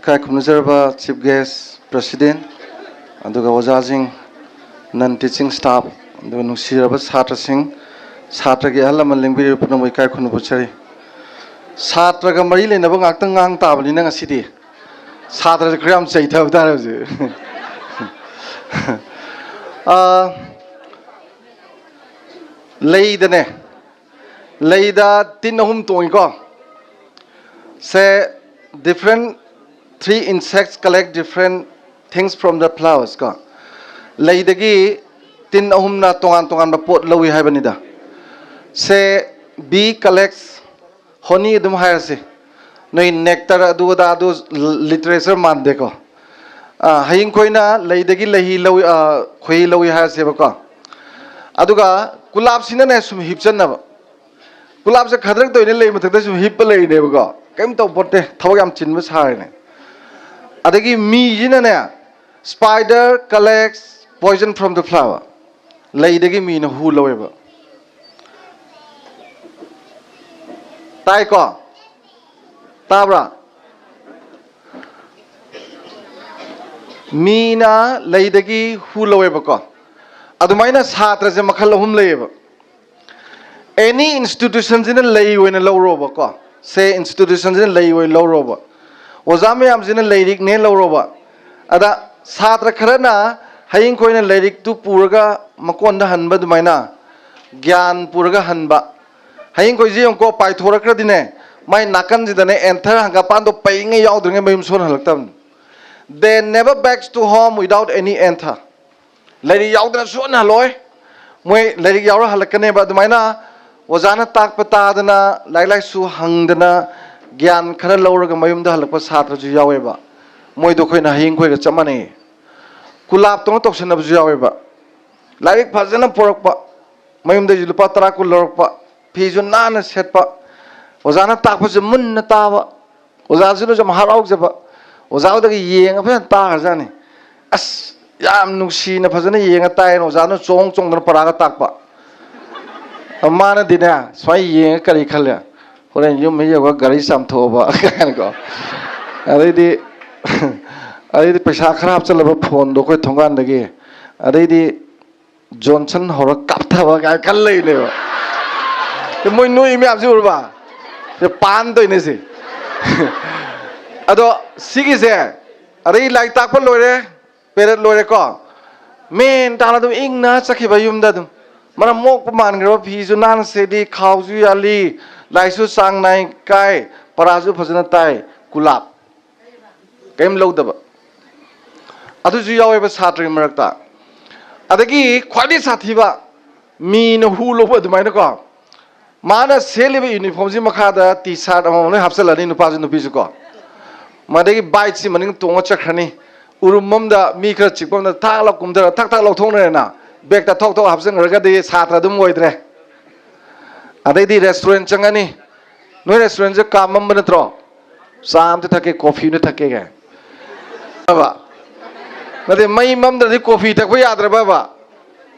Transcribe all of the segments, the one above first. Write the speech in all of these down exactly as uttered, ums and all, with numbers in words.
ꯏꯀꯥꯏ ꯈꯨꯝꯅꯖꯔꯕ Chief Guest, President, ꯑꯗꯨꯒ ꯑꯣꯖꯥꯁꯤꯡ, non teaching staff, ꯑꯗꯨꯒ ꯅꯨꯡꯁꯤꯔꯕ ꯁꯥꯇ꯭ꯔꯁꯤꯡ, ꯁꯥꯇ꯭ꯔꯒꯤ ꯑꯍꯜ ꯂꯃꯟ ꯂꯦꯡꯕꯤꯔꯤꯕ ꯄꯨꯝꯅꯃꯛ ꯏꯀꯥꯏ ꯈꯨꯝꯅꯕ ꯎꯠꯆꯔꯤ꯫ ꯁꯥꯇ꯭ꯔꯒ ꯃꯔꯤ ꯂꯩꯅꯕ ꯉꯥꯛꯇꯪ ꯉꯥꯡ ꯇꯥꯕꯅꯤꯅ ꯉꯁꯤꯗꯤ ꯁꯥꯇ꯭ꯔꯁꯦ ꯈꯔ ꯌꯥꯝ ꯆꯩꯊꯕ ꯇꯥꯔꯦ ꯍꯧꯖꯤꯛ꯫ ꯑꯥ, ꯂꯩꯗꯅꯦ, ꯂꯩꯗ ꯇꯤꯟ ꯑꯍꯨꯝ ꯇꯣꯡꯉꯤꯀꯣ꯫ ꯁꯦ, different three insects collect different things from the flowers ꯀꯣ꯫ ꯂꯩꯗꯒꯤ ꯇꯤꯟ ꯑꯍꯨꯝꯅ ꯇꯣꯉꯥꯟ ꯇꯣꯉꯥꯟꯕ ꯄꯣꯠ ꯂꯧꯏ ꯍꯥꯏꯕꯅꯤꯗ꯫ ꯁꯦ, bee collects honey ꯑꯗꯨꯝ ꯍꯥꯏꯔꯁꯤ꯫ ꯅꯣꯏ nectar ꯑꯗꯨ ꯑꯗꯥ ꯑꯗꯨ literature ꯃꯥꯟꯗꯦꯀꯣ꯫ ꯑꯥ, ꯍꯌꯤꯡ ꯈꯣꯏꯅ ꯂꯩꯗꯒꯤ ꯂꯩꯍꯤ ꯂꯧꯏ, ꯑꯥ, ꯈꯣꯏꯍꯤ ꯂꯧꯏ ꯍꯥꯏꯔꯁꯦꯕꯀꯣ꯫ ꯑꯗꯨꯒ ꯒꯨꯂꯥꯞꯁꯤꯅꯅꯦ ꯁꯨꯝ ꯍꯤꯞꯆꯟꯅꯕ꯫ ꯒꯨꯂꯥꯞꯁꯦ ꯈꯗ꯭ꯔꯛ ꯇꯧꯔꯤꯅꯦ, ꯂꯩ ꯃꯊꯛꯇ ꯁꯨꯝ ꯍꯤꯞꯄ ꯂꯩꯔꯤꯅꯦꯕꯀꯣ꯫ ꯀꯩꯝ ꯇꯧ ꯄꯣꯠꯇꯦ, ꯊꯕꯛ ꯌꯥꯝ ꯆꯤꯟꯕ ꯁꯥꯔꯤꯅꯦ꯫ ꯑꯗꯒꯤ ꯃꯤꯁꯤꯅꯅꯦ, spider collects poison from the flower꯫ ꯂꯩꯗꯒꯤ ꯃꯤꯅ ꯍꯨ ꯂꯧꯋꯦꯕ꯫ ꯇꯥꯏꯀꯣ? ꯇꯥꯕ꯭ꯔꯥ? ꯃꯤꯅ ꯂꯩꯗꯒꯤ ꯍꯨ ꯂꯧꯋꯦꯕꯀꯣ꯫ ꯑꯗꯨꯃꯥꯏꯅ ꯁꯥꯇ꯭ꯔꯁꯦ ꯃꯈꯜ ꯑꯍꯨꯝ ꯂꯩꯌꯦꯕ꯫ Any institutionꯁꯤꯅ ꯂꯩ ꯑꯣꯏꯅ ꯂꯧꯔꯣꯕꯀꯣ꯫ ꯁꯦ, institutionꯁꯤꯅ ꯂꯩ ꯑꯣꯏꯅ ꯂꯧꯔꯣꯕ꯫ ꯑꯣꯖꯥ ꯃꯌꯥꯝꯁꯤꯅ ꯂꯩꯔꯤꯛꯅꯦ ꯂꯧꯔꯣꯕ꯫ ꯑꯗ ꯁꯥꯇ꯭ꯔ ꯈꯔꯅ ꯍꯌꯤꯡ ꯈꯣꯏꯅ ꯂꯩꯔꯤꯛꯇꯨ ꯄꯨꯔꯒ ꯃꯀꯣꯟꯗ ꯍꯟꯕ ꯑꯗꯨꯃꯥꯏꯅ ꯒ꯭ꯌꯥꯟ ꯄꯨꯔꯒ ꯍꯟꯕ꯫ ꯍꯌꯤꯡ ꯈꯣꯏꯁꯤ ꯌꯦꯡꯉꯨꯀꯣ, ꯄꯥꯏꯊꯣꯔꯛꯈ꯭ꯔꯗꯤꯅꯦ, ꯃꯥꯏ ꯅꯥꯀꯟꯁꯤꯗꯅꯦ anther ꯍꯪꯒꯥꯄꯥꯟꯗꯣ ꯄꯩꯉꯩ ꯌꯥꯎꯗ꯭ꯔꯤꯉꯩ ꯃꯌꯨꯝ ꯁꯣꯟꯍꯜꯂꯛꯇꯕꯅꯤ꯫ They never backs to home without any anther꯫ ꯂꯩꯔꯤꯛ ꯌꯥꯎꯗꯅ ꯁꯣꯟꯅ ꯍꯜꯂꯛꯑꯣꯏ꯫ ꯃꯣꯏ ꯂꯩꯔꯤꯛ ꯌꯥꯎꯔ ꯍꯜꯂꯛꯀꯅꯦꯕ꯫ ꯑꯗꯨꯃꯥꯏꯅ ꯑꯣꯖꯥꯅ ꯇꯥꯛꯄ ꯇꯥꯗꯅ, ꯂꯥꯏꯔꯤꯛ ꯂꯥꯏꯁꯨ ꯍꯪꯗꯅ, ꯒ꯭ꯌꯥꯟ ꯈꯔ ꯂꯧꯔꯒ ꯃꯌꯨꯝꯗ ꯍꯜꯂꯛꯄ ꯁꯥꯇ꯭ꯔꯁꯨ ꯌꯥꯎꯋꯦꯕ꯫ ꯃꯣꯏꯗꯣ ꯑꯩꯈꯣꯏꯅ ꯍꯌꯤꯡ ꯈꯣꯏꯒ ꯆꯞ ꯃꯥꯟꯅꯩ꯫ ꯀꯨꯂꯥꯞꯇꯧꯅ ꯇꯧꯁꯟꯅꯕꯁꯨ ꯌꯥꯎꯋꯦꯕ꯫ ꯂꯥꯏꯔꯤꯛ ꯐꯖꯅ ꯄꯨꯔꯛꯄ, ꯃꯌꯨꯝꯗꯒꯤ ꯂꯨꯄꯥ ꯇꯔꯥ ꯀꯨꯟ ꯂꯧꯔꯛꯄ, ꯐꯤꯁꯨ ꯅꯥꯟꯅ ꯁꯦꯠꯄ, ꯑꯣꯖꯥꯅ ꯇꯥꯛꯄꯁꯦ ꯃꯨꯟꯅ ꯇꯥꯕ, ꯑꯣꯖꯥꯁꯤꯅꯁꯨ ꯌꯥꯝ ꯍꯔꯥꯎꯖꯕ, ꯑꯣꯖꯥꯗꯒꯤ ꯌꯦꯡꯉ ꯐꯖꯅ ꯇꯥꯈ꯭ꯔꯖꯥꯠꯅꯤ꯫ ꯑꯁ, ꯌꯥꯝ ꯅꯨꯡꯁꯤꯅ ꯐꯖꯅ ꯌꯦꯡꯉ ꯇꯥꯏꯌꯦꯅ ꯑꯣꯖꯥꯅ ꯆꯣꯡ ꯆꯣꯡꯗꯅ ꯄꯔꯥꯒ ꯇꯥꯛꯄ꯫ ꯃꯥꯅꯗꯤꯅꯦ, ꯁꯨꯃꯥꯏꯅ ꯌꯦꯡꯉ ꯀꯔꯤ ꯈꯜꯂꯦ? ꯍꯣꯔꯦꯟ ꯌꯨꯝ ꯍꯦꯛ ꯌꯧꯔꯒ ꯒꯥꯔꯤ ꯆꯥꯝꯊꯣꯛꯑꯕ ꯀꯥꯏꯅꯀꯣ꯫ ꯑꯗꯩꯗꯤ ꯑꯗꯩꯗꯤ ꯄꯩꯁꯥ ꯈꯔ ꯍꯥꯞꯆꯤꯜꯂꯕ ꯐꯣꯟꯗꯣ ꯑꯩꯈꯣꯏ ꯊꯣꯡꯒꯥꯟꯗꯒꯤ, ꯑꯗꯩꯗꯤ ꯖꯣꯟꯁꯟ ꯍꯧꯔ ꯀꯥꯞꯊꯕ ꯀꯥꯏ ꯈꯜ ꯂꯩꯅꯦꯕ꯫ ꯃꯣꯏ ꯅꯣꯏ ꯃꯌꯥꯝꯁꯤ ꯎꯔꯕ? ꯁꯤ ꯄꯥꯟꯗꯣꯏꯅꯦ ꯁꯤ꯫ ꯑꯗꯣ ꯁꯤꯒꯤꯁꯦ, ꯑꯗꯩ ꯂꯥꯏꯔꯤꯛ ꯇꯥꯛꯄ ꯂꯣꯏꯔꯦ, ꯄꯦꯔꯦꯠ ꯂꯣꯏꯔꯦꯀꯣ꯫ ꯃꯦꯟ ꯇꯥꯅ ꯑꯗꯨꯝ ꯏꯪꯅ ꯆꯠꯈꯤꯕ ꯌꯨꯝꯗ ꯑꯗꯨꯝ꯫ ꯃꯔꯝ ꯃꯣꯛꯄ ꯃꯥꯟꯈ꯭ꯔꯕ, ꯐꯤꯁꯨ ꯅꯥꯟꯅ ꯁꯦꯠꯂꯤ, ꯈꯥꯎꯁꯨ ꯌꯥꯜꯂꯤ, ꯂꯥꯏꯔꯤꯛꯁꯨ ꯆꯥꯡ ꯅꯥꯏ ꯀꯥꯏ, ꯄꯔꯥꯁꯨ ꯐꯖꯅ ꯇꯥꯏ, ꯀꯨꯂꯥꯞ꯫ ꯀꯔꯤꯝ ꯂꯧꯗꯕ꯫ ꯑꯗꯨꯁꯨ ꯌꯥꯎꯋꯦꯕ ꯁꯥꯇ꯭ꯔꯒꯤ ꯃꯔꯛꯇ꯫ ꯑꯗꯒꯤ ꯈ꯭ꯋꯥꯏꯗꯒꯤ ꯁꯥꯊꯤꯕ, ꯃꯤꯅ ꯍꯨ ꯂꯧꯕ ꯑꯗꯨꯃꯥꯏꯅꯀꯣ꯫ ꯃꯥꯅ ꯁꯦꯠꯂꯤꯕ ꯌꯨꯅꯤꯐꯣꯔꯝꯁꯤ ꯃꯈꯥꯗ ꯇꯤ ꯁꯥꯔꯠ ꯑꯃꯃꯝ ꯂꯣꯏ ꯍꯥꯞꯆꯤꯜꯂꯅꯤ, ꯅꯨꯄꯥꯁꯨ ꯅꯨꯄꯤꯁꯨ ꯀꯣ꯫ ꯃꯗꯒꯤ ꯕꯥꯏꯛꯁꯤ ꯃꯅꯤꯡ ꯇꯣꯡꯉ ꯆꯠꯈ꯭ꯔꯅꯤ꯫ ꯎꯔꯨꯝ ꯑꯃꯗ ꯃꯤ ꯈꯔ ꯆꯤꯛꯄ ꯑꯃꯗ ꯊꯥꯛ ꯂꯥꯎ ꯀꯨꯝꯊꯔ ꯊꯛ ꯊꯛ ꯂꯧꯊꯣꯛꯅꯔꯦꯅ꯫ ꯕꯦꯛꯇ ꯊꯣꯛ ꯊꯣꯛ ꯍꯥꯞꯆꯤꯟꯈ꯭ꯔꯒꯗꯤ ꯁꯥꯇ꯭ꯔ ꯑꯗꯨꯝ ꯑꯣꯏꯗ꯭ꯔꯦ꯫ ꯑꯗꯩꯗꯤ ꯔꯦꯁꯇꯨꯔꯦꯟ ꯆꯪꯉꯅꯤ꯫ ꯅꯣꯏ ꯔꯦꯁꯇꯨꯔꯦꯟꯁꯦ ꯀꯥ ꯃꯝꯕ ꯅꯠꯇ꯭ꯔꯣ? ꯆꯥ ꯑꯝꯇ ꯊꯛꯀꯦ, ꯀꯣꯐꯤ ꯑꯝꯇ ꯊꯛꯀꯦ ꯀꯥꯏ꯫ ꯅꯠꯇꯦ, ꯃꯩ ꯃꯝꯗ꯭ꯔꯗꯤ ꯀꯣꯐꯤ ꯊꯛꯄ ꯌꯥꯗ꯭ꯔꯕꯕ?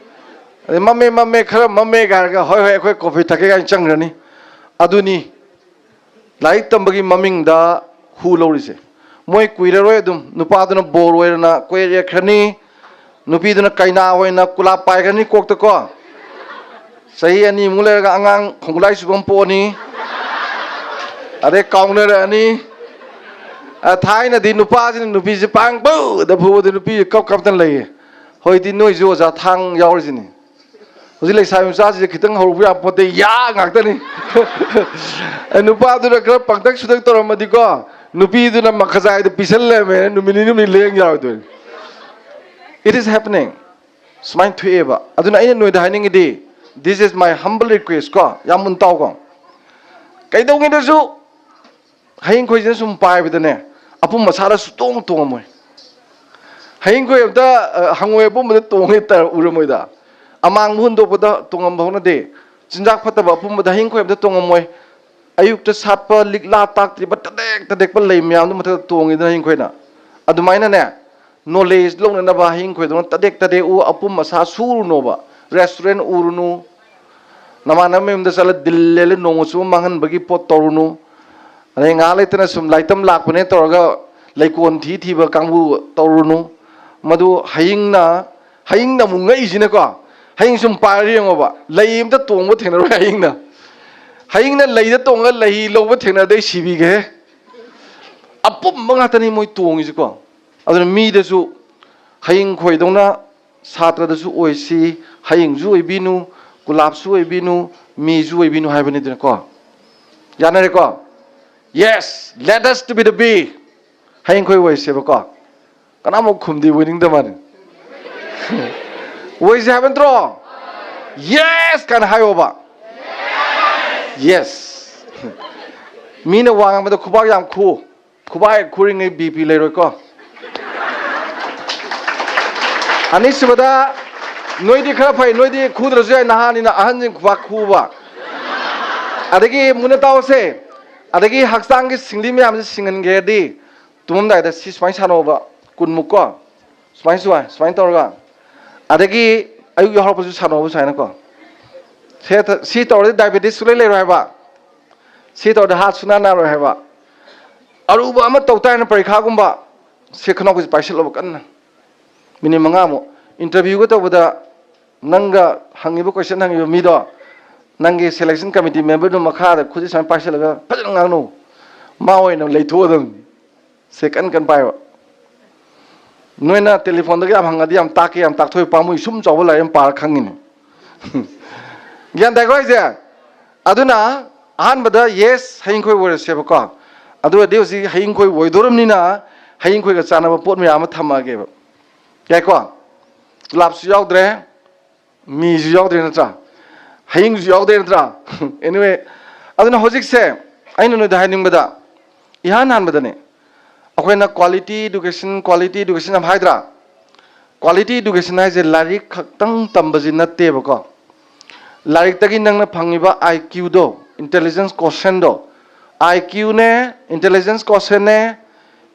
ꯑꯗꯩ ꯃꯝꯃꯦ, ꯃꯝꯃꯦ, ꯈꯔ ꯃꯝꯃꯦ ꯀꯥꯏꯔꯒ, "ꯍꯣꯏ, ꯍꯣꯏ, ꯑꯩꯈꯣꯏ ꯀꯣꯐꯤ ꯊꯛꯀꯦ" ꯀꯥꯏꯅ ꯆꯪꯈ꯭ꯔꯅꯤ꯫ ꯑꯗꯨꯅꯤ ꯂꯥꯏꯔꯤꯛ ꯇꯝꯕꯒꯤ ꯃꯃꯤꯡꯗ ꯍꯨ ꯂꯧꯔꯤꯁꯦ꯫ ꯃꯣꯏ ꯀꯨꯏꯔꯔꯣꯏ ꯑꯗꯨꯝ ꯅꯨꯄꯥꯗꯨꯅ ꯕꯣꯔ ꯑꯣꯏꯔꯅ ꯀꯣꯏꯔꯦꯛꯈ꯭ꯔꯅꯤ, ꯅꯨꯄꯤꯗꯨꯅ ꯀꯩꯅꯥ ꯑꯣꯏꯅ ꯀꯨꯂꯥꯞ ꯄꯥꯏꯈ꯭ꯔꯅꯤ ꯀꯣꯛꯇꯀꯣ꯫ ꯆꯍꯤ ꯑꯅꯤꯃꯨꯛ ꯂꯩꯔꯒ ꯑꯉꯥꯡ ꯈꯣꯡꯒꯨꯂꯥꯏ ꯆꯨꯕ ꯑꯃ ꯄꯣꯛꯑꯅꯤ, ꯑꯗꯩ ꯀꯥꯎꯅꯔꯛꯑꯅꯤ꯫ ꯑ, ꯊꯥꯏꯅꯗꯤ ꯅꯨꯄꯥꯁꯤꯅ ꯅꯨꯄꯤꯁꯦ ꯄꯥꯡꯕꯗ ꯐꯨꯕꯗ ꯅꯨꯄꯤ ꯀꯞ ꯀꯞꯇꯅ ꯂꯩꯌꯦ꯫ ꯍꯧꯖꯤꯛꯇꯤ ꯅꯣꯏꯁꯨ ꯑꯣꯖꯥ ꯊꯥꯡ ꯌꯥꯎꯔꯤꯁꯤꯅꯤ꯫ ꯍꯧꯖꯤꯛ ꯂꯩꯁꯥꯕꯤ ꯃꯆꯥꯁꯤꯡꯁꯦ ꯈꯤꯇꯪ ꯍꯧꯔꯛꯄ ꯌꯥꯄꯣꯠꯇꯦ, ꯌꯥ ꯉꯥꯛꯇꯅꯤ꯫ ꯑ, ꯅꯨꯄꯥꯗꯨꯅ ꯈꯔ ꯄꯪꯇꯛ ꯁꯨꯇꯛ ꯇꯧꯔꯝꯃꯗꯤꯀꯣ, ꯅꯨꯄꯤꯗꯨꯅ ꯃꯈꯖꯥꯏꯗ ꯄꯤꯁꯜꯂꯝꯃꯦꯅ ꯅꯨꯃꯤꯠ ꯅꯤꯅꯤ ꯍꯨꯝꯅꯤ ꯂꯦꯡ ꯌꯥꯔꯣꯏꯗꯣꯏꯅꯤ꯫ It is happening. ꯁꯨꯃꯥꯏꯅ ꯊꯣꯛꯑꯦꯕ꯫ ꯑꯗꯨꯅ ꯑꯩꯅ ꯅꯣꯏꯗ ꯍꯥꯏꯅꯤꯡꯉꯤꯗꯤ, this is my humble request ꯀꯣ, ꯌꯥꯝ ꯃꯨꯟ ꯇꯥꯎꯀꯣ꯫ ꯀꯩꯗꯧꯉꯩꯗꯁꯨ ꯍꯌꯤꯡ ꯈꯣꯏꯁꯤꯅ ꯁꯨꯝ ꯄꯥꯏꯕꯗꯅꯦ, ꯑꯄꯨꯝ ꯑꯁꯥꯗ ꯁꯨꯇꯣꯡ ꯇꯣꯡꯉꯝꯃꯣꯏ꯫ ꯍꯌꯤꯡ ꯈꯣꯏ ꯑꯝꯇ, ꯑ, ꯍꯪꯉꯣꯏ ꯑꯄꯨꯝꯕꯗ ꯇꯣꯡꯉꯦ ꯇ-, ꯎꯔꯝꯃꯣꯏꯗ꯫ ꯑꯃꯥꯡꯕ ꯍꯨꯟꯗꯣꯛꯄꯗ ꯇꯣꯡꯉꯝꯕ ꯍꯧꯅꯗꯦ꯫ ꯆꯤꯟꯖꯥꯛ ꯐꯠꯇꯕ ꯑꯄꯨꯝꯕꯗ ꯍꯌꯤꯡ ꯈꯣꯏ ꯑꯝꯇ ꯇꯣꯡꯉꯝꯃꯣꯏ꯫ ꯑꯌꯨꯛꯇ ꯁꯥꯠꯄ ꯂꯤꯛꯂꯥ ꯇꯥꯛꯇ꯭ꯔꯤꯕ ꯇꯗꯦꯛ ꯇꯗꯦꯛꯄ ꯂꯩ ꯃꯌꯥꯝꯗꯨ ꯃꯊꯛꯇ ꯇꯣꯡꯉꯤꯗꯅ ꯍꯌꯤꯡ ꯈꯣꯏꯅ꯫ ꯑꯗꯨꯃꯥꯏꯅꯅꯦ, knowledge ꯂꯧꯅꯅꯕ ꯍꯌꯤꯡ ꯈꯣꯏꯗꯧꯅ ꯇꯗꯦꯛ ꯇꯗꯦꯛꯎ, ꯑꯄꯨꯝ ꯑꯁꯥ ꯁꯨꯔꯨꯅꯣꯕ꯫ Restaurant ꯎꯔꯨꯅꯨ, ꯅꯃꯥꯟꯅꯕ ꯃꯌꯨꯝꯗ ꯆꯠꯂ ꯗꯤꯜ ꯂꯦꯜꯂ ꯅꯣꯡꯃ ꯆꯨꯞꯄ ꯃꯥꯡꯍꯟꯕꯒꯤ ꯄꯣꯠ ꯇꯧꯔꯨꯅꯨ꯫ ꯑꯗꯩ ꯉꯥꯏꯍꯥꯛ ꯂꯩꯇꯅ ꯁꯨꯝ ꯂꯥꯏꯇꯝ ꯂꯥꯛꯄꯅꯦ ꯇꯧꯔꯒ ꯂꯩꯀꯣꯟ ꯊꯤ ꯊꯤꯕ ꯀꯥꯡꯕꯨ ꯇꯧꯔꯨꯅꯨ꯫ ꯃꯗꯨ ꯍꯌꯤꯡꯅ, ꯍꯌꯤꯡꯅ ꯑꯃꯨꯛ ꯉꯛꯏꯁꯤꯅꯀꯣ, ꯍꯌꯤꯡ ꯁꯨꯝ ꯄꯥꯏꯔ ꯌꯦꯡꯉꯣꯕ, ꯂꯩ ꯑꯝꯇ ꯇꯣꯡꯕ ꯊꯦꯡꯅꯔꯣꯏ ꯍꯌꯤꯡꯅ꯫ ꯍꯌꯤꯡꯅ ꯂꯩꯗ ꯇꯣꯡꯉꯒ ꯂꯩ ꯂꯧꯕ ꯊꯦꯡꯅꯔꯗꯤ ꯑꯩ ꯁꯤꯕꯤꯒꯦꯍꯦ꯫ ꯑꯄꯨꯝꯕ ꯉꯥꯛꯇꯅꯤ ꯃꯣꯏ ꯇꯣꯡꯉꯤꯁꯤꯀꯣ꯫ ꯑꯗꯨꯅ ꯃꯤꯗꯁꯨ ꯍꯌꯤꯡ ꯈꯣꯏꯗꯧꯅ ꯁꯥꯇ꯭ꯔꯗꯁꯨ ꯑꯣꯏꯁꯤ, ꯍꯌꯤꯡꯁꯨ ꯑꯣꯏꯕꯤꯅꯨ, ꯒꯨꯂꯥꯞꯁꯨ ꯑꯣꯏꯕꯤꯅꯨ, ꯃꯤꯁꯨ ꯑꯣꯏꯕꯤꯅꯨ ꯍꯥꯏꯕꯅꯤꯗꯅꯀꯣ꯫ ꯌꯥꯅꯔꯦꯀꯣ? Yes, let us to be the bee. ꯍꯌꯤꯡ ꯈꯣꯏ ꯑꯣꯏꯁꯦꯕꯀꯣ꯫ ꯀꯅꯥꯃꯨꯛ ꯈꯨꯝꯗꯦ, ꯑꯣꯏꯅꯤꯡꯗ ꯃꯥꯅꯤ꯫ ꯑꯣꯏꯁꯦ ꯍꯥꯏꯕ ꯅꯠꯇ꯭ꯔꯣ? Yes ꯀꯥꯏꯅ ꯍꯥꯏꯌꯣꯕ꯫ Yes. ꯃꯤꯅ ꯋꯥ ꯉꯥꯡꯕꯗ ꯈꯨꯕꯥꯛ ꯌꯥꯝ ꯈꯨ꯫ ꯈꯨꯕꯥꯛ ꯍꯦꯛ ꯈꯨꯔꯤꯉꯩ B P ꯂꯩꯔꯣꯏꯀꯣ꯫ ꯑꯅꯤꯁꯨꯕꯗ, ꯅꯣꯏꯗꯤ ꯈꯔ ꯐꯩ, ꯅꯣꯏꯗꯤ ꯈꯨꯗ꯭ꯔꯁꯨ ꯌꯥꯏ, ꯅꯍꯥꯅꯤꯅ ꯑꯍꯟꯁꯤꯡ ꯈꯨꯕꯥꯛ ꯈꯨꯕ꯫ ꯑꯗꯒꯤ ꯃꯨꯟꯅ ꯇꯥꯎꯁꯦ, ꯑꯗꯒꯤ ꯍꯛꯆꯥꯡꯒꯤ ꯁꯤꯡꯂꯤ ꯃꯌꯥꯝꯁꯦ ꯁꯤꯡꯍꯟꯒꯦ ꯍꯥꯏꯔꯗꯤ ꯇꯨꯝꯃꯝꯗꯥꯏꯗ ꯁꯤ ꯁꯨꯃꯥꯏꯅ ꯁꯥꯟꯅꯧꯕ, ꯀꯨꯟꯃꯨꯛꯀꯣ, ꯁꯨꯃꯥꯏꯅ ꯁꯨꯃꯥꯏꯅ ꯁꯨꯃꯥꯏꯅ ꯇꯧꯔꯒ꯫ ꯑꯗꯒꯤ ꯑꯌꯨꯛ ꯌꯥꯍꯧꯔꯛꯄꯁꯨ ꯁꯥꯟꯅꯧꯕ ꯁꯨꯃꯥꯏꯅꯀꯣ꯫ ꯁꯦ ꯊ-, ꯁꯤ ꯇꯧꯔꯗꯤ diabetes ꯁꯨꯡꯂꯩ ꯂꯩꯔꯣꯏ ꯍꯥꯏꯕ꯫ ꯁꯤ ꯇꯧꯔꯗꯤ heart ꯁꯨꯡꯅꯥ ꯅꯥꯔꯣꯏ ꯍꯥꯏꯕ꯫ ꯑꯔꯨꯕ ꯑꯃ ꯇꯧ ꯇꯥꯔꯦꯅ ꯄꯔꯤꯈꯥꯒꯨꯝꯕ, ꯁꯦ ꯈꯅꯥꯎꯒꯤꯁꯦ ꯄꯥꯏꯁꯤꯜꯂꯣꯕ ꯀꯟꯅ꯫ ꯃꯤꯅꯤꯠ ꯃꯉꯥꯃꯨꯛ꯫ Interviewꯒ ꯇꯧꯕꯗ ꯅꯪꯒ ꯍꯪꯉꯤꯕ question ꯍꯪꯉꯤꯕ ꯃꯤꯗꯣ, ꯅꯪꯒꯤ selection committee memberꯗꯨ ꯃꯈꯥꯗ ꯈꯨꯠꯁꯤ ꯁꯨꯃꯥꯏꯅ ꯄꯥꯏꯁꯤꯜꯂꯒ ꯐꯖꯅ ꯉꯥꯡꯅꯧ꯫ ꯃꯥ ꯑꯣꯏꯅ ꯂꯩꯊꯣꯛꯑꯗꯝꯅꯤ꯫ ꯁꯦ ꯀꯟ ꯀꯟ ꯄꯥꯏꯕ꯫ ꯅꯣꯏꯅ telephoneꯗꯒ ꯌꯥꯝ ꯍꯪꯉꯗꯤ ꯌꯥꯝ ꯇꯥꯛꯀꯦ, ꯌꯥꯝ ꯇꯥꯛꯊꯣꯛꯑꯦ, ꯄꯥꯝꯃꯨꯏ, ꯁꯨꯝ ꯆꯥꯎꯕ ꯂꯥꯏꯔꯤꯛ ꯑꯃ ꯄꯥꯔ ꯈꯪꯉꯤꯅꯦ꯫ ꯒ꯭ꯌꯥꯟ ꯇꯥꯏꯀꯣ ꯑꯩꯁꯦ? ꯑꯗꯨꯅ ꯑꯍꯥꯟꯕꯗ yes, ꯍꯌꯤꯡꯈꯣꯏ ꯑꯣꯏꯔꯁꯦꯕꯀꯣ꯫ ꯑꯗꯨ ꯑꯣꯏꯔꯗꯤ ꯍꯧꯖꯤꯛ ꯍꯌꯤꯡꯈꯣꯏ ꯑꯣꯏꯗꯣꯔꯝꯅꯤꯅ ꯍꯌꯤꯡꯈꯣꯏꯒ ꯆꯥꯟꯅꯕ ꯄꯣꯠ ꯃꯌꯥꯝ ꯑꯃ ꯊꯝꯃꯛꯑꯒꯦꯕ꯫ ꯌꯥꯏꯀꯣ? ꯒꯨꯂꯥꯞꯁꯨ ꯌꯥꯎꯗ꯭ꯔꯦ, ꯃꯤꯁꯨ ꯌꯥꯎꯗ꯭ꯔꯦ ꯅꯠꯇ꯭ꯔꯥ? ꯍꯌꯤꯡꯁꯨ ꯌꯥꯎꯗ꯭ꯔꯦ ꯅꯠꯇ꯭ꯔꯥ? Anyway, ꯑꯗꯨꯅ ꯍꯧꯖꯤꯛꯁꯦ ꯑꯩꯅ ꯅꯣꯏꯗ ꯍꯥꯏꯅꯤꯡꯕꯗ, ꯏꯍꯥꯟ ꯍꯥꯟꯕꯗꯅꯦ, ꯑꯩꯈꯣꯏꯅ quality education, quality education ꯌꯥꯝ ꯍꯥꯏꯗ꯭ꯔꯥ? Quality education ꯍꯥꯏꯁꯦ ꯂꯥꯏꯔꯤꯛ ꯈꯛꯇꯪ ꯇꯝꯕꯁꯤ ꯅꯠꯇꯦꯕꯀꯣ꯫ ꯂꯥꯏꯔꯤꯛꯇꯒꯤ ꯅꯪꯅ ꯐꯪꯉꯤꯕ IQꯗꯣ, intelligence quotientꯗꯣ, IQꯅꯦ, intelligence quotientꯅꯦ,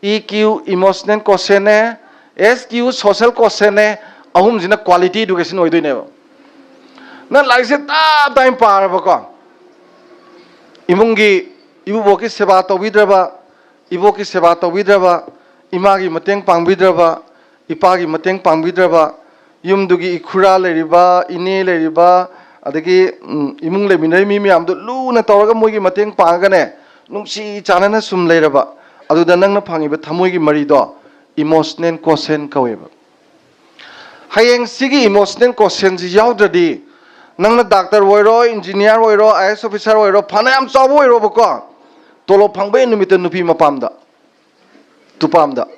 EQ emotional quotientꯅꯦ, SQ social quotientꯅꯦ, ꯑꯍꯨꯝꯁꯤꯅ quality education ꯑꯣꯏꯗꯣꯏꯅꯦꯕ꯫ ꯅꯪ ꯂꯥꯏꯔꯤꯛꯁꯦ ꯇꯞ ꯇꯥꯏꯅ ꯄꯥꯔꯕꯀꯣ, ꯏꯃꯨꯡꯒꯤ ꯏꯀꯨꯕꯣꯛꯀꯤ ꯁꯦꯕꯥ ꯇꯧꯕꯤꯗ꯭ꯔꯕ, ꯏꯕꯣꯛꯀꯤ ꯁꯦꯕꯥ ꯇꯧꯕꯤꯗ꯭ꯔꯕ, ꯏꯃꯥꯒꯤ ꯃꯇꯦꯡ ꯄꯥꯡꯕꯤꯗ꯭ꯔꯕ, ꯏꯄꯥꯒꯤ ꯃꯇꯦꯡ ꯄꯥꯡꯕꯤꯗ꯭ꯔꯕ, ꯌꯨꯝꯗꯨꯒꯤ ꯏꯈꯨꯔꯥ ꯂꯩꯔꯤꯕ, ꯏꯅꯦ ꯂꯩꯔꯤꯕ, ꯑꯗꯒꯤ ꯎꯝ, ꯏꯃꯨꯡ ꯂꯩꯃꯤꯟꯅꯔꯤꯕ ꯃꯤ ꯃꯌꯥꯝꯗꯣ ꯂꯨꯅ ꯇꯧꯔꯒ ꯃꯣꯏꯒꯤ ꯃꯇꯦꯡ ꯄꯥꯡꯉꯒꯅꯦ, ꯅꯨꯡꯁꯤ ꯆꯥꯟꯅꯅ ꯁꯨꯝ ꯂꯩꯔꯕ, ꯑꯗꯨꯗ ꯅꯪꯅ ꯐꯪꯉꯤꯕ ꯊꯃꯣꯏꯒꯤ ꯃꯔꯤꯗꯣ emotional quotient ꯀꯧꯋꯦꯕ꯫ ꯍꯌꯦꯡ ꯁꯤꯒꯤ emotional quotientꯁꯤ ꯌꯥꯎꯗ꯭ꯔꯗꯤ, ꯅꯪꯅ ꯗꯥꯛꯇꯔ ꯑꯣꯏꯔꯣ, ꯏꯟꯖꯤꯅꯤꯌꯥꯔ ꯑꯣꯏꯔꯣ, ꯑꯥꯏ ꯑꯦꯁ ꯑꯣꯐꯤꯁꯥꯔ ꯑꯣꯏꯔꯣ, ꯐꯅꯌꯥꯝ ꯆꯥꯎꯕ ꯑꯣꯏꯔꯣꯕꯀꯣ, ꯇꯣꯂꯣꯞ ꯐꯪꯕꯒꯤ ꯅꯨꯃꯤꯠꯇ ꯅꯨꯄꯤ ꯃꯄꯥꯝꯗ, ꯇꯨꯄꯥꯝꯗ꯫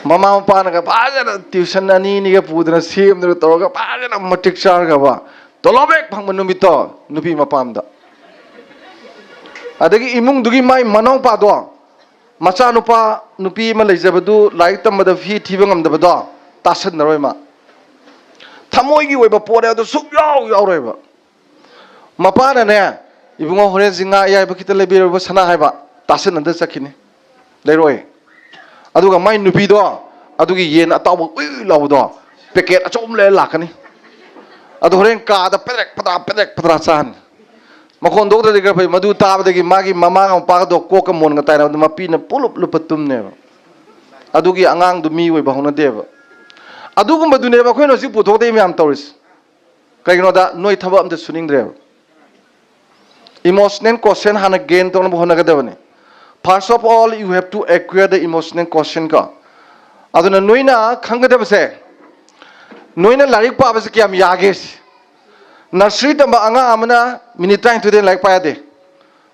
ꯃꯃꯥ ꯃꯄꯥꯅꯒ ꯐꯖꯅ tuition ꯑꯅꯤ ꯑꯅꯤꯒ ꯄꯨꯗꯅ ꯁꯦꯝꯗꯅ ꯇꯧꯔꯒ ꯐꯖꯅ ꯃꯇꯤꯛ ꯆꯥꯔꯒꯕ, ꯇꯣꯂꯣꯞ ꯍꯦꯛ ꯐꯪꯕ ꯅꯨꯃꯤꯠꯇꯣ ꯅꯨꯄꯤ ꯃꯄꯥꯝꯗ꯫ ꯑꯗꯒꯤ ꯏꯃꯨꯡꯗꯨꯒꯤ ꯃꯥꯏ ꯃꯅꯥꯎꯄꯥꯗꯣ, ꯃꯆꯥꯅꯨꯄꯥ ꯅꯨꯄꯤ ꯑꯃ ꯂꯩꯖꯕꯗꯨ ꯂꯥꯏꯔꯤꯛ ꯇꯝꯕꯗ ꯐꯤ ꯊꯤꯕ ꯉꯝꯗꯕꯗꯣ, ꯇꯥꯁꯟꯅꯔꯣꯏ ꯃꯥ꯫ ꯊꯃꯣꯏꯒꯤ ꯑꯣꯏꯕ ꯄꯣꯠꯅꯦ ꯑꯗꯨ ꯁꯨꯛꯌꯥꯎ ꯌꯥꯎꯔꯣꯏꯕ꯫ ꯃꯄꯥꯅꯅꯦ, "ꯏꯕꯨꯡꯉꯣ, ꯍꯣꯔꯦꯟꯁꯤ ꯉꯥ ꯑꯌꯥꯏꯕ ꯈꯤꯇ ꯂꯩꯕꯤꯔꯕ ꯁꯅꯥ" ꯍꯥꯏꯕ, ꯇꯥꯁꯟꯅꯗ ꯆꯠꯈꯤꯅꯤ, ꯂꯩꯔꯣꯏ꯫ ꯑꯗꯨꯒ ꯃꯥꯏ ꯅꯨꯄꯤꯗꯣ, ꯑꯗꯨꯒꯤ ꯌꯦꯟ ꯑꯇꯥꯎꯕ ꯎꯏ ꯂꯥꯎꯕꯗꯣ, ꯄꯦꯀꯦꯠ ꯑꯆꯧꯕ ꯂꯩꯔ ꯂꯥꯛꯀꯅꯤ꯫ ꯑꯗꯣ ꯍꯣꯔꯦꯟ ꯀꯥꯗ ꯄꯦꯗ꯭ꯔꯦꯛ ꯄꯗ꯭ꯔꯥ, ꯄꯦꯗ꯭ꯔꯦꯛ ꯄꯗ꯭ꯔꯥ ꯆꯥꯍꯟꯅꯤ꯫ ꯃꯈꯣꯟ ꯊꯣꯛꯇ꯭ꯔꯗꯤ ꯈꯔ ꯐꯩ, ꯃꯗꯨ ꯇꯥꯕꯗꯒꯤ ꯃꯥꯒꯤ ꯃꯃꯥꯒ ꯃꯄꯥꯒꯗꯣ ꯀꯣꯛꯀ ꯃꯣꯟꯒ ꯇꯥꯏꯅꯕꯗ ꯃꯄꯤꯅ ꯄꯨꯂꯨꯞ ꯂꯨꯞꯄ ꯇꯨꯝꯅꯦꯕ꯫ ꯑꯗꯨꯒꯤ ꯑꯉꯥꯡꯗꯨ ꯃꯤ ꯑꯣꯏꯕ ꯍꯧꯅꯗꯦꯕ꯫ ꯑꯗꯨꯒꯨꯝꯕꯗꯨꯅꯦꯕ ꯑꯩꯈꯣꯏꯅ ꯍꯧꯖꯤꯛ ꯄꯨꯊꯣꯛꯇꯦ ꯃꯌꯥꯝ ꯇꯧꯔꯤꯁꯦ꯫ ꯀꯩꯒꯤꯅꯣꯗ ꯅꯣꯏ ꯊꯕꯛ ꯑꯝꯇ ꯁꯨꯅꯤꯡꯗ꯭ꯔꯦꯕ꯫ Emotional quotient ꯍꯥꯟꯅ gain ꯇꯧꯅꯕ ꯍꯣꯠꯅꯒꯗꯕꯅꯤ꯫ First of all, you have to acquire the emotional quotient ꯀꯣ꯫ ꯑꯗꯨꯅ ꯅꯣꯏꯅ ꯈꯪꯒꯗꯕꯁꯦ, ꯅꯣꯏꯅ ꯂꯥꯏꯔꯤꯛ ꯄꯥꯕꯁꯦ ꯀꯌꯥꯝ ꯌꯥꯒꯦ ꯁꯤ꯫ Nursery ꯇꯝꯕ ꯑꯉꯥꯡ ꯑꯃꯅ ꯃꯤꯅꯤꯠ ꯇꯔꯥꯅꯤꯊꯣꯏꯗꯩ ꯂꯥꯏꯔꯤꯛ ꯄꯥ ꯌꯥꯗꯦ꯫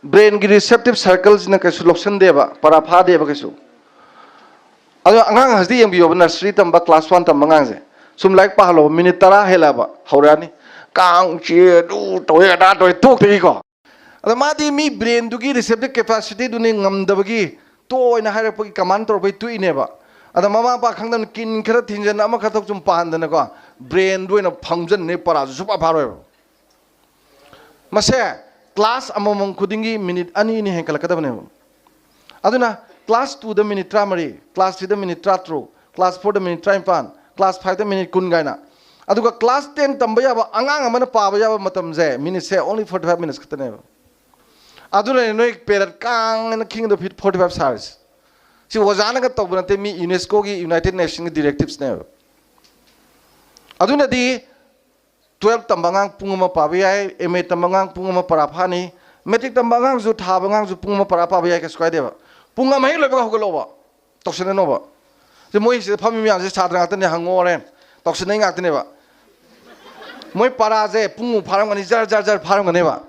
Brainꯒꯤ receptive circleꯁꯤꯅ ꯀꯩꯁꯨ ꯂꯧꯁꯟꯗꯦꯕ, ꯄꯔꯥ ꯐꯥꯗꯦꯕ ꯀꯩꯁꯨ꯫ ꯑꯗꯣ ꯑꯉꯥꯡ ꯍꯧꯖꯤꯛ ꯌꯦꯡꯕꯤꯌꯣꯕ, nursery ꯇꯝꯕ, class one ꯇꯝꯕ ꯑꯉꯥꯡꯁꯦ ꯁꯨꯝ ꯂꯥꯏꯔꯤꯛ ꯄꯥꯍꯜꯂꯣꯕ, ꯃꯤꯅꯤꯠ ꯇꯔꯥ ꯍꯦꯜꯂꯛꯑꯕ ꯍꯧꯔꯛꯑꯅꯤ, ꯀꯥꯡ ꯆꯤꯛꯑꯦ, ꯑꯗꯨ ꯇꯧꯋꯦ, ꯑꯗꯥ ꯇꯧꯋꯦ, ꯇꯣꯛꯇꯒꯤꯀꯣ꯫ ꯑꯗꯣ ꯃꯥꯗꯤ ꯃꯤ brainꯗꯨꯒꯤ receptive capacityꯗꯨꯅꯤ ꯉꯝꯗꯕꯒꯤ, ꯇꯣꯛꯑꯣꯅ ꯍꯥꯏꯔꯛꯄꯒꯤ, command ꯇꯧꯔꯛꯄꯒꯤ ꯇꯣꯛꯏꯅꯦꯕ꯫ ꯑꯗ ꯃꯃꯥ ꯃꯄꯥ ꯈꯪꯗꯕꯅ ꯀꯤꯟ ꯈꯔ ꯊꯤꯟꯖꯟ, ꯑꯃ ꯈꯔ ꯊꯣꯛ ꯁꯨꯝ ꯄꯥꯍꯟꯗꯅꯀꯣ, brainꯗꯨ ꯑꯣꯏꯅ ꯐꯝꯖꯟꯅꯤ, ꯄꯔꯥꯁꯨ ꯁꯨꯡꯄꯥ ꯐꯥꯔꯣꯏꯕ꯫ ꯃꯁꯦ class ꯑꯃꯃꯝ ꯈꯨꯗꯤꯡꯒꯤ ꯃꯤꯅꯤꯠ ꯑꯅꯤ ꯑꯅꯤ ꯍꯦꯟꯀꯠꯂꯛꯀꯗꯕꯅꯦꯕ꯫ ꯑꯗꯨꯅ class twoꯗ ꯃꯤꯅꯤꯠ ꯇꯔꯥꯃꯔꯤ, class threeꯗ ꯃꯤꯅꯤꯠ ꯇꯔꯥꯇꯔꯨꯛ, class fourꯗ ꯃꯤꯅꯤꯠ ꯇꯔꯥꯅꯤꯄꯥꯟ, class fiveꯇ ꯃꯤꯅꯤꯠ ꯀꯨꯟ ꯀꯥꯏꯅ꯫ ꯑꯗꯨꯒ class ten ꯇꯝꯕ ꯌꯥꯕ ꯑꯉꯥꯡ ꯑꯃꯅ ꯄꯥꯕ ꯌꯥꯕ ꯃꯇꯝꯁꯦ minutesꯁꯦ only forty five minutes ꯈꯛꯇꯅꯦꯕ꯫ ꯑꯗꯨꯅꯅꯦ ꯅꯣꯏ ꯄꯦꯔꯠ ꯀꯥꯡ ꯑꯅ ꯈꯤꯡꯗ ꯐꯤꯠ ꯐꯣꯔꯇꯤ ꯐꯥꯏꯚ ꯁꯥꯔꯤꯁꯦ꯫ ꯁꯤ ꯑꯣꯖꯥꯅꯒ ꯇꯧꯕ ꯅꯠꯇꯦ, ꯃꯤ ꯌꯨꯅꯦꯁꯀꯣꯒꯤ, ꯌꯨꯅꯥꯏꯇꯦꯗ ꯅꯦꯁꯟꯒꯤ ꯗꯤꯔꯦꯛꯇꯤꯞꯁꯅꯦꯕ꯫ ꯑꯗꯨꯅꯗꯤ ꯇꯨꯌꯦꯜꯞ ꯇꯝꯕ ꯑꯉꯥꯡ ꯄꯨꯡ ꯑꯃ ꯄꯥꯕ ꯌꯥꯏ, ꯑꯦꯝ ꯑꯦ ꯇꯝꯕ ꯑꯉꯥꯡ ꯄꯨꯡ ꯑꯃ ꯄꯔꯥ ꯐꯥꯅꯤ, ꯃꯦꯇ꯭ꯔꯤꯛ ꯇꯝꯕ ꯑꯉꯥꯡꯁꯨ ꯊꯥꯕ ꯑꯉꯥꯡꯁꯨ ꯄꯨꯡ ꯑꯃ ꯄꯔꯥ ꯄꯥꯕ ꯌꯥꯏ, ꯀꯩꯁꯨ ꯀꯥꯏꯗꯦꯕ꯫ ꯄꯨꯡ ꯑꯃ ꯍꯦꯛ ꯂꯣꯏꯕꯒ ꯍꯧꯒꯠꯂꯛꯑꯣꯕ, ꯇꯧꯁꯟꯅꯅꯣꯕ꯫ ꯁꯤ ꯃꯣꯏꯁꯤꯗ ꯐꯝꯃꯤ ꯃꯌꯥꯝꯁꯦ ꯁꯥꯇ꯭ꯔ ꯉꯥꯛꯇꯅꯦ, ꯍꯪꯉꯣ ꯍꯣꯔꯦꯟ꯫ ꯇꯧꯁꯟꯅꯩ ꯉꯥꯛꯇꯅꯦꯕ꯫ ꯃꯣꯏ ꯄꯔꯥꯁꯦ ꯄꯨꯡꯃꯨꯛ ꯐꯥꯔꯝꯒꯅꯤ, ꯖꯔ ꯖꯔ ꯖꯔ ꯐꯥꯔꯝꯒꯅꯦꯕ꯫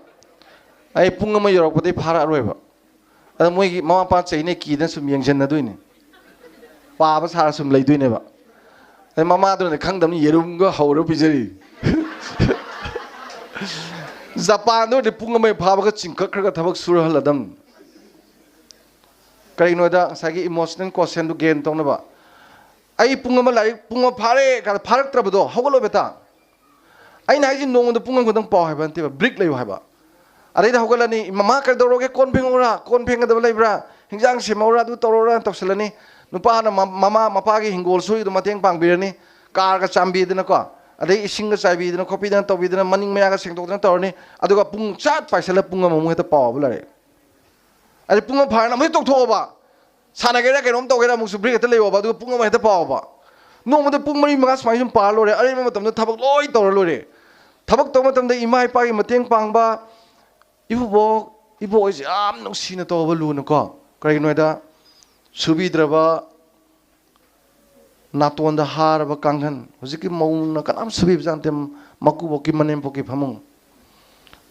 ꯑꯩ ꯄꯨꯡ ꯑꯃ ꯌꯧꯔꯛꯄꯗꯩ ꯐꯥꯔꯛꯑꯔꯣꯏꯕ꯫ ꯑꯗ ꯃꯣꯏꯒꯤ ꯃꯃꯥ ꯃꯄꯥ ꯆꯩꯅꯦ ꯀꯤꯗꯅ ꯁꯨꯝ ꯌꯦꯡꯁꯤꯟꯅꯗꯣꯏꯅꯦ꯫ ꯄꯥꯕ ꯁꯥꯔ ꯁꯨꯝ ꯂꯩꯗꯣꯏꯅꯦꯕ꯫ ꯑꯗꯩ ꯃꯃꯥꯗꯨꯅ ꯈꯪꯗꯕꯅꯤ ꯌꯦꯔꯨꯝꯒ ꯍꯧꯔ ꯄꯤꯖꯔꯤ꯫ ꯖꯄꯥꯟꯗ ꯑꯣꯏꯔꯗꯤ ꯄꯨꯡ ꯑꯃ ꯐꯥꯕꯒ ꯆꯤꯡꯈꯠꯈ꯭ꯔꯒ ꯊꯕꯛ ꯁꯨꯔꯍꯜꯂꯗꯝꯅꯤ꯫ ꯀꯔꯤꯒꯤꯅꯣꯗ ꯉꯁꯥꯏꯒꯤ ꯏꯃꯣꯁꯅꯦꯜ ꯀꯣꯁꯦꯟꯗꯨ ꯒꯦꯟ ꯇꯧꯅꯕ꯫ ꯑꯩ ꯄꯨꯡ ꯑꯃ ꯂꯥꯏꯔꯤꯛ ꯄꯨꯡ ꯑꯃ ꯐꯥꯔꯦ ꯀꯥꯏꯅ ꯐꯥꯔꯛꯇ꯭ꯔꯕꯗꯣ ꯍꯧꯒꯠꯂꯣꯏꯕ ꯍꯦꯛꯇ꯫ ꯑꯩꯅ ꯍꯥꯏꯁꯤ ꯅꯣꯡꯃꯗ ꯄꯨꯡ ꯑꯃꯈꯛꯇꯪ ꯄꯥꯎ ꯍꯥꯏꯕ ꯅꯠꯇꯦꯕ, ꯕ꯭ꯔꯦꯛ ꯂꯩꯌꯨ ꯍꯥꯏꯕ꯫ ꯑꯗꯩꯗ ꯍꯧꯒꯠꯂꯅꯤ, "ꯃꯃꯥ ꯀꯩꯗꯧꯔꯒꯦ? ꯀꯣꯟ ꯐꯦꯡꯉꯧꯔꯥ? ꯀꯣꯟ ꯐꯦꯡꯒꯗꯕ ꯂꯩꯕ꯭ꯔꯥ? ꯍꯤꯟꯖꯥꯡ ꯁꯦꯝꯍꯧꯔꯥ? ꯑꯗꯨ ꯇꯧꯔꯧꯔꯥ?" ꯇꯧꯁꯜꯂꯅꯤ꯫ ꯅꯨꯄꯥꯅ ꯃ-, ꯃꯃꯥ ꯃꯄꯥꯒꯤ ꯍꯤꯡꯒꯣꯜ ꯁꯨꯔꯤꯗꯣ ꯃꯇꯦꯡ ꯄꯥꯡꯕꯤꯔꯅꯤ꯫ ꯀꯥꯔꯒ ꯆꯥꯝꯕꯤꯗꯅꯀꯣ, ꯑꯗꯩ ꯏꯁꯤꯡꯒ ꯆꯥꯏꯕꯤꯗꯅ ꯈꯣꯠꯄꯤꯗꯅ ꯇꯧꯕꯤꯗꯅ ꯃꯅꯤꯡ ꯃꯌꯥꯒ ꯁꯦꯡꯗꯣꯛꯇꯅ ꯇꯧꯔꯅꯤ꯫ ꯑꯗꯨꯒ ꯄꯨꯡ ꯆꯥꯠ ꯄꯥꯏꯁꯜꯂ ꯄꯨꯡ ꯑꯃꯃꯨꯛ ꯍꯦꯛꯇ ꯄꯥꯎ ꯍꯥꯏꯕ ꯂꯥꯏꯔꯤꯛ꯫ ꯑꯗꯩ ꯄꯨꯡ ꯑꯃ ꯐꯥꯔꯅ ꯑꯃꯨꯛ ꯍꯦꯛ ꯇꯣꯛꯊꯣꯛꯑꯣꯕ꯫ ꯁꯥꯟꯅꯒꯦꯔꯥ ꯀꯩꯅꯣꯝ ꯇꯧꯒꯦꯔꯥ ꯑꯃꯨꯛꯁꯨ ꯕ꯭ꯔꯦꯛ ꯍꯦꯛꯇ ꯂꯩꯌꯣꯕ, ꯑꯗꯨꯒ ꯄꯨꯡ ꯑꯃ ꯍꯦꯛꯇ ꯄꯥꯎꯕ꯫ ꯅꯣꯡꯃꯗ ꯄꯨꯡ ꯃꯔꯤ ꯃꯉꯥ ꯁꯨꯃꯥꯏꯅ ꯁꯨꯝ ꯄꯥꯔ ꯂꯣꯏꯔꯦ꯫ ꯑꯔꯦꯝꯕ ꯃꯇꯝꯗ ꯊꯕꯛ ꯂꯣꯏ ꯇꯧꯔ ꯂꯣꯏꯔꯦ꯫ ꯊꯕꯛ ꯇꯧꯕ ꯃꯇꯝꯗ ꯏꯃꯥ ꯏꯄꯥꯒꯤ ꯃꯇꯦꯡ ꯄꯥꯡꯕ, ꯏꯕꯣꯛ, ꯏꯕꯣꯛ ꯑꯩꯁꯦ ꯌꯥꯝ ꯅꯨꯡꯁꯤꯅ ꯇꯧꯕ ꯂꯨꯅꯀꯣ꯫ ꯀꯔꯤꯒꯤꯅꯣ ꯍꯥꯏꯗ, ꯁꯨꯕꯤꯗ꯭ꯔꯕ ꯅꯥꯇꯣꯟꯗ ꯍꯥꯔꯕ ꯀꯥꯡꯈꯟ꯫ ꯍꯧꯖꯤꯛꯀꯤ ꯃꯧꯅ ꯀꯅꯥꯝ ꯁꯨꯕꯤꯕ ꯖꯥꯠ ꯅꯠꯇꯦ꯫ ꯃꯀꯨꯕꯣꯛꯀꯤ ꯃꯅꯦꯝꯕꯣꯛꯀꯤ ꯐꯃꯨꯡ꯫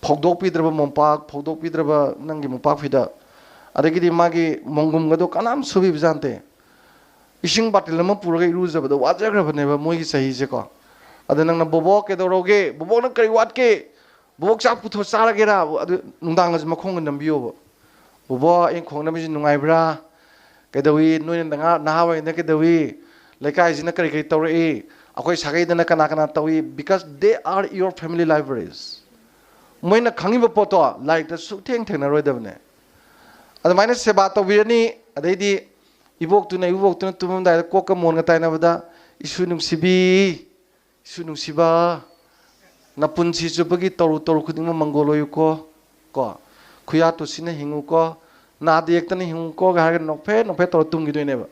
ꯐꯧꯗꯣꯛꯄꯤꯗ꯭ꯔꯕ ꯃꯣꯝꯄꯥꯛ, ꯐꯧꯗꯣꯛꯄꯤꯗ꯭ꯔꯕ ꯅꯪꯒꯤ ꯃꯣꯝꯄꯥꯛ ꯐꯤꯗꯛ꯫ ꯑꯗꯒꯤꯗꯤ ꯃꯥꯒꯤ ꯃꯣꯟꯒꯨꯝꯒꯗꯣ ꯀꯅꯥꯝ ꯁꯨꯕꯤꯕ ꯖꯥꯠ ꯅꯠꯇꯦ꯫ ꯏꯁꯤꯡ ꯕꯥꯇꯤꯜ ꯑꯃ ꯄꯨꯔꯒ ꯏꯔꯨꯖꯕꯗ ꯋꯥꯖꯈ꯭ꯔꯕꯅꯦꯕ ꯃꯣꯏꯒꯤ ꯆꯍꯤꯁꯦꯀꯣ꯫ ꯑꯗ ꯅꯪꯅ, "ꯕꯣꯕꯣꯛ ꯀꯩꯗꯧꯔꯧꯒꯦ? ꯕꯣꯕꯣꯛꯅ ꯀꯔꯤ ꯋꯥꯠꯀꯦ? ꯕꯣꯕꯣꯛ ꯆꯥꯛ ꯄꯨꯊꯣꯛ ꯆꯥꯔꯒꯦꯔꯥ?" ꯑꯗꯨ ꯅꯨꯡꯗꯥꯡꯒꯁꯦ ꯃꯈꯣꯡꯒ ꯅꯝꯕꯤꯌꯣꯕ꯫ "ꯕꯣꯕꯣꯛ, ꯑꯩꯅ ꯈꯣꯡꯅꯕꯁꯤ ꯅꯨꯡꯉꯥꯏꯕ꯭ꯔꯥ? ꯀꯩꯗꯧꯏ? ꯅꯣꯏꯅ ꯅꯍꯥ-, ꯅꯍꯥ ꯑꯣꯏꯔꯤꯉꯩꯗ ꯀꯩꯗꯧꯏ? ꯂꯩꯀꯥꯏꯁꯤꯅ ꯀꯔꯤ ꯀꯔꯤ ꯇꯧꯔꯛꯏ? ꯑꯩꯈꯣꯏ ꯁꯥꯒꯩꯗꯅ ꯀꯅꯥ ꯀꯅꯥ ꯇꯧꯏ?" Because they are your family libraries. ꯃꯣꯏꯅ ꯈꯪꯉꯤꯕ ꯄꯣꯠꯇꯣ ꯂꯥꯏꯔꯤꯛꯇ ꯁꯨꯛꯊꯦꯡ ꯊꯦꯡꯅꯔꯣꯏꯗꯕꯅꯦ꯫ ꯑꯗꯨꯃꯥꯏꯅ ꯁꯦꯕꯥ ꯇꯧꯕꯤꯔꯅꯤ꯫ ꯑꯗꯩꯗꯤ ꯏꯕꯣꯛꯇꯨꯅ, ꯏꯕꯣꯛꯇꯨꯅ ꯇꯨꯝꯃꯝꯗꯥꯏꯗ ꯀꯣꯛꯀ ꯃꯣꯟꯒ ꯇꯥꯏꯅꯕꯗ, "ꯏꯁꯨ ꯅꯨꯡꯁꯤꯕꯤ, ꯏꯁꯨ ꯅꯨꯡꯁꯤꯕ, ꯅꯄꯨꯟꯁꯤ ꯆꯨꯞꯄꯒꯤ ꯇꯧꯔꯨ ꯇꯧꯔꯨ ꯈꯨꯗꯤꯡꯃꯛ ꯃꯪꯒꯣꯜ ꯑꯣꯏꯌꯨꯀꯣ" ꯀꯣ꯫ ꯈꯨꯌꯥ ꯇꯨꯁꯤꯟꯅ ꯍꯤꯡꯉꯨꯀꯣ, ꯅꯥꯗ ꯌꯦꯛꯇꯅ ꯍꯤꯡꯉꯨꯀꯣꯒ ꯍꯥꯏꯔꯒ ꯅꯣꯛꯐꯦꯠ ꯅꯣꯛꯐꯦꯠ ꯇꯧꯔ ꯇꯨꯝꯈꯤꯗꯣꯏꯅꯦꯕ꯫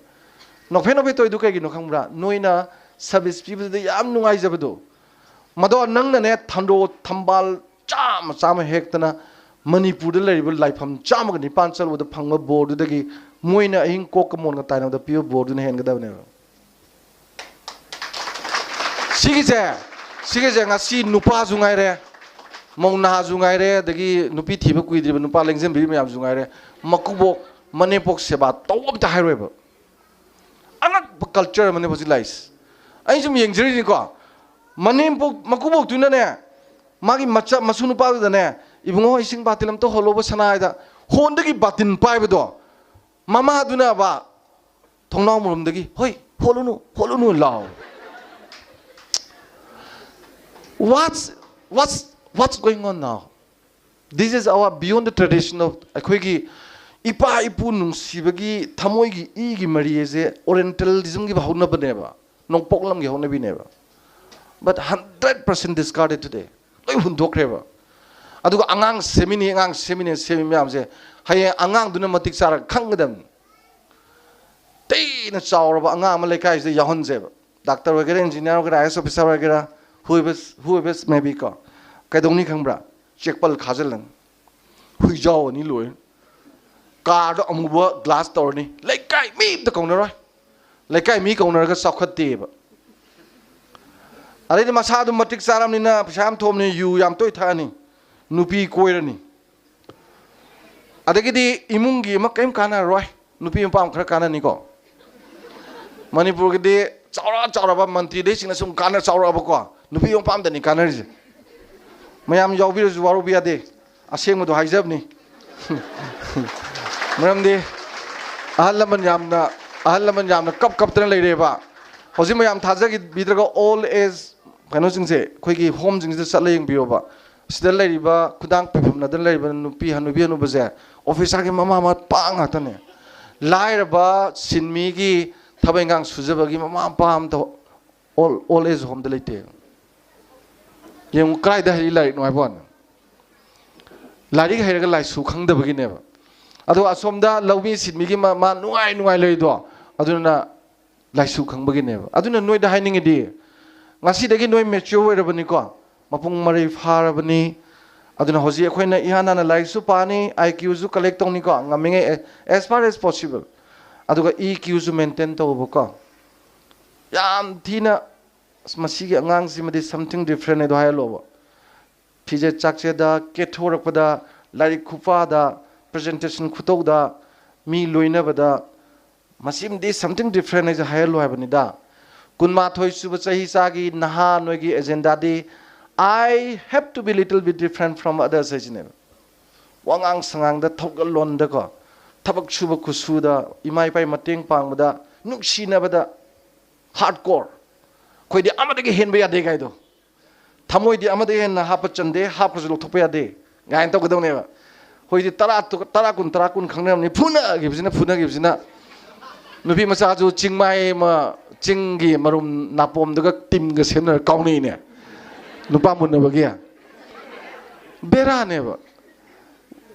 ꯅꯣꯛꯐꯦꯠ ꯅꯣꯛꯐꯦꯠ ꯇꯧꯔꯤꯗꯨ ꯀꯩꯒꯤꯅꯣ ꯈꯪꯕ꯭ꯔꯥ? ꯅꯣꯏꯅ ꯁꯥꯔꯚꯤꯁ ꯄꯤꯕꯗꯨꯗ ꯌꯥꯝ ꯅꯨꯡꯉꯥꯏꯖꯕꯗꯣ, ꯃꯗꯣ ꯅꯪꯅꯅꯦ ꯊꯟꯗꯣ ꯊꯝꯕꯥꯜ ꯆꯥꯝꯃ ꯆꯥꯝꯃ ꯍꯦꯛꯇꯅ ꯃꯅꯤꯄꯨꯔꯗ ꯂꯩꯔꯤꯕ ꯂꯥꯏꯐꯝ ꯆꯥꯝꯃꯒ ꯅꯤꯄꯥꯟ ꯆꯠꯂꯨꯕꯗ ꯐꯪꯕ ꯕꯣꯔꯗꯨꯗꯒꯤ ꯃꯣꯏꯅ ꯑꯍꯤꯡ ꯀꯣꯛꯀ ꯃꯣꯟꯒ ꯇꯥꯏꯅꯕꯗ ꯄꯤꯕ ꯕꯣꯔꯗꯨꯅ ꯍꯦꯟꯒꯗꯕꯅꯦꯕ꯫ ꯁꯤꯒꯤꯁꯦ, ꯁꯤꯒꯤꯁꯦ ꯉꯁꯤ ꯅꯨꯄꯥꯁꯨ ꯉꯥꯏꯔꯦ, ꯃꯧ ꯅꯍꯥꯁꯨ ꯉꯥꯏꯔꯦ, ꯑꯗꯒꯤ ꯅꯨꯄꯤ ꯊꯤꯕ ꯀꯨꯏꯗ꯭ꯔꯤꯕ ꯅꯨꯄꯥ ꯂꯦꯡꯖꯟꯕꯤꯔꯤ ꯃꯌꯥꯝꯁꯨ ꯉꯥꯏꯔꯦ, ꯃꯀꯨꯕꯣꯛ ꯃꯅꯦꯝꯄꯣꯛ ꯁꯦꯕꯥ ꯇꯧꯕ ꯑꯝꯇ ꯍꯥꯏꯔꯣꯏꯕ꯫ ꯑꯉꯛꯄ ꯀꯜꯆꯔ ꯑꯃꯅꯦ ꯍꯧꯖꯤꯛ ꯂꯥꯛꯏꯁꯦ꯫ ꯑꯩ ꯁꯨꯝ ꯌꯦꯡꯖꯔꯤꯅꯤꯀꯣ, ꯃꯅꯦꯝꯄꯣꯛ ꯃꯀꯨꯕꯣꯛꯇꯨꯅꯅꯦ, ꯃꯥꯒꯤ ꯃꯆꯥ ꯃꯁꯨ ꯅꯨꯄꯥꯗꯨꯗꯅꯦ, "ꯏꯕꯨꯡꯉꯣ, ꯏꯁꯤꯡ ꯕꯥꯇꯤꯜ ꯑꯝꯇ ꯍꯣꯜꯂꯣꯕ ꯁꯅꯥ" ꯍꯥꯏꯗ, ꯍꯣꯟꯗꯒꯤ ꯕꯥꯇꯤꯜ ꯄꯥꯏꯕꯗꯣ, ꯃꯃꯥꯗꯨꯅꯕ ꯊꯣꯡꯅꯥꯎ ꯃꯔꯨꯝꯗꯒꯤ, "ꯍꯣꯏ, ꯍꯣꯜꯂꯨꯅꯨ, ꯍꯣꯜꯂꯨꯅꯨ" ꯂꯥꯎ꯫ What's, what's, what's going on now? This is our beyond the tradition of, ꯑꯩꯈꯣꯏꯒꯤ ꯏꯄꯥ ꯏꯄꯨ ꯅꯨꯡꯁꯤꯕꯒꯤ ꯊꯃꯣꯏꯒꯤ ꯏꯒꯤ ꯃꯔꯤ ꯑꯁꯦ Orientalismꯒꯤ ꯍꯧꯅꯕꯅꯦꯕ, ꯅꯣꯡꯄꯣꯛ ꯂꯝꯒꯤ ꯍꯧꯅꯕꯤꯅꯦꯕ꯫ But hundred percent discarded today. ꯂꯣꯏ ꯍꯨꯟꯗꯣꯛꯈ꯭ꯔꯦꯕ꯫ ꯑꯗꯨꯒ ꯑꯉꯥꯡ ꯁꯦꯝꯃꯤꯅꯤ, ꯑꯉꯥꯡ ꯁꯦꯝꯃꯤꯅꯤ, ꯁꯦꯝꯃꯤ ꯃꯌꯥꯝꯁꯦ ꯍꯌꯦꯡ ꯑꯉꯥꯡꯗꯨꯅ ꯃꯇꯤꯛ ꯆꯥꯔꯒ ꯈꯪꯒꯗꯕꯅꯤ꯫ ꯊꯤꯅ ꯆꯥꯎꯔꯕ ꯑꯉꯥꯡ ꯑꯃ ꯂꯩꯀꯥꯏꯁꯤꯗ ꯌꯥꯎꯍꯟꯁꯦꯕ꯫ ꯗꯥꯛꯇꯔ ꯑꯣꯏꯒꯦꯔꯥ, ꯏꯟꯖꯤꯅꯤꯌꯥꯔ ꯑꯣꯏꯒꯦꯔꯥ, ꯑꯥꯏ ꯑꯦꯁ ꯑꯣꯐꯤꯁꯥꯔ ꯑꯣꯏꯒꯦꯔꯥ, whoever, whoever may be ꯀꯣ꯫ ꯀꯩꯗꯧꯅꯤ ꯈꯪꯕ꯭ꯔꯥ? ꯆꯦꯛꯄꯜ ꯈꯥꯖꯤꯜꯂꯅꯤ꯫ ꯍꯨꯏꯖꯥꯎ ꯑꯅꯤ ꯂꯣꯏꯔꯅꯤ꯫ ꯀꯥꯔꯗꯣ ꯑꯃꯨꯕ ꯒ꯭ꯂꯥꯁ ꯇꯧꯔꯅꯤ꯫ ꯂꯩꯀꯥꯏ ꯃꯤ ꯑꯝꯇ ꯀꯧꯅꯔꯣꯏ꯫ ꯂꯩꯀꯥꯏ ꯃꯤ ꯀꯧꯅꯔꯒ ꯆꯥꯎꯈꯠꯇꯦꯕ꯫ ꯑꯗꯩꯗꯤ ꯃꯁꯥꯗꯨ ꯃꯇꯤꯛ ꯆꯥꯔꯕꯅꯤꯅ ꯄꯩꯁꯥ ꯌꯥꯝ ꯊꯣꯛꯑꯕꯅꯤꯅ ꯌꯨ ꯌꯥꯝ ꯇꯣꯏ ꯊꯛꯑꯅꯤ꯫ ꯅꯨꯄꯤ ꯀꯣꯏꯔꯅꯤ꯫ ꯑꯗꯒꯤꯗꯤ ꯏꯃꯨꯡꯒꯤ ꯑꯃ ꯀꯔꯤꯝ ꯀꯥꯟꯅꯔꯔꯣꯏ꯫ ꯅꯨꯄꯤ ꯃꯄꯥ ꯑꯃ ꯈꯔ ꯀꯥꯟꯅꯅꯤꯀꯣ꯫ ꯃꯅꯤꯄꯨꯔꯒꯤꯗꯤ ꯆꯥꯎꯔ ꯆꯥꯎꯔꯕ ꯃꯟꯇ꯭ꯔꯤꯗꯩꯁꯤꯡꯅ ꯁꯨꯝ ꯀꯥꯟꯅ ꯆꯥꯎꯔꯛꯑꯕꯀꯣ꯫ ꯅꯨꯄꯤ ꯃꯄꯥ ꯑꯝꯗꯅꯤ ꯀꯥꯟꯅꯔꯤꯁꯦ꯫ ꯃꯌꯥꯝ ꯌꯥꯎꯕꯤꯔꯁꯨ ꯋꯥꯔꯧꯕ ꯌꯥꯗꯦ꯫ ꯑꯁꯦꯡꯕꯗꯣ ꯍꯥꯏꯖꯕꯅꯤ꯫ ꯃꯔꯝꯗꯤ ꯑꯍꯜ ꯂꯃꯟ ꯌꯥꯝꯅ, ꯑꯍꯜ ꯂꯃꯟ ꯌꯥꯝꯅ ꯀꯞ ꯀꯞꯇꯅ ꯂꯩꯔꯦꯕ꯫ ꯍꯧꯖꯤꯛ ꯃꯌꯥꯝ ꯊꯥꯖꯈꯤꯕꯤꯗ꯭ꯔꯒ old age ꯀꯩꯅꯣꯁꯤꯡꯁꯦ, ꯑꯩꯈꯣꯏꯒꯤ ꯍꯣꯝꯁꯤꯡꯁꯤꯗ ꯆꯠꯂ ꯌꯦꯡꯕꯤꯌꯣꯕ꯫ ꯁꯤꯗ ꯂꯩꯔꯤꯕ ꯈꯨꯗꯥꯡ ꯄꯤꯐꯝꯅꯗꯅ ꯂꯩꯔꯤꯕ ꯅꯨꯄꯤ ꯍꯅꯨꯕꯤ ꯍꯅꯨꯕꯁꯦ ꯑꯣꯐꯤꯁꯥꯔꯒꯤ ꯃꯃꯥ ꯃꯄꯥ ꯉꯥꯛꯇꯅꯦ꯫ ꯂꯥꯏꯔꯕ ꯁꯤꯟꯃꯤꯒꯤ ꯊꯕꯛ ꯏꯪꯈꯥꯡ ꯁꯨꯖꯕꯒꯤ ꯃꯃꯥ ꯃꯄꯥ ꯑꯝꯇ ꯑꯣꯜ, old age homeꯗ ꯂꯩꯇꯦ꯫ ꯌꯦꯡꯉꯨ, ꯀꯗꯥꯏꯗ ꯍꯩꯔꯤ ꯂꯥꯏꯔꯤꯛꯅꯣ ꯍꯥꯏꯕ ꯋꯥꯅꯤ꯫ ꯂꯥꯏꯔꯤꯛ ꯍꯩꯔꯒ ꯂꯥꯏꯁꯨ ꯈꯪꯗꯕꯒꯤꯅꯦꯕ꯫ ꯑꯗꯣ ꯑꯁꯣꯝꯗ ꯂꯧꯃꯤ ꯁꯤꯟꯃꯤꯒꯤ ꯃꯥ ꯃꯥ ꯅꯨꯡꯉꯥꯏ ꯅꯨꯡꯉꯥꯏ ꯂꯩꯗꯣ, ꯑꯗꯨꯅ ꯂꯥꯏꯁꯨ ꯈꯪꯕꯒꯤꯅꯦꯕ꯫ ꯑꯗꯨꯅ ꯅꯣꯏꯗ ꯍꯥꯏꯅꯤꯡꯉꯤꯗꯤ, ꯉꯁꯤꯗꯒꯤ ꯅꯣꯏ mature ꯑꯣꯏꯔꯕꯅꯤꯀꯣ, ꯃꯄꯨꯡ ꯃꯔꯩ ꯐꯥꯔꯕꯅꯤ꯫ ꯑꯗꯨꯅ ꯍꯧꯖꯤꯛ ꯑꯩꯈꯣꯏꯅ ꯏꯍꯥꯟ ꯍꯥꯟꯅ ꯂꯥꯏꯔꯤꯛꯁꯨ ꯄꯥꯅꯤ, IQꯁꯨ collect ꯇꯧꯅꯤꯀꯣ, ꯉꯝꯃꯤꯉꯩ as far as possible꯫ ꯑꯗꯨꯒ EQꯁꯨ maintain ꯇꯧꯕꯀꯣ꯫ ꯌꯥꯝ ꯊꯤꯅ "ꯑꯁ, ꯃꯁꯤꯒꯤ ꯑꯉꯥꯡꯁꯤꯃꯗꯤ something different" ꯍꯥꯏꯗꯣ ꯍꯥꯏꯍꯜꯂꯣꯕ꯫ ꯐꯤꯖꯦꯠ ꯆꯥꯛꯆꯦꯠꯇ, ꯀꯦꯊꯣꯔꯛꯄꯗ, ꯂꯥꯏꯔꯤꯛ ꯈꯨꯄꯥꯗ, presentation ꯈꯨꯇꯧꯗ, ꯃꯤ ꯂꯣꯏꯅꯕꯗ, "ꯃꯁꯤꯃꯗꯤ something different" ꯍꯥꯏꯁꯦ ꯍꯥꯏꯍꯜꯂꯣ ꯍꯥꯏꯕꯅꯤꯗ꯫ ꯀꯨꯟꯃꯥꯊꯣꯏ ꯁꯨꯕ ꯆꯍꯤ ꯆꯥꯒꯤ ꯅꯍꯥ ꯅꯣꯏꯒꯤ agendaꯗꯤ "I have to be little bit different from others" ꯍꯥꯏꯁꯤꯅꯦꯕ꯫ ꯋꯥꯉꯥꯡ ꯁꯉꯥꯡꯗ, ꯊꯧꯒꯜꯂꯣꯟꯗꯀꯣ, ꯊꯕꯛ ꯁꯨꯕ ꯈꯨꯠꯁꯨꯗ, ꯏꯃꯥ ꯏꯄꯥꯒꯤ ꯃꯇꯦꯡ ꯄꯥꯡꯕꯗ, ꯅꯨꯡꯁꯤꯅꯕꯗ, hardcore꯫ ꯑꯩꯈꯣꯏꯗꯤ ꯑꯃꯗꯒꯤ ꯍꯦꯟꯕ ꯌꯥꯗꯦ ꯀꯥꯏꯗꯣ꯫ ꯊꯃꯣꯏꯗꯤ ꯑꯃꯗꯒꯤ ꯍꯦꯟꯅ ꯍꯥꯞꯄ ꯆꯟꯗꯦ, ꯍꯥꯞꯈ꯭ꯔꯁꯨ ꯂꯧꯊꯣꯛꯄ ꯌꯥꯗꯦ ꯀꯥꯏꯅ ꯇꯧꯒꯗꯧꯅꯦꯕ꯫ ꯑꯩꯈꯣꯏꯗꯤ ꯇꯔꯥ ꯇꯨ-, ꯇꯔꯥ ꯀꯨꯟ, ꯇꯔꯥ ꯀꯨꯟ ꯈꯪꯅꯔꯝꯅꯤ, ꯐꯨꯅꯈꯤꯕꯁꯤꯅ, ꯐꯨꯅꯈꯤꯕꯁꯤꯅ꯫ ꯅꯨꯄꯤ ꯃꯆꯥꯁꯨ ꯆꯤꯡꯃꯥꯏ ꯑꯃ, ꯆꯤꯡꯒꯤ ꯃꯔꯨꯝ ꯅꯥꯄꯣꯝꯗꯨꯒ teamꯒ ꯁꯦꯝꯅꯔ ꯀꯥꯎꯅꯩꯅꯦ, ꯅꯨꯄꯥ ꯃꯨꯟꯅꯕꯒꯤ꯫ ꯕꯦꯔꯥꯅꯦꯕ꯫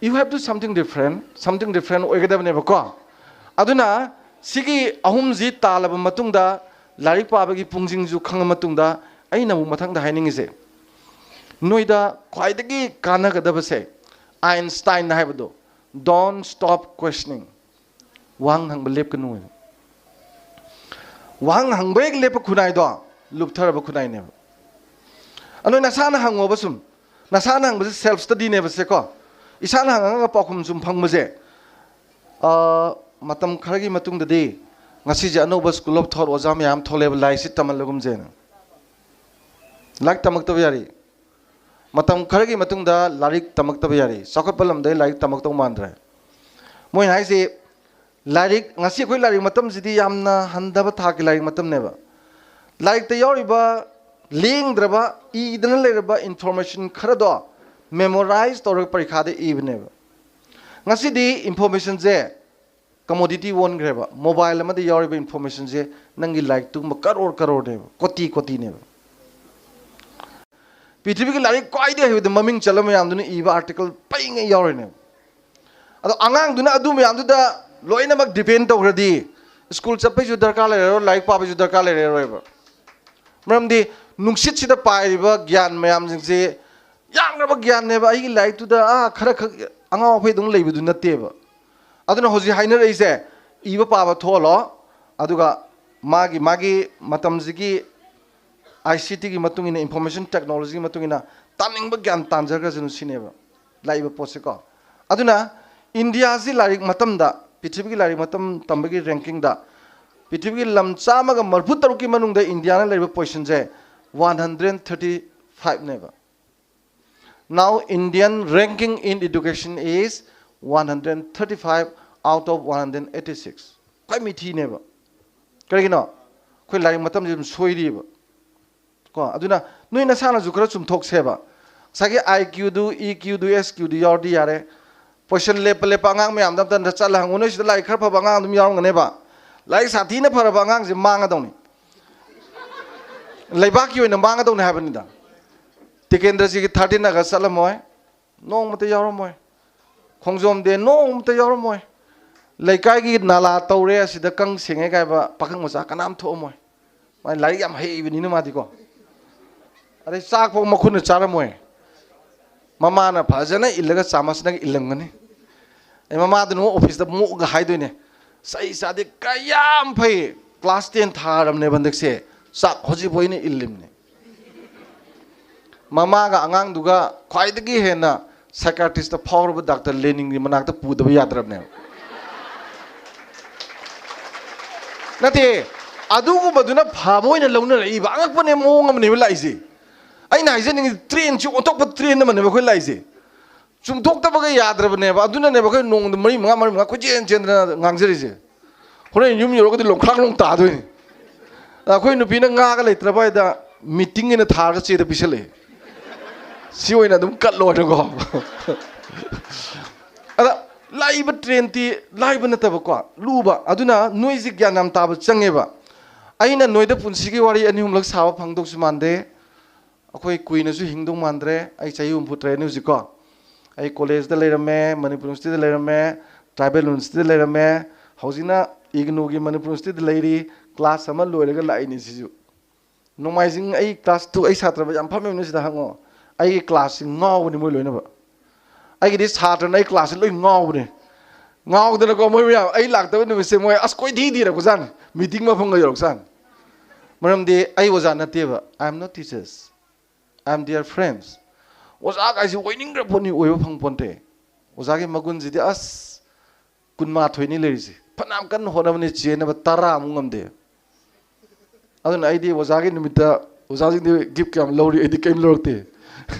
"You have to something different", something different ꯑꯣꯏꯒꯗꯕꯅꯦꯕꯀꯣ꯫ ꯑꯗꯨꯅ ꯁꯤꯒꯤ ꯑꯍꯨꯝꯁꯤ ꯇꯥꯜꯂꯕ ꯃꯇꯨꯡꯗ, ꯂꯥꯏꯔꯤꯛ ꯄꯥꯕꯒꯤ ꯄꯨꯡꯁꯤꯡꯁꯨ ꯈꯪꯉ ꯃꯇꯨꯡꯗ, ꯑꯩꯅ ꯑꯃꯨꯛ ꯃꯊꯪꯗ ꯍꯥꯏꯅꯤꯡꯉꯤꯁꯦ, ꯅꯣꯏꯗ ꯈ꯭ꯋꯥꯏꯗꯒꯤ ꯀꯥꯟꯅꯒꯗꯕꯁꯦ, ꯑꯥꯏꯟꯁꯇꯥꯏꯟꯅ ꯍꯥꯏꯕꯗꯣ, "Don't stop questioning", ꯋꯥꯍꯪ ꯍꯪꯕ ꯂꯦꯞꯀꯅꯨ ꯍꯥꯏꯕ꯫ ꯋꯥꯍꯪ ꯍꯪꯕ ꯍꯦꯛ ꯂꯦꯞꯄ ꯈꯨꯟꯅꯥꯏꯗꯣ ꯂꯨꯞꯊꯔꯕ ꯈꯨꯟꯅꯥꯏꯅꯦꯕ꯫ ꯑꯗꯣ ꯅꯁꯥꯅ ꯍꯪꯉꯣꯕ ꯁꯨꯝ, ꯅꯁꯥꯅ ꯍꯪꯕꯁꯦ self studyꯅꯦꯕꯁꯦꯀꯣ꯫ ꯏꯁꯥꯅ ꯍꯪꯉꯒ ꯄꯥꯎꯈꯨꯝ ꯁꯨꯝ ꯐꯪꯕꯁꯦ, ꯑ, ꯃꯇꯝ ꯈꯔꯒꯤ ꯃꯇꯨꯡꯗꯗꯤ, "ꯉꯁꯤꯁꯦ ꯑꯅꯧꯕ school of thought ꯑꯣꯖꯥ ꯃꯌꯥꯝ ꯊꯣꯛꯂꯛꯑꯦꯕ, ꯂꯥꯏꯔꯤꯛꯁꯤ ꯇꯝꯍꯜꯂꯒꯨꯝꯁꯦꯅ"꯫ ꯂꯥꯏꯔꯤꯛ ꯇꯝꯃꯛꯇꯕ ꯌꯥꯔꯤ꯫ ꯃꯇꯝ ꯈꯔꯒꯤ ꯃꯇꯨꯡꯗ ꯂꯥꯏꯔꯤꯛ ꯇꯝꯃꯛꯇꯕ ꯌꯥꯔꯤ꯫ ꯆꯥꯎꯈꯠꯄ ꯂꯝꯗ ꯂꯥꯏꯔꯤꯛ ꯇꯝꯃꯛꯇꯧ ꯃꯥꯟꯗ꯭ꯔꯦ꯫ ꯃꯣꯏꯅ ꯍꯥꯏꯁꯤ, ꯂꯥꯏꯔꯤꯛ, ꯉꯁꯤ ꯑꯩꯈꯣꯏ ꯂꯥꯏꯔꯤꯛ ꯃꯇꯝꯁꯤꯗꯤ ꯌꯥꯝꯅ ꯍꯟꯊꯕ ꯊꯥꯛꯀꯤ ꯂꯥꯏꯔꯤꯛ ꯃꯇꯝꯅꯦꯕ꯫ ꯂꯥꯏꯔꯤꯛꯇ ꯌꯥꯎꯔꯤꯕ ꯂꯦꯡꯗ꯭ꯔꯕ, ꯏꯗꯅ ꯂꯩꯔꯕ information ꯈꯔꯗꯣ memorize ꯇꯧꯔꯒ ꯄꯔꯤꯈꯥꯗ ꯏꯕꯅꯦꯕ꯫ ꯉꯁꯤꯗꯤ informationꯁꯦ commodity ꯑꯣꯟꯈ꯭ꯔꯦꯕ꯫ Mobile ꯑꯃꯗ ꯌꯥꯎꯔꯤꯕ informationꯁꯦ ꯅꯪꯒꯤ ꯂꯥꯏꯔꯤꯛꯇꯨꯒꯨꯝꯕ ꯀꯔꯣꯔ ꯀꯔꯣꯔꯅꯦꯕ, ꯀꯣꯇꯤ ꯀꯣꯇꯤꯅꯦꯕ꯫ ꯄ꯭ꯔꯤꯊꯤꯕꯤꯒꯤ ꯂꯥꯏꯔꯤꯛ ꯈ꯭ꯋꯥꯏꯗꯒꯤ ꯍꯩꯕꯗ ꯃꯃꯤꯡ ꯆꯠꯂ ꯃꯌꯥꯝꯗꯨꯅ ꯏꯕ ꯑꯥꯔꯇꯤꯀꯜ ꯄꯩꯉꯩ ꯌꯥꯎꯔꯤꯅꯦꯕ꯫ ꯑꯗꯣ ꯑꯉꯥꯡꯗꯨꯅ ꯑꯗꯨ ꯃꯌꯥꯝꯗꯨꯗ ꯂꯣꯏꯅꯃꯛ ꯗꯤꯄꯦꯟ ꯇꯧꯈ꯭ꯔꯗꯤ, ꯁ꯭ꯀꯨꯜ ꯆꯠꯄꯩꯁꯨ ꯗꯔꯀꯥꯔ ꯂꯩꯔꯔꯣꯏ, ꯂꯥꯏꯔꯤꯛ ꯄꯥꯕꯩꯁꯨ ꯗꯔꯀꯥꯔ ꯂꯩꯔꯔꯣꯏꯕ꯫ ꯃꯔꯝꯗꯤ ꯅꯨꯡꯁꯤꯠꯁꯤꯗ ꯄꯥꯏꯔꯤꯕ ꯒ꯭ꯌꯥꯟ ꯃꯌꯥꯝꯁꯤꯡꯁꯦ ꯌꯥꯝꯈ꯭ꯔꯕ ꯒ꯭ꯌꯥꯟꯅꯦꯕ꯫ ꯑꯩꯒꯤ ꯂꯥꯏꯔꯤꯛꯇꯨꯗ ꯑꯥ ꯈꯔ ꯈꯛ ꯑꯉꯥꯎ ꯑꯐꯩꯗꯧ ꯂꯩꯕꯗꯨ ꯅꯠꯇꯦꯕ꯫ ꯑꯗꯨꯅ ꯍꯧꯖꯤꯛ ꯍꯥꯏꯅꯔꯛꯏꯁꯦ, ꯏꯕ ꯄꯥꯕ ꯊꯣꯛꯍꯜꯂꯣ, ꯑꯗꯨꯒ ꯃꯥꯒꯤ ꯃꯥꯒꯤ ꯃꯇꯝꯁꯤꯒꯤ ꯑꯥꯏ ꯁꯤ ꯇꯤꯒꯤ ꯃꯇꯨꯡ ꯏꯟꯅ, ꯏꯟꯐꯣꯔꯃꯦꯁꯟ ꯇꯦꯛꯅꯣꯂꯣꯖꯤꯒꯤ ꯃꯇꯨꯡ ꯏꯟꯅ ꯇꯥꯅꯤꯡꯕ ꯒ꯭ꯌꯥꯟ ꯇꯥꯟꯖꯈ꯭ꯔꯁꯅꯨ ꯁꯤꯅꯦꯕ ꯂꯥꯛꯏꯕ ꯄꯣꯠꯁꯦꯀꯣ꯫ ꯑꯗꯨꯅ ꯏꯟꯗꯤꯌꯥꯁꯤ ꯂꯥꯏꯔꯤꯛ ꯃꯇꯝꯗ, ꯄ꯭ꯔꯤꯊꯤꯕꯤꯒꯤ ꯂꯥꯏꯔꯤꯛ ꯃꯇꯝ ꯇꯝꯕꯒꯤ ꯔꯦꯡꯀꯤꯡꯗ ꯄ꯭ꯔꯤꯊꯤꯕꯤꯒꯤ ꯂꯝ ꯆꯥꯝꯃꯒ ꯃꯔꯤꯐꯨ ꯇꯔꯨꯛꯀꯤ ꯃꯅꯨꯡꯗ ꯏꯟꯗꯤꯌꯥꯅ ꯂꯩꯔꯤꯕ ꯄꯣꯖꯤꯁꯟꯁꯦ ꯋꯥꯟ ꯍꯟꯗ꯭ꯔꯦꯠ ꯊꯥꯔꯇꯤ ꯐꯥꯏꯚꯅꯦꯕ꯫ Now Indian ranking in education is one hundred thirty five out of one hundred eighty six꯫ ꯈ꯭ꯋꯥꯏ ꯃꯤꯊꯤꯅꯦꯕ꯫ ꯀꯔꯤꯒꯤꯅꯣ? ꯑꯩꯈꯣꯏ ꯂꯥꯏꯔꯤꯛ ꯃꯇꯝꯁꯦ ꯑꯗꯨꯝ ꯁꯣꯏꯔꯤꯕ꯫ ꯀꯣ, ꯑꯗꯨꯅ ꯅꯣꯏ ꯅꯁꯥꯅꯁꯨ ꯈꯔ ꯆꯨꯝꯊꯣꯛꯁꯦꯕ꯫ ꯉꯁꯥꯏꯒꯤ ꯑꯥꯏ ꯀ꯭ꯌꯨꯗꯨ, ꯏ ꯀ꯭ꯌꯨꯗꯨ, ꯑꯦꯁ ꯀ꯭ꯌꯨꯗꯨ ꯌꯥꯎꯔꯗꯤ ꯌꯥꯔꯦ꯫ ꯄꯣꯖꯤꯁꯟ ꯂꯦꯞꯄ ꯂꯦꯞꯄ ꯑꯉꯥꯡ ꯃꯌꯥꯝꯗ ꯑꯝꯇ ꯆꯠꯂ ꯍꯪꯉꯨ꯫ ꯅꯣꯏ ꯁꯤꯗ ꯂꯥꯏꯔꯤꯛ ꯈꯔ ꯐꯕ ꯑꯉꯥꯡ ꯑꯗꯨꯝ ꯌꯥꯎꯔꯝꯒꯅꯦꯕ꯫ ꯂꯥꯏꯔꯤꯛ ꯁꯥꯊꯤꯅ ꯐꯔꯕ ꯑꯉꯥꯡꯁꯦ ꯃꯥꯡꯒꯗꯧꯅꯤ꯫ ꯂꯩꯕꯥꯛꯀꯤ ꯑꯣꯏꯅ ꯃꯥꯡꯒꯗꯧꯅꯤ ꯍꯥꯏꯕꯅꯤꯗ꯫ ꯇꯤꯀꯦꯟꯗ꯭ꯔꯖꯤꯠꯀꯤ ꯊꯥꯔꯇꯤꯟ ꯑꯥꯒꯁ ꯆꯠꯂꯝꯃꯣꯏ, ꯅꯣꯡꯃꯇ ꯌꯥꯎꯔꯝꯃꯣꯏ꯫ ꯈꯣꯡꯖꯣꯝ ꯗꯦ ꯅꯣꯡꯃꯇ ꯌꯥꯎꯔꯝꯃꯣꯏ꯫ ꯂꯩꯀꯥꯏꯒꯤ ꯅꯥꯂꯥ ꯇꯧꯔꯦ, ꯑꯁꯤꯗ ꯀꯪ ꯁꯦꯡꯉꯦ ꯀꯥꯏꯕ ꯄꯥꯈꯪ ꯃꯆꯥ ꯀꯅꯥꯝ ꯊꯣꯛꯑꯝꯃꯣꯏ꯫ ꯃꯥꯏ ꯂꯥꯏꯔꯤꯛ ꯌꯥꯝ ꯍꯩꯕꯅꯤꯅ ꯃꯥꯗꯤꯀꯣ꯫ ꯑꯗꯩ ꯆꯥꯛ ꯐꯥꯎ ꯃꯈꯨꯠꯅ ꯆꯥꯔꯝꯃꯣꯏ꯫ ꯃꯃꯥꯅ ꯐꯖꯅ ꯏꯜꯂꯒ ꯆꯥꯃꯁꯅꯒ ꯏꯜꯂꯝꯒꯅꯤ꯫ ꯑꯩ ꯃꯃꯥꯗꯨꯅ ꯑꯃꯨꯛ ꯑꯣꯐꯤꯁꯇ ꯃꯣꯛꯑꯒ ꯍꯥꯏꯗꯣꯏꯅꯦ, "ꯆꯩ ꯆꯥꯗꯦ, ꯀꯌꯥꯝ ꯐꯩ, ꯀ꯭ꯂꯥꯁ ꯇꯦꯟ ꯊꯥꯔꯕꯅꯦꯕ ꯍꯟꯗꯛꯁꯦ, ꯆꯥꯛ ꯍꯧꯖꯤꯛꯐꯥꯎ ꯑꯩꯅ ꯏꯜꯂꯤꯕꯅꯦ"꯫ ꯃꯃꯥꯒ ꯑꯉꯥꯡꯗꯨꯒ ꯈ꯭ꯋꯥꯏꯗꯒꯤ ꯍꯦꯟꯅ ꯁꯥꯏꯀꯥꯇ꯭ꯔꯤꯁꯇ ꯐꯥꯎꯔꯕ ꯗꯥꯛꯇꯔ ꯂꯦꯅꯤꯟꯒꯤ ꯃꯅꯥꯛꯇ ꯄꯨꯗꯕ ꯌꯥꯗ꯭ꯔꯕꯅꯦꯕ꯫ ꯅꯠꯇꯦ, ꯑꯗꯨꯒꯨꯝꯕꯗꯨꯅ ꯐꯕ ꯑꯣꯏꯅ ꯂꯧꯅꯔꯛꯏꯕ꯫ ꯑꯉꯛꯄꯅꯦ, ꯃꯑꯣꯡ ꯑꯃꯅꯦꯕ ꯂꯥꯛꯏꯁꯦ꯫ ꯑꯩꯅ ꯍꯥꯏꯖꯅꯤꯡꯉꯤ, ꯇ꯭ꯔꯦꯟꯁꯤ ꯑꯣꯟꯊꯣꯛꯄ ꯇ꯭ꯔꯦꯟ ꯑꯃꯅꯦꯕ ꯑꯩꯈꯣꯏ ꯂꯥꯛꯏꯁꯦ꯫ ꯆꯨꯝꯊꯣꯛꯇꯕꯒ ꯌꯥꯗ꯭ꯔꯕꯅꯦꯕ꯫ ꯑꯗꯨꯅꯅꯦꯕ ꯑꯩꯈꯣꯏ ꯅꯣꯡꯃꯗ ꯃꯔꯤ ꯃꯉꯥ, ꯃꯔꯤ ꯃꯉꯥ ꯀꯣꯏꯆꯦꯟ ꯆꯦꯟꯗꯅ ꯉꯥꯡꯖꯔꯤꯁꯦ꯫ ꯍꯣꯔꯦꯟ ꯌꯨꯝ ꯌꯧꯔꯒꯗꯤ ꯂꯣꯡꯈ꯭ꯔꯥꯡ ꯂꯣꯡ ꯇꯥꯗꯣꯏꯅꯤ꯫ ꯑꯗ ꯑꯩꯈꯣꯏ ꯅꯨꯄꯤꯅ ꯉꯥꯒ ꯂꯩꯇ꯭ꯔꯕ ꯍꯥꯏꯗ ꯃꯤꯇꯤꯡ ꯑꯣꯏꯅ ꯊꯥꯔꯒ ꯆꯦꯗ ꯄꯤꯁꯜꯂꯛꯑꯦ꯫ ꯁꯤ ꯑꯣꯏꯅ ꯑꯗꯨꯝ ꯀꯠꯂꯣ ꯍꯥꯏꯅꯀꯣ꯫ ꯑꯗ ꯂꯥꯛꯏꯕ ꯇ꯭ꯔꯦꯟꯗꯤ ꯂꯥꯏꯕ ꯅꯠꯇꯕꯀꯣ, ꯂꯨꯕ꯫ ꯑꯗꯨꯅ ꯅꯣꯏꯁꯤ ꯒ꯭ꯌꯥꯟ ꯌꯥꯝ ꯇꯥꯕ ꯆꯪꯉꯦꯕ꯫ ꯑꯩꯅ ꯅꯣꯏꯗ ꯄꯨꯟꯁꯤꯒꯤ ꯋꯥꯔꯤ ꯑꯅꯤ ꯑꯍꯨꯝꯂꯛ ꯁꯥꯕ ꯐꯪꯗꯧꯁꯨ ꯃꯥꯟꯗꯦ꯫ ꯑꯩꯈꯣꯏ ꯀꯨꯏꯅꯁꯨ ꯍꯤꯡꯗꯧ ꯃꯥꯟꯗ꯭ꯔꯦ꯫ ꯑꯩ ꯆꯍꯤ ꯍꯨꯝꯐꯨ ꯇꯔꯦꯠꯅꯤ ꯍꯧꯖꯤꯛꯀꯣ꯫ ꯑꯩ ꯀꯣꯂꯦꯖꯇ ꯂꯩꯔꯝꯃꯦ, ꯃꯅꯤꯄꯨꯔ ꯌꯨꯅꯤꯚꯔꯁꯤꯇꯤꯗ ꯂꯩꯔꯝꯃꯦ, ꯇ꯭ꯔꯥꯏꯕꯦꯜ ꯌꯨꯅꯤꯚꯔꯁꯤꯇꯤꯗ ꯂꯩꯔꯝꯃꯦ꯫ ꯍꯧꯖꯤꯛꯅ ꯏꯒꯅꯨꯒꯤ ꯃꯅꯤꯄꯨꯔ ꯌꯨꯅꯤꯚꯔꯁꯤꯇꯤꯗ ꯂꯩꯔꯤ꯫ ꯀ꯭ꯂꯥꯁ ꯑꯃ ꯂꯣꯏꯔꯒ ꯂꯥꯛꯏꯅꯤ ꯁꯤꯁꯨ꯫ ꯅꯣꯡꯃꯥꯏꯖꯤꯡ ꯑꯩ ꯀ꯭ꯂꯥꯁ ꯇꯨ, ꯑꯩ ꯁꯥꯇ꯭ꯔ ꯌꯥꯝ ꯐꯝꯃꯤꯕꯅꯤ ꯁꯤꯗ, ꯍꯪꯉꯣ꯫ ꯑꯩꯒꯤ ꯀ꯭ꯂꯥꯁꯁꯤ ꯉꯥꯎꯕꯅꯤ ꯃꯣꯏ ꯂꯣꯏꯅꯃꯛ꯫ ꯑꯩꯒꯤꯗꯤ ꯁꯥꯇ꯭ꯔꯅ ꯑꯩ ꯀ꯭ꯂꯥꯁꯁꯤ ꯂꯣꯏ ꯉꯥꯎꯕꯅꯤ꯫ ꯉꯥꯎꯗꯅꯀꯣ ꯃꯣꯏ ꯃꯌꯥꯝ ꯑꯩ ꯂꯥꯛꯇꯕ ꯅꯨꯃꯤꯠꯁꯦ ꯃꯣꯏ ꯑꯁ ꯀꯣꯏꯊꯤ ꯊꯤꯔꯛꯄꯖꯥꯠꯅꯤ꯫ ꯃꯤꯇꯤꯡ ꯃꯐꯝꯒ ꯌꯧꯔꯛꯆꯥꯠꯅꯤ꯫ ꯃꯔꯝꯗꯤ ꯑꯩ ꯑꯣꯖꯥ ꯅꯠꯇꯦꯕ꯫ I am not teachers. I am their friends. ꯑꯣꯖꯥ ꯀꯥꯏꯁꯤ ꯑꯣꯏꯅꯤꯡꯈ꯭ꯔ ꯄꯣꯠꯅꯤ, ꯑꯣꯏꯕ ꯐꯪ ꯄꯣꯟꯇꯦ꯫ ꯑꯣꯖꯥꯒꯤ ꯃꯒꯨꯟꯁꯤꯗꯤ ꯑꯁ ꯀꯨꯟꯃꯥꯊꯣꯏꯅꯤ ꯂꯩꯔꯤꯁꯦ꯫ ꯐꯅꯌꯥꯝ ꯀꯟꯅ ꯍꯣꯠꯅꯕꯅꯤ, ꯆꯦꯟꯅꯕ ꯇꯔꯥꯃꯨꯛ ꯉꯝꯗꯦ꯫ ꯑꯗꯨꯅ ꯑꯩꯗꯤ ꯑꯣꯖꯥꯒꯤ ꯅꯨꯃꯤꯠꯇ ꯑꯣꯖꯥꯁꯤꯡꯗꯤ ꯒꯤꯐ ꯀꯌꯥꯝ ꯂꯧꯔꯤ, ꯑꯩꯗꯤ ꯀꯔꯤꯝ ꯂꯧꯔꯛꯇꯦ꯫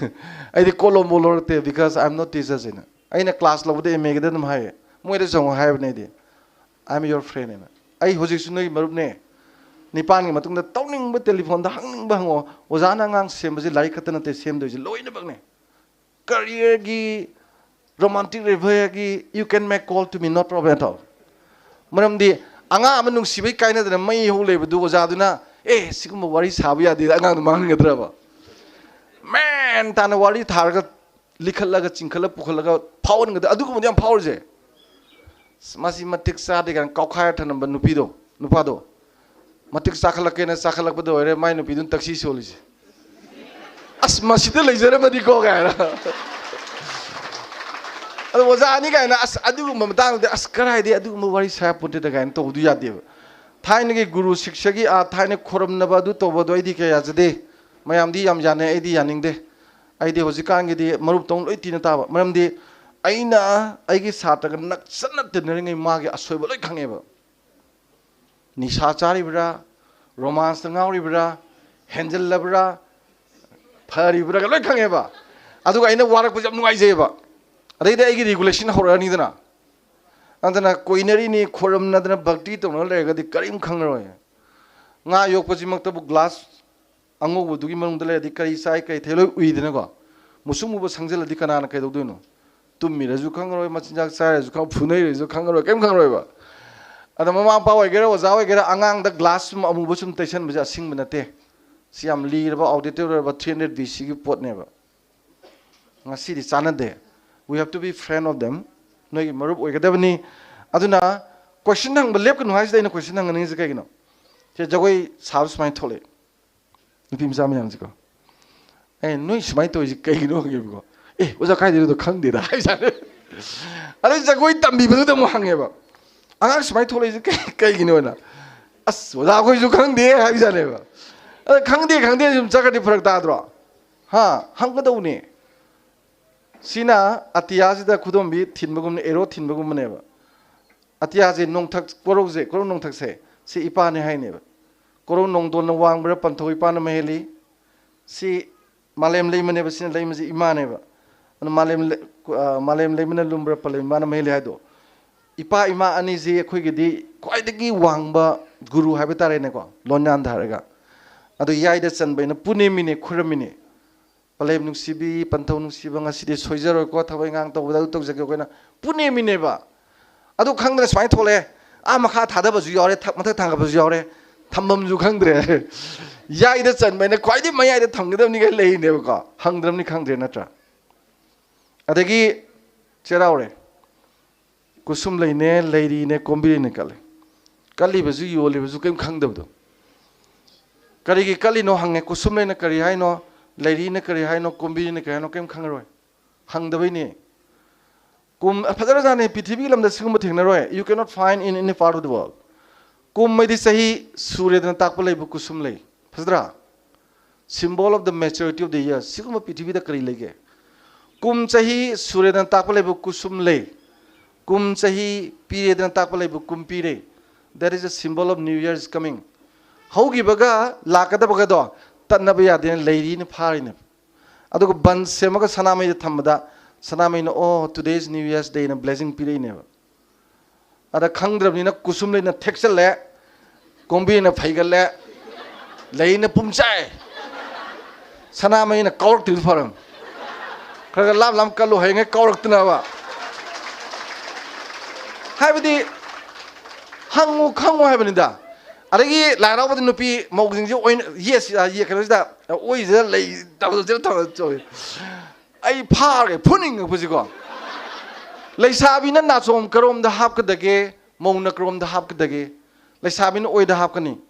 ꯑꯩꯗꯤ ꯀꯣꯂꯣꯝꯕꯨ ꯂꯧꯔꯛꯇꯦ, because I am not teachers ꯍꯥꯏꯅ꯫ ꯑꯩꯅ ꯀ꯭ꯂꯥꯁ ꯂꯧꯕꯗ ꯑꯦꯝ ꯑꯦꯒꯤꯗ ꯑꯗꯨꯝ ꯍꯥꯏꯌꯦ, ꯃꯣꯏꯗꯁꯨ ꯑꯃꯨꯛ ꯍꯥꯏꯕꯅꯦ ꯑꯩꯗꯤ, "I am your friend" ꯍꯥꯏꯅ꯫ ꯑꯩ ꯍꯧꯖꯤꯛꯁꯨ ꯅꯣꯏꯒꯤ ꯃꯔꯨꯞꯅꯦ꯫ ꯅꯤꯄꯥꯟꯒꯤ ꯃꯇꯨꯡꯗ ꯇꯧꯅꯤꯡꯕ ꯇꯦꯂꯤꯐꯣꯟꯗ ꯍꯪꯅꯤꯡꯕ ꯍꯪꯉꯣ꯫ ꯑꯣꯖꯥꯅ ꯑꯉꯥꯡ ꯁꯦꯝꯕꯁꯦ ꯂꯥꯏꯔꯤꯛ ꯈꯛꯇ ꯅꯠꯇꯦ ꯁꯦꯝꯗꯣꯏꯁꯦ, ꯂꯣꯏꯅꯃꯛꯅꯦ꯫ ꯀꯔꯤꯌꯔꯒꯤ, romantic ꯑꯦꯐꯤꯌꯔꯒꯤ, you can make call to me, no problem at all. ꯃꯔꯝꯗꯤ ꯑꯉꯥꯡ ꯑꯃ ꯅꯨꯡꯁꯤꯕꯩ ꯀꯥꯏꯅꯗꯅ ꯃꯩ ꯍꯧ ꯂꯩꯕꯗꯨ ꯑꯣꯖꯥꯗꯨꯅ, "ꯑꯦ, ꯁꯤꯒꯨꯝꯕ ꯋꯥꯔꯤ ꯁꯥꯕ ꯌꯥꯗꯦ" ꯑꯉꯥꯡꯗꯨ ꯃꯥꯡꯍꯟꯒꯗ꯭ꯔꯕ? ꯃꯦꯟ ꯇꯥꯅ ꯋꯥꯔꯤ ꯊꯥꯔꯒ ꯂꯤꯈꯠꯂꯒ, ꯆꯤꯡꯈꯠꯂ ꯄꯨꯈꯠꯂꯒ ꯐꯥꯎꯍꯟꯒꯗ-, ꯑꯗꯨꯒꯨꯝꯕꯗꯤ ꯌꯥꯝ ꯐꯥꯎꯔꯤꯁꯦ꯫ "ꯑꯁ, ꯃꯁꯤ ꯃꯇꯤꯛ ꯆꯥꯗꯦ" ꯀꯥꯏꯅ ꯀꯥꯎꯈꯥꯏꯔ ꯊꯅꯝꯕ ꯅꯨꯄꯤꯗꯣ, ꯅꯨꯄꯥꯗꯣ꯫ ꯃꯇꯤꯛ ꯆꯥꯈꯠꯂꯛꯀꯦꯅ ꯆꯥꯈꯠꯂꯛꯄꯗ ꯑꯣꯏꯔꯦ ꯃꯥꯏ ꯅꯨꯄꯤꯗꯨꯅ ꯇꯛꯁꯤ ꯁꯣꯜꯂꯤꯁꯦ꯫ "ꯑꯁ, ꯃꯁꯤꯗ ꯂꯩꯖꯔꯝꯃꯗꯤꯀꯣ" ꯀꯥꯏꯅ꯫ ꯑꯗꯣ ꯑꯣꯖꯥ ꯑꯅꯤ ꯀꯥꯏꯅ, ꯑꯁ, ꯑꯗꯨꯒꯨꯝꯕ ꯃꯇꯥꯡꯗꯗꯤ, "ꯑꯁ, ꯀꯔꯥꯏꯗꯩ ꯑꯗꯨꯒꯨꯝꯕ ꯋꯥꯔꯤ ꯁꯥ ꯄꯣꯠꯇꯦꯗ" ꯀꯥꯏꯅ ꯇꯧꯕꯗꯨ ꯌꯥꯗꯦꯕ꯫ ꯊꯥꯏꯅꯒꯤ ꯒꯨꯔꯨ ꯁꯤꯛꯁꯒꯤ, ꯑꯥ, ꯊꯥꯏꯅ ꯈꯣꯔꯝꯅꯕ ꯑꯗꯨ ꯇꯧꯕꯗꯣ ꯑꯩꯗꯤ ꯀꯌꯥ ꯌꯥꯖꯗꯦ꯫ ꯃꯌꯥꯝꯗꯤ ꯌꯥꯝ ꯌꯥꯅꯩ, ꯑꯩꯗꯤ ꯌꯥꯅꯤꯡꯗꯦ꯫ ꯑꯩꯗꯤ ꯍꯧꯖꯤꯛꯀꯥꯟꯒꯤꯗꯤ ꯃꯔꯨꯞꯇꯧꯅ ꯂꯣꯏ ꯇꯤꯟꯅ ꯇꯥꯕ꯫ ꯃꯔꯝꯗꯤ ꯑꯩꯅ ꯑꯩꯒꯤ ꯁꯥꯇ꯭ꯔꯒ ꯅꯛꯁꯟꯅ ꯇꯤꯟꯅꯔꯤꯉꯩ ꯃꯥꯒꯤ ꯑꯁꯣꯏꯕ ꯂꯣꯏ ꯈꯪꯉꯦꯕ꯫ ꯅꯤꯁꯥ ꯆꯥꯔꯤꯕ꯭ꯔꯥ, ꯔꯣꯃꯥꯟꯁꯇ ꯉꯥꯎꯔꯤꯕ꯭ꯔꯥ, ꯍꯦꯟꯖꯜꯂꯕ꯭ꯔꯥ, ꯐꯔꯤꯕ꯭ꯔꯥꯒ ꯂꯣꯏ ꯈꯪꯉꯦꯕ꯫ ꯑꯗꯨꯒ ꯑꯩꯅ ꯋꯥꯔꯛꯄꯁꯦ ꯌꯥꯝ ꯅꯨꯡꯉꯥꯏꯖꯩꯑꯕ꯫ ꯑꯗꯩꯗꯤ ꯑꯩꯒꯤ ꯔꯤꯒꯨꯂꯦꯁꯟ ꯍꯧꯔꯛꯑꯅꯤꯗꯅ꯫ ꯑꯗꯨꯅ ꯀꯣꯏꯅꯔꯤꯅꯤ, ꯈꯣꯏꯔꯝꯅꯗꯅ, ꯚꯛꯇꯤ ꯇꯧꯅ ꯂꯩꯔꯒꯗꯤ ꯀꯔꯤꯝ ꯈꯪꯉꯔꯣꯏ꯫ ꯉꯥ ꯌꯣꯛꯄꯁꯤꯃꯛꯇꯕꯨ ꯒ꯭ꯂꯥꯁ ꯑꯉꯧꯕꯗꯨꯒꯤ ꯃꯅꯨꯡꯗ ꯂꯩꯔꯗꯤ ꯀꯔꯤ ꯆꯥꯏ, ꯀꯔꯤ ꯊꯛꯏ ꯂꯣꯏ ꯎꯏꯗꯅꯀꯣ꯫ ꯃꯨꯁꯨꯛ ꯃꯨꯕ ꯁꯪꯖꯜꯂꯗꯤ ꯀꯅꯥꯅ ꯀꯩꯗꯧꯗꯣꯏꯅꯣ? ꯇꯨꯝꯃꯤꯔꯁꯨ ꯈꯪꯉꯔꯣꯏ, ꯃꯆꯤꯟꯖꯥꯛ ꯆꯥꯏꯔꯁꯨ ꯈꯪ-, ꯐꯨꯅꯩꯔꯁꯨ ꯈꯪꯉꯔꯣꯏ, ꯀꯔꯤꯝ ꯈꯪꯉꯔꯣꯏꯕ꯫ ꯑꯗ ꯃꯃꯥ ꯃꯄꯥ ꯑꯣꯏꯒꯦꯔꯥ, ꯑꯣꯖꯥ ꯑꯣꯏꯒꯦꯔꯥ, ꯑꯉꯥꯡꯗ ꯒ꯭ꯂꯥꯁ ꯁꯨꯝ ꯑꯃꯨꯕ ꯁꯨꯝ ꯇꯩꯁꯟꯕꯁꯦ ꯑꯁꯤꯡꯕ ꯅꯠꯇꯦ꯫ ꯁꯤ ꯌꯥꯝ ꯂꯤꯔꯕ, outdated ꯑꯣꯏꯔꯕ three hundred B C ꯒꯤ ꯄꯣꯠꯅꯦꯕ꯫ ꯉꯁꯤꯗꯤ ꯆꯥꯟꯅꯗꯦ꯫ We have to be friend of them. ꯅꯣꯏꯒꯤ ꯃꯔꯨꯞ ꯑꯣꯏꯒꯗꯕꯅꯤ꯫ ꯑꯗꯨꯅ question ꯍꯪꯕ ꯂꯦꯞꯀꯅꯨ ꯍꯥꯏꯁꯤꯗ ꯑꯩꯅ question ꯍꯪꯍꯟꯅꯤꯡꯉꯤꯁꯦ ꯀꯩꯒꯤꯅꯣ? ꯁꯦ, ꯖꯒꯣꯏ ꯁꯥꯕ ꯁꯨꯃꯥꯏꯅ ꯊꯣꯛꯂꯛꯑꯦ꯫ ꯅꯨꯄꯤ ꯃꯆꯥ ꯃꯌꯥꯝꯁꯤꯀꯣ, "ꯑꯦ, ꯅꯣꯏ ꯁꯨꯃꯥꯏꯅ ꯇꯧꯔꯤꯁꯤ ꯀꯩꯒꯤꯅꯣ?" ꯍꯪꯉꯦꯕꯀꯣ꯫ "ꯑꯦ, ꯑꯣꯖꯥ, ꯀꯥꯏꯗꯩꯅꯣꯗꯣ ꯈꯪꯗꯦꯗ" ꯍꯥꯏꯖꯥꯠꯅꯦ꯫ ꯑꯗꯩ ꯖꯒꯣꯏ ꯇꯝꯕꯤꯕꯗꯨꯗ ꯑꯃꯨꯛ ꯍꯪꯉꯦꯕ, "ꯑꯉꯥꯡ ꯁꯨꯃꯥꯏꯅ ꯊꯣꯛꯂꯛꯏꯁꯤ ꯀꯩ-, ꯀꯩꯒꯤꯅꯣꯅ?" "ꯑꯁ, ꯑꯣꯖꯥ, ꯑꯩꯈꯣꯏꯁꯨ ꯈꯪꯗꯦ" ꯍꯥꯏꯖꯥꯠꯅꯦꯕ꯫ ꯑꯗ ꯈꯪꯗꯦ, ꯈꯪꯗꯦ ꯁꯨꯝ ꯆꯠꯈ꯭ꯔꯗꯤ ꯐꯔꯛ ꯇꯥꯗ꯭ꯔꯣ? ꯍꯥ? ꯍꯪꯒꯗꯧꯅꯦ꯫ ꯁꯤꯅ ꯑꯇꯤꯌꯥꯁꯤꯗ ꯈꯨꯗꯣꯝꯕꯤ ꯊꯤꯟꯕꯒꯨꯝꯅ, arrow ꯊꯤꯟꯕꯒꯨꯝꯕꯅꯦꯕ꯫ ꯑꯇꯤꯌꯥꯁꯦ, ꯅꯣꯡꯊꯛ, ꯀꯣꯔꯧꯁꯦ, ꯀꯣꯔꯧ ꯅꯣꯡꯊꯛꯁꯦ, ꯁꯤ ꯏꯄꯥꯅꯦ ꯍꯥꯏꯅꯦꯕ꯫ ꯀꯣꯔꯧ ꯅꯣꯡꯗꯣꯟꯅ ꯋꯥꯡꯕ꯭ꯔꯥ, ꯄꯟꯊꯧ ꯏꯄꯥꯅ ꯃꯍꯦꯜꯂꯤ꯫ ꯁꯤ ꯃꯥꯂꯦꯝ ꯂꯩꯃꯅꯦꯕ, ꯁꯤꯅ ꯂꯩꯃꯁꯦ ꯏꯃꯥꯅꯦꯕ꯫ ꯑꯗꯨ ꯃꯥꯂꯦꯝ ꯂꯩ-, ꯑ, ꯃꯥꯂꯦꯝ ꯂꯩꯃꯅ ꯂꯨꯝꯕ꯭ꯔꯥ, ꯄꯂꯦꯝ ꯏꯃꯥꯅ ꯃꯍꯦꯜꯂꯤ ꯍꯥꯏꯗꯣ꯫ ꯏꯄꯥ ꯏꯃꯥ ꯑꯅꯤꯁꯤ ꯑꯩꯈꯣꯏꯒꯤꯗꯤ ꯈ꯭ꯋꯥꯏꯗꯒꯤ ꯋꯥꯡꯕ ꯒꯨꯔꯨ ꯍꯥꯏꯕ ꯇꯥꯔꯦꯅꯦꯀꯣ, ꯂꯣꯟꯌꯥꯟꯗ ꯍꯥꯏꯔꯒ꯫ ꯑꯗꯨ ꯌꯥꯏꯗ ꯆꯟꯕ ꯑꯩꯅ ꯄꯨꯅꯦꯝꯃꯤꯅꯦ, ꯈꯨꯔꯝꯃꯤꯅꯦ꯫ "ꯄꯂꯦꯝ ꯅꯨꯡꯁꯤꯕꯤ, ꯄꯟꯊꯧ ꯅꯨꯡꯁꯤꯕ, ꯉꯁꯤꯗꯤ ꯁꯣꯏꯖꯔꯣꯏꯀꯣ, ꯊꯕꯛ ꯏꯪꯈꯥꯡ ꯇꯧꯕꯗ ꯑꯗꯨ ꯇꯧꯖꯒꯦ" ꯑꯩꯈꯣꯏꯅ ꯄꯨꯅꯦꯝꯃꯤꯅꯦꯕ꯫ ꯑꯗꯨ ꯈꯪꯗꯅ ꯁꯨꯃꯥꯏꯅ ꯊꯣꯛꯂꯛꯑꯦ꯫ ꯑꯥ ꯃꯈꯥ ꯊꯥꯗꯕꯁꯨ ꯌꯥꯎꯔꯦ, ꯊꯛ-, ꯃꯊꯛ ꯊꯥꯡꯒꯠꯄꯁꯨ ꯌꯥꯎꯔꯦ, ꯊꯝꯐꯝꯁꯨ ꯈꯪꯗ꯭ꯔꯦ꯫ ꯌꯥꯏꯗ ꯆꯟꯕ ꯍꯥꯏꯅ ꯈ꯭ꯋꯥꯏꯗꯒꯤ ꯃꯌꯥꯏꯗ ꯊꯝꯒꯗꯕꯅꯤꯒ ꯂꯩꯔꯤꯅꯦꯕꯀꯣ꯫ ꯍꯪꯗ꯭ꯔꯕꯅꯤ ꯈꯪꯗ꯭ꯔꯦ ꯅꯠꯇ꯭ꯔꯥ? ꯑꯗꯒꯤ ꯆꯩꯔꯥꯎꯔꯦ꯫ ꯀꯨꯁꯨꯝ ꯂꯩꯅꯦ, ꯂꯩꯔꯤꯅꯦ, ꯀꯣꯝꯕꯤꯔꯤꯅꯦ ꯀꯠꯂꯦ꯫ ꯀꯠꯂꯤꯕꯁꯨ ꯌꯣꯜꯂꯤꯕꯁꯨ ꯀꯔꯤꯝ ꯈꯪꯗꯕꯗꯣ꯫ ꯀꯔꯤꯒꯤ ꯀꯠꯂꯤꯅꯣ ꯍꯪꯉꯦ, ꯀꯨꯁꯨꯝ ꯂꯩꯅ ꯀꯔꯤ ꯍꯥꯏꯅꯣ, ꯂꯩꯔꯤꯅ ꯀꯔꯤ ꯍꯥꯏꯅꯣ, ꯀꯣꯝꯕꯤꯔꯤꯅ ꯀꯔꯤ ꯍꯥꯏꯅꯣ, ꯀꯔꯤꯝ ꯈꯪꯉꯔꯣꯏ꯫ ꯍꯪꯗꯕꯩꯅꯦ꯫ ꯀꯨꯝ-, ꯐꯖꯈ꯭ꯔꯖꯥꯠꯅꯤ, ꯄ꯭ꯔꯤꯊꯤꯕꯤꯒꯤ ꯂꯝꯗ ꯁꯤꯒꯨꯝꯕ ꯊꯦꯡꯅꯔꯣꯏ꯫ You cannot find in any part of the world. ꯀꯨꯝ ꯍꯥꯏꯗꯤ ꯆꯍꯤ ꯁꯨꯔꯦꯗꯅ ꯇꯥꯛꯄ ꯂꯩꯕꯨ ꯀꯨꯁꯨꯝ ꯂꯩ꯫ ꯐꯖꯗ꯭ꯔꯥ? Symbol of the maturity of the year. ꯁꯤꯒꯨꯝꯕ ꯄ꯭ꯔꯤꯊꯤꯕꯤꯗ ꯀꯔꯤ ꯂꯩꯒꯦ? ꯀꯨꯝ ꯆꯍꯤ ꯁꯨꯔꯦꯗꯅ ꯇꯥꯛꯄ ꯂꯩꯕꯨ ꯀꯨꯁꯨꯝ ꯂꯩ꯫ ꯀꯨꯝ ꯆꯍꯤ ꯄꯤꯔꯦꯗꯅ ꯇꯥꯛꯄ ꯂꯩꯕꯨ ꯀꯨꯝ ꯄꯤꯔꯦ꯫ That is a symbol of New Year is coming. ꯍꯧꯈꯤꯕꯒ ꯂꯥꯛꯀꯗꯕꯒꯗꯣ ꯇꯠꯅꯕ ꯌꯥꯗꯦꯅ ꯂꯩꯔꯤꯅ ꯐꯥꯔꯤꯅꯦꯕ꯫ ꯑꯗꯨꯒ ꯕꯟ ꯁꯦꯝꯃꯒ ꯁꯅꯥꯃꯍꯤꯗ ꯊꯝꯕꯗ ꯁꯅꯥꯃꯍꯤꯅ, "Oh, today is New Year's day" ꯅ blessing ꯄꯤꯔꯛꯏꯅꯦꯕ꯫ ꯑꯗ ꯈꯪꯗ꯭ꯔꯕꯅꯤꯅ ꯀꯨꯁꯨꯝ ꯂꯩꯅ ꯊꯦꯛꯆꯜꯂꯦ, ꯀꯣꯝꯕꯤꯅ ꯐꯩꯒꯜꯂꯦ, ꯂꯩꯅ ꯄꯨꯝꯆꯥꯏ꯫ ꯁꯅꯥꯃꯍꯤꯅ ꯀꯥꯎꯔꯛꯇ꯭ꯔꯤꯗꯨ ꯐꯔꯝ꯫ ꯈꯔ ꯈꯔ ꯂꯥꯞ ꯂꯥꯞ ꯀꯜꯂꯨ, ꯍꯌꯦꯡꯉꯩ ꯀꯥꯎꯔꯛꯇꯅꯕ꯫ ꯍꯥꯏꯕꯗꯤ ꯍꯪꯉꯨ ꯈꯪꯉꯨ ꯍꯥꯏꯕꯅꯤꯗ꯫ ꯑꯗꯒꯤ ꯂꯥꯏ ꯍꯔꯥꯎꯕꯗ ꯅꯨꯄꯤ ꯃꯧꯁꯤꯡꯁꯦ ꯑꯣꯏꯅ ꯌꯦꯠꯁꯤ ꯌꯦ ꯀꯩꯅꯣꯁꯤꯗ ꯑꯣꯏꯁꯤꯗ ꯂꯩ ꯇꯧꯗꯅ ꯇꯧꯔ ꯇꯧꯏ꯫ ꯑꯩ ꯐꯥꯔꯒ ꯐꯨꯅꯤꯡꯉꯛꯄꯁꯤꯀꯣ꯫ ꯂꯩꯁꯥꯕꯤꯅ ꯅꯥꯆꯣꯝ ꯀꯔꯣꯝꯗ ꯍꯥꯞꯀꯗꯒꯦ? ꯃꯧꯅ ꯀꯔꯣꯝꯗ ꯍꯥꯞꯀꯗꯒꯦ? ꯂꯩꯁꯥꯕꯤꯅ ꯑꯣꯏꯗ ꯍꯥꯞꯀꯅꯤ꯫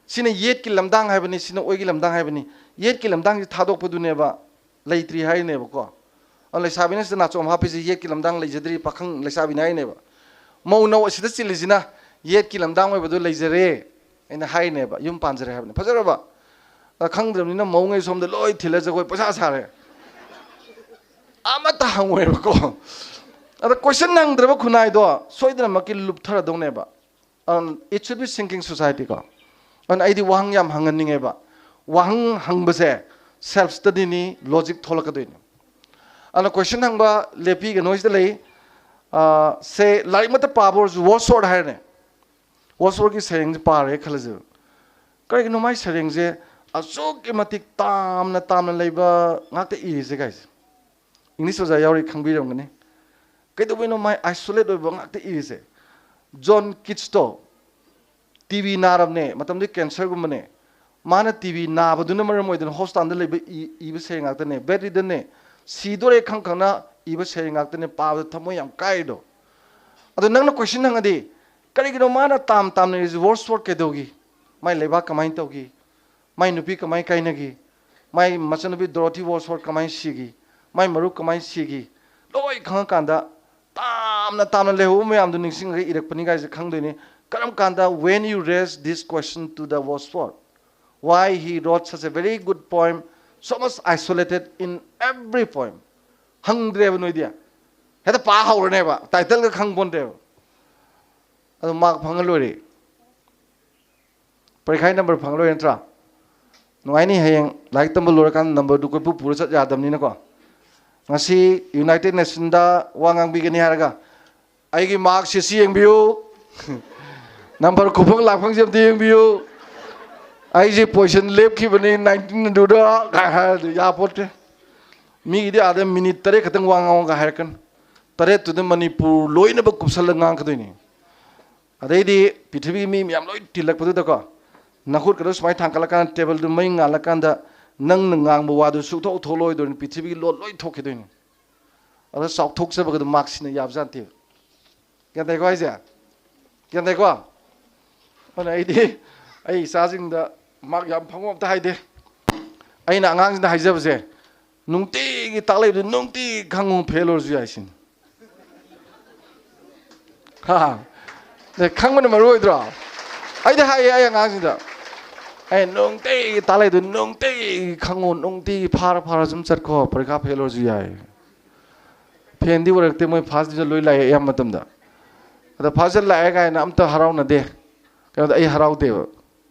ꯁꯤꯅ ꯌꯦꯠꯀꯤ ꯂꯝꯗꯥꯡ ꯍꯥꯏꯕꯅꯤ, ꯁꯤꯅ ꯑꯣꯏꯒꯤ ꯂꯝꯗꯥꯡ ꯍꯥꯏꯕꯅꯤ꯫ ꯌꯦꯠꯀꯤ ꯂꯝꯗꯥꯡꯁꯤ ꯊꯥꯗꯣꯛꯄꯗꯨꯅꯦꯕ ꯂꯩꯇ꯭ꯔꯤ ꯍꯥꯏꯔꯤꯅꯦꯕꯀꯣ꯫ ꯑꯗꯨ ꯂꯩꯁꯥꯕꯤꯅ ꯁꯤꯗ ꯅꯥꯆꯣꯝ ꯍꯥꯞꯄꯤꯁꯦ ꯌꯦꯠꯀꯤ ꯂꯝꯗꯥꯡ ꯂꯩꯖꯗ꯭ꯔꯤ ꯄꯥꯈꯪ ꯂꯩꯁꯥꯕꯤꯅ ꯍꯥꯏꯅꯦꯕ꯫ ꯃꯧꯅ ꯑꯁꯤꯗ ꯆꯤꯜꯂꯤꯁꯤꯅ ꯌꯦꯠꯀꯤ ꯂꯝꯗꯥꯡ ꯑꯣꯏꯕꯗꯨ ꯂꯩꯖꯔꯦ ꯑꯩꯅ ꯍꯥꯏꯅꯦꯕ꯫ ꯌꯨꯝ ꯄꯥꯟꯖꯔꯦ ꯍꯥꯏꯕꯅꯤ꯫ ꯐꯖꯔꯕ? ꯑ, ꯈꯪꯗ꯭ꯔꯕꯅꯤꯅ ꯃꯧꯉꯩ ꯁꯣꯝꯗ ꯂꯣꯏ ꯊꯤꯜꯂ ꯖꯒꯣꯏ ꯄꯩꯁꯥ ꯁꯥꯔꯦ꯫ ꯑꯃꯠꯇ ꯍꯪꯉꯣꯏꯕꯀꯣ꯫ ꯑꯗ ꯀꯣꯏꯁꯟ ꯍꯪꯗ꯭ꯔꯕ ꯈꯨꯟꯅꯥꯏꯗꯣ ꯁꯣꯏꯗꯅꯃꯛꯀꯤ ꯂꯨꯞꯊꯔꯗꯧꯅꯦꯕ꯫ ꯑꯝ, it should be sinking society ꯀꯣ꯫ ꯑꯗꯨꯅ ꯑꯩꯗꯤ ꯋꯥꯍꯪ ꯌꯥꯝ ꯍꯪꯍꯟꯅꯤꯡꯉꯦꯕ꯫ ꯋꯥꯍꯪ ꯍꯪꯕꯁꯦ self study ꯅꯤ, logic ꯊꯣꯛꯂꯛꯀꯗꯣꯏꯅꯤ꯫ ꯑꯗꯨꯅ ꯀꯣꯏꯁꯟ ꯍꯪꯕ ꯂꯦꯞꯄꯤꯒꯅꯣ꯫ ꯁꯤꯗ ꯂꯩ, ꯑ, ꯁꯦ ꯂꯥꯏꯔꯤꯛ ꯑꯃꯠꯇ ꯄꯥꯕ ꯑꯣꯏꯔꯁꯨ Wordsworth ꯍꯥꯏꯔꯅꯦ꯫ Wordsworth ꯀꯤ ꯁꯩꯔꯦꯡꯁꯦ ꯄꯥꯔꯦ ꯈꯜꯂꯁꯦꯕ꯫ ꯀꯔꯤꯒꯤꯅꯣ ꯃꯥꯏ ꯁꯩꯔꯦꯡꯁꯦ ꯑꯁꯨꯛꯀꯤ ꯃꯇꯤꯛ ꯇꯥꯝꯅ ꯇꯥꯝꯅ ꯂꯩꯕ ꯉꯥꯛꯇ ꯏꯔꯤꯁꯦ ꯀꯥꯏꯁꯦ? English ꯑꯣꯖꯥ ꯌꯥꯎꯔꯤ ꯈꯪꯕꯤꯔꯝꯒꯅꯤ꯫ ꯀꯩꯗꯧꯕꯩꯅꯣ ꯃꯥꯏ isolate ꯑꯣꯏꯕ ꯉꯥꯛꯇ ꯏꯔꯤꯁꯦ? John Keats ꯇꯣ ꯇꯤ ꯕꯤ ꯅꯥꯔꯕꯅꯦ, ꯃꯇꯝꯗꯨꯗꯤ cancer ꯒꯨꯝꯕꯅꯦ꯫ ꯃꯥꯅ ꯇꯤ ꯕꯤ ꯅꯥꯕꯗꯨꯅ ꯃꯔꯝ ꯑꯣꯏꯗꯅ hospital ꯗ ꯂꯩꯕ ꯏ-, ꯏꯕ ꯁꯩꯔꯦꯡ ꯉꯥꯛꯇꯅꯦ꯫ Bedridden ꯅꯦ, ꯁꯤꯗꯣꯔꯦ ꯈꯪ ꯈꯪꯅ ꯏꯕ ꯁꯩꯔꯦꯡ ꯉꯥꯛꯇꯅꯦ꯫ ꯄꯥꯕꯗ ꯊꯃꯣꯏ ꯌꯥꯝ ꯀꯥꯏꯗꯣ꯫ ꯑꯗꯣ ꯅꯪꯅ ꯀꯣꯏꯁꯟ ꯍꯪꯉꯗꯤ, "ꯀꯔꯤꯒꯤꯅꯣ ꯃꯥꯅ ꯇꯥꯝ ꯇꯥꯝꯅ ꯏꯔꯤꯁꯦ?" Wordsworth ꯀꯩꯗꯧꯒꯤ? ꯃꯥꯏ ꯂꯩꯕꯥꯛ ꯀꯃꯥꯏꯅ ꯇꯧꯒꯤ? ꯃꯥꯏ ꯅꯨꯄꯤ ꯀꯃꯥꯏꯅ ꯀꯥꯏꯅꯒꯤ? ꯃꯥꯏ ꯃꯆꯟꯅꯨꯄꯤ Dorothy Wordsworth ꯀꯃꯥꯏꯅ ꯁꯤꯒꯤ? ꯃꯥꯏ ꯃꯔꯨꯞ ꯀꯃꯥꯏꯅ ꯁꯤꯒꯤ? ꯂꯣꯏ ꯈꯪꯉꯀꯥꯟꯗ ꯇꯥꯝꯅ ꯇꯥꯝꯅ ꯂꯩꯍꯧꯕ ꯃꯌꯥꯝꯗꯨ ꯅꯤꯡꯁꯤꯡꯉꯒ ꯏꯔꯛꯄꯅꯤ ꯀꯥꯏꯁꯦ ꯈꯪꯗꯣꯏꯅꯤ꯫ ꯀꯔꯝ ꯀꯥꯟꯗ? When you raise this question to the Wordsworth, why he wrote such a very good poem, so much isolated in every poem. ꯍꯪꯗ꯭ꯔꯦꯕ ꯅꯣꯏꯗꯤ꯫ ꯍꯦꯛꯇ ꯄꯥ ꯍꯧꯔꯅꯦꯕ, title ꯒ ꯈꯪ ꯄꯣꯟꯇꯦꯕ꯫ ꯑꯗꯨ mark ꯐꯪꯉ ꯂꯣꯏꯔꯦ꯫ ꯄꯔꯤꯈꯥꯒꯤ number ꯐꯪꯉ ꯂꯣꯏꯔꯦ ꯅꯠꯇ꯭ꯔꯥ? ꯅꯨꯡꯉꯥꯏꯅꯤ, ꯍꯌꯦꯡ ꯂꯥꯏꯔꯤꯛ ꯇꯝꯕ ꯂꯣꯏꯔꯀꯥꯟꯗ number ꯗꯨ ꯀꯣꯏꯄꯨ ꯄꯨꯔ ꯆꯠ ꯌꯥꯗꯕꯅꯤꯅꯀꯣ꯫ ꯉꯁꯤ United Nation ꯗ ꯋꯥ ꯉꯥꯡꯕꯤꯒꯅꯤ ꯍꯥꯏꯔꯒ, "ꯑꯩꯒꯤ mark sheet ꯁꯤ ꯌꯦꯡꯕꯤꯌꯨ, number ꯈꯨꯐꯪ ꯂꯥꯛꯐꯝꯁꯤ ꯑꯝꯇ ꯌꯦꯡꯕꯤꯌꯨ, ꯑꯩꯁꯦ position ꯂꯦꯞꯈꯤꯕꯅꯤ nineteen ꯑꯗꯨꯗ" ꯀꯥꯏ ꯍꯥꯏꯔꯗꯤ ꯌꯥꯄꯣꯠꯇꯦ꯫ ꯃꯤꯒꯤꯗꯤ ꯑꯥꯗ minute ꯇꯔꯦꯠ ꯈꯛꯇꯪ ꯋꯥ ꯉꯥꯡꯉꯒ ꯍꯥꯏꯔꯛꯀꯅꯤ꯫ ꯇꯔꯦꯠꯇꯨꯗ ꯃꯅꯤꯄꯨꯔ ꯂꯣꯏꯅꯃꯛ ꯀꯨꯞꯁꯜꯂꯒ ꯉꯥꯡꯉꯛꯀꯗꯣꯏꯅꯤ꯫ ꯑꯗꯩꯗꯤ ꯄ꯭ꯔꯤꯊꯤꯕꯤꯒꯤ ꯃꯤ ꯃꯌꯥꯝ ꯂꯣꯏ ꯇꯤꯜꯂꯛꯄꯗꯨꯗꯀꯣ, ꯅꯈꯨꯠꯀꯗꯣ ꯁꯨꯃꯥꯏꯅ ꯊꯥꯡꯒꯠꯂꯀꯥꯟꯗ ꯇꯦꯕꯜꯗꯨ ꯃꯩ ꯉꯥꯜꯂꯀꯥꯟꯗ ꯅꯪꯅ ꯉꯥꯡꯕ ꯋꯥꯗꯨ ꯁꯨꯛꯊꯣꯛ ꯊꯣꯛꯂꯛꯑꯣꯏꯗꯣꯏꯅꯤ, ꯄ꯭ꯔꯤꯊꯤꯕꯤꯒꯤ ꯂꯣꯟ ꯂꯣꯏ ꯊꯣꯛꯈꯤꯗꯣꯏꯅꯤ꯫ ꯑꯗ ꯆꯥꯎꯊꯣꯛꯆꯕꯒꯗꯣ ꯃꯥꯛꯁꯤꯅ ꯌꯥꯕꯖꯥꯠ ꯅꯠꯇꯦꯕ꯫ ꯒ꯭ꯌꯥꯟ ꯇꯥꯏꯀꯣ ꯍꯥꯏꯁꯦ? ꯒ꯭ꯌꯥꯟ ꯇꯥꯏꯀꯣ? ꯑꯗꯨꯅ ꯑꯩꯗꯤ ꯑꯩ ꯏꯆꯥꯁꯤꯡꯗ ꯃꯥꯛ ꯌꯥꯝ ꯐꯪꯉꯣ ꯑꯝꯇ ꯍꯥꯏꯗꯦ꯫ ꯑꯩꯅ ꯑꯉꯥꯡꯁꯤꯡꯗ ꯍꯥꯏꯖꯕꯁꯦ, ꯅꯨꯡꯇꯤꯒꯤ ꯇꯥꯛꯂꯛꯏꯕꯗꯨ ꯅꯨꯡꯇꯤꯒꯤ ꯈꯪꯉꯨ, ꯐꯦꯜ ꯑꯣꯏꯔꯁꯨ ꯌꯥꯏ ꯁꯤꯅꯤ꯫ ꯍꯥ? ꯑꯦ, ꯈꯪꯕꯅ ꯃꯔꯨ ꯑꯣꯏꯗ꯭ꯔꯣ? ꯑꯩꯗꯤ ꯍꯥꯏꯌꯦ ꯑꯩ ꯑꯉꯥꯡꯁꯤꯡꯗ, ꯑꯩ ꯅꯨꯡꯇꯤꯒꯤ ꯇꯥꯛꯂꯛꯏꯗꯨ ꯅꯨꯡꯇꯤꯒꯤ ꯈꯪꯉꯨ, ꯅꯨꯡꯇꯤꯒꯤ ꯐꯥꯔ ꯐꯥꯔ ꯁꯨꯝ ꯆꯠꯈꯣ, ꯄꯔꯤꯈꯥ ꯐꯦꯜ ꯑꯣꯏꯔꯁꯨ ꯌꯥꯏ꯫ ꯐꯦꯜꯗꯤ ꯑꯣꯏꯔꯛꯇꯦ, ꯃꯣꯏ ꯐꯥꯔꯁ ꯗꯤꯕꯤꯖꯟ ꯂꯣꯏ ꯂꯥꯛꯑꯦ ꯑꯌꯥꯝꯕ ꯃꯇꯝꯗ꯫ ꯑꯗ ꯐꯥꯔꯁ ꯗꯤꯕꯤꯖꯟ ꯂꯥꯛꯑꯦ ꯀꯥꯏꯅ ꯑꯝꯇ ꯍꯔꯥꯎꯅꯗꯦ꯫ ꯀꯩꯅꯣꯗ ꯑꯩ ꯍꯔꯥꯎꯗꯦꯕ,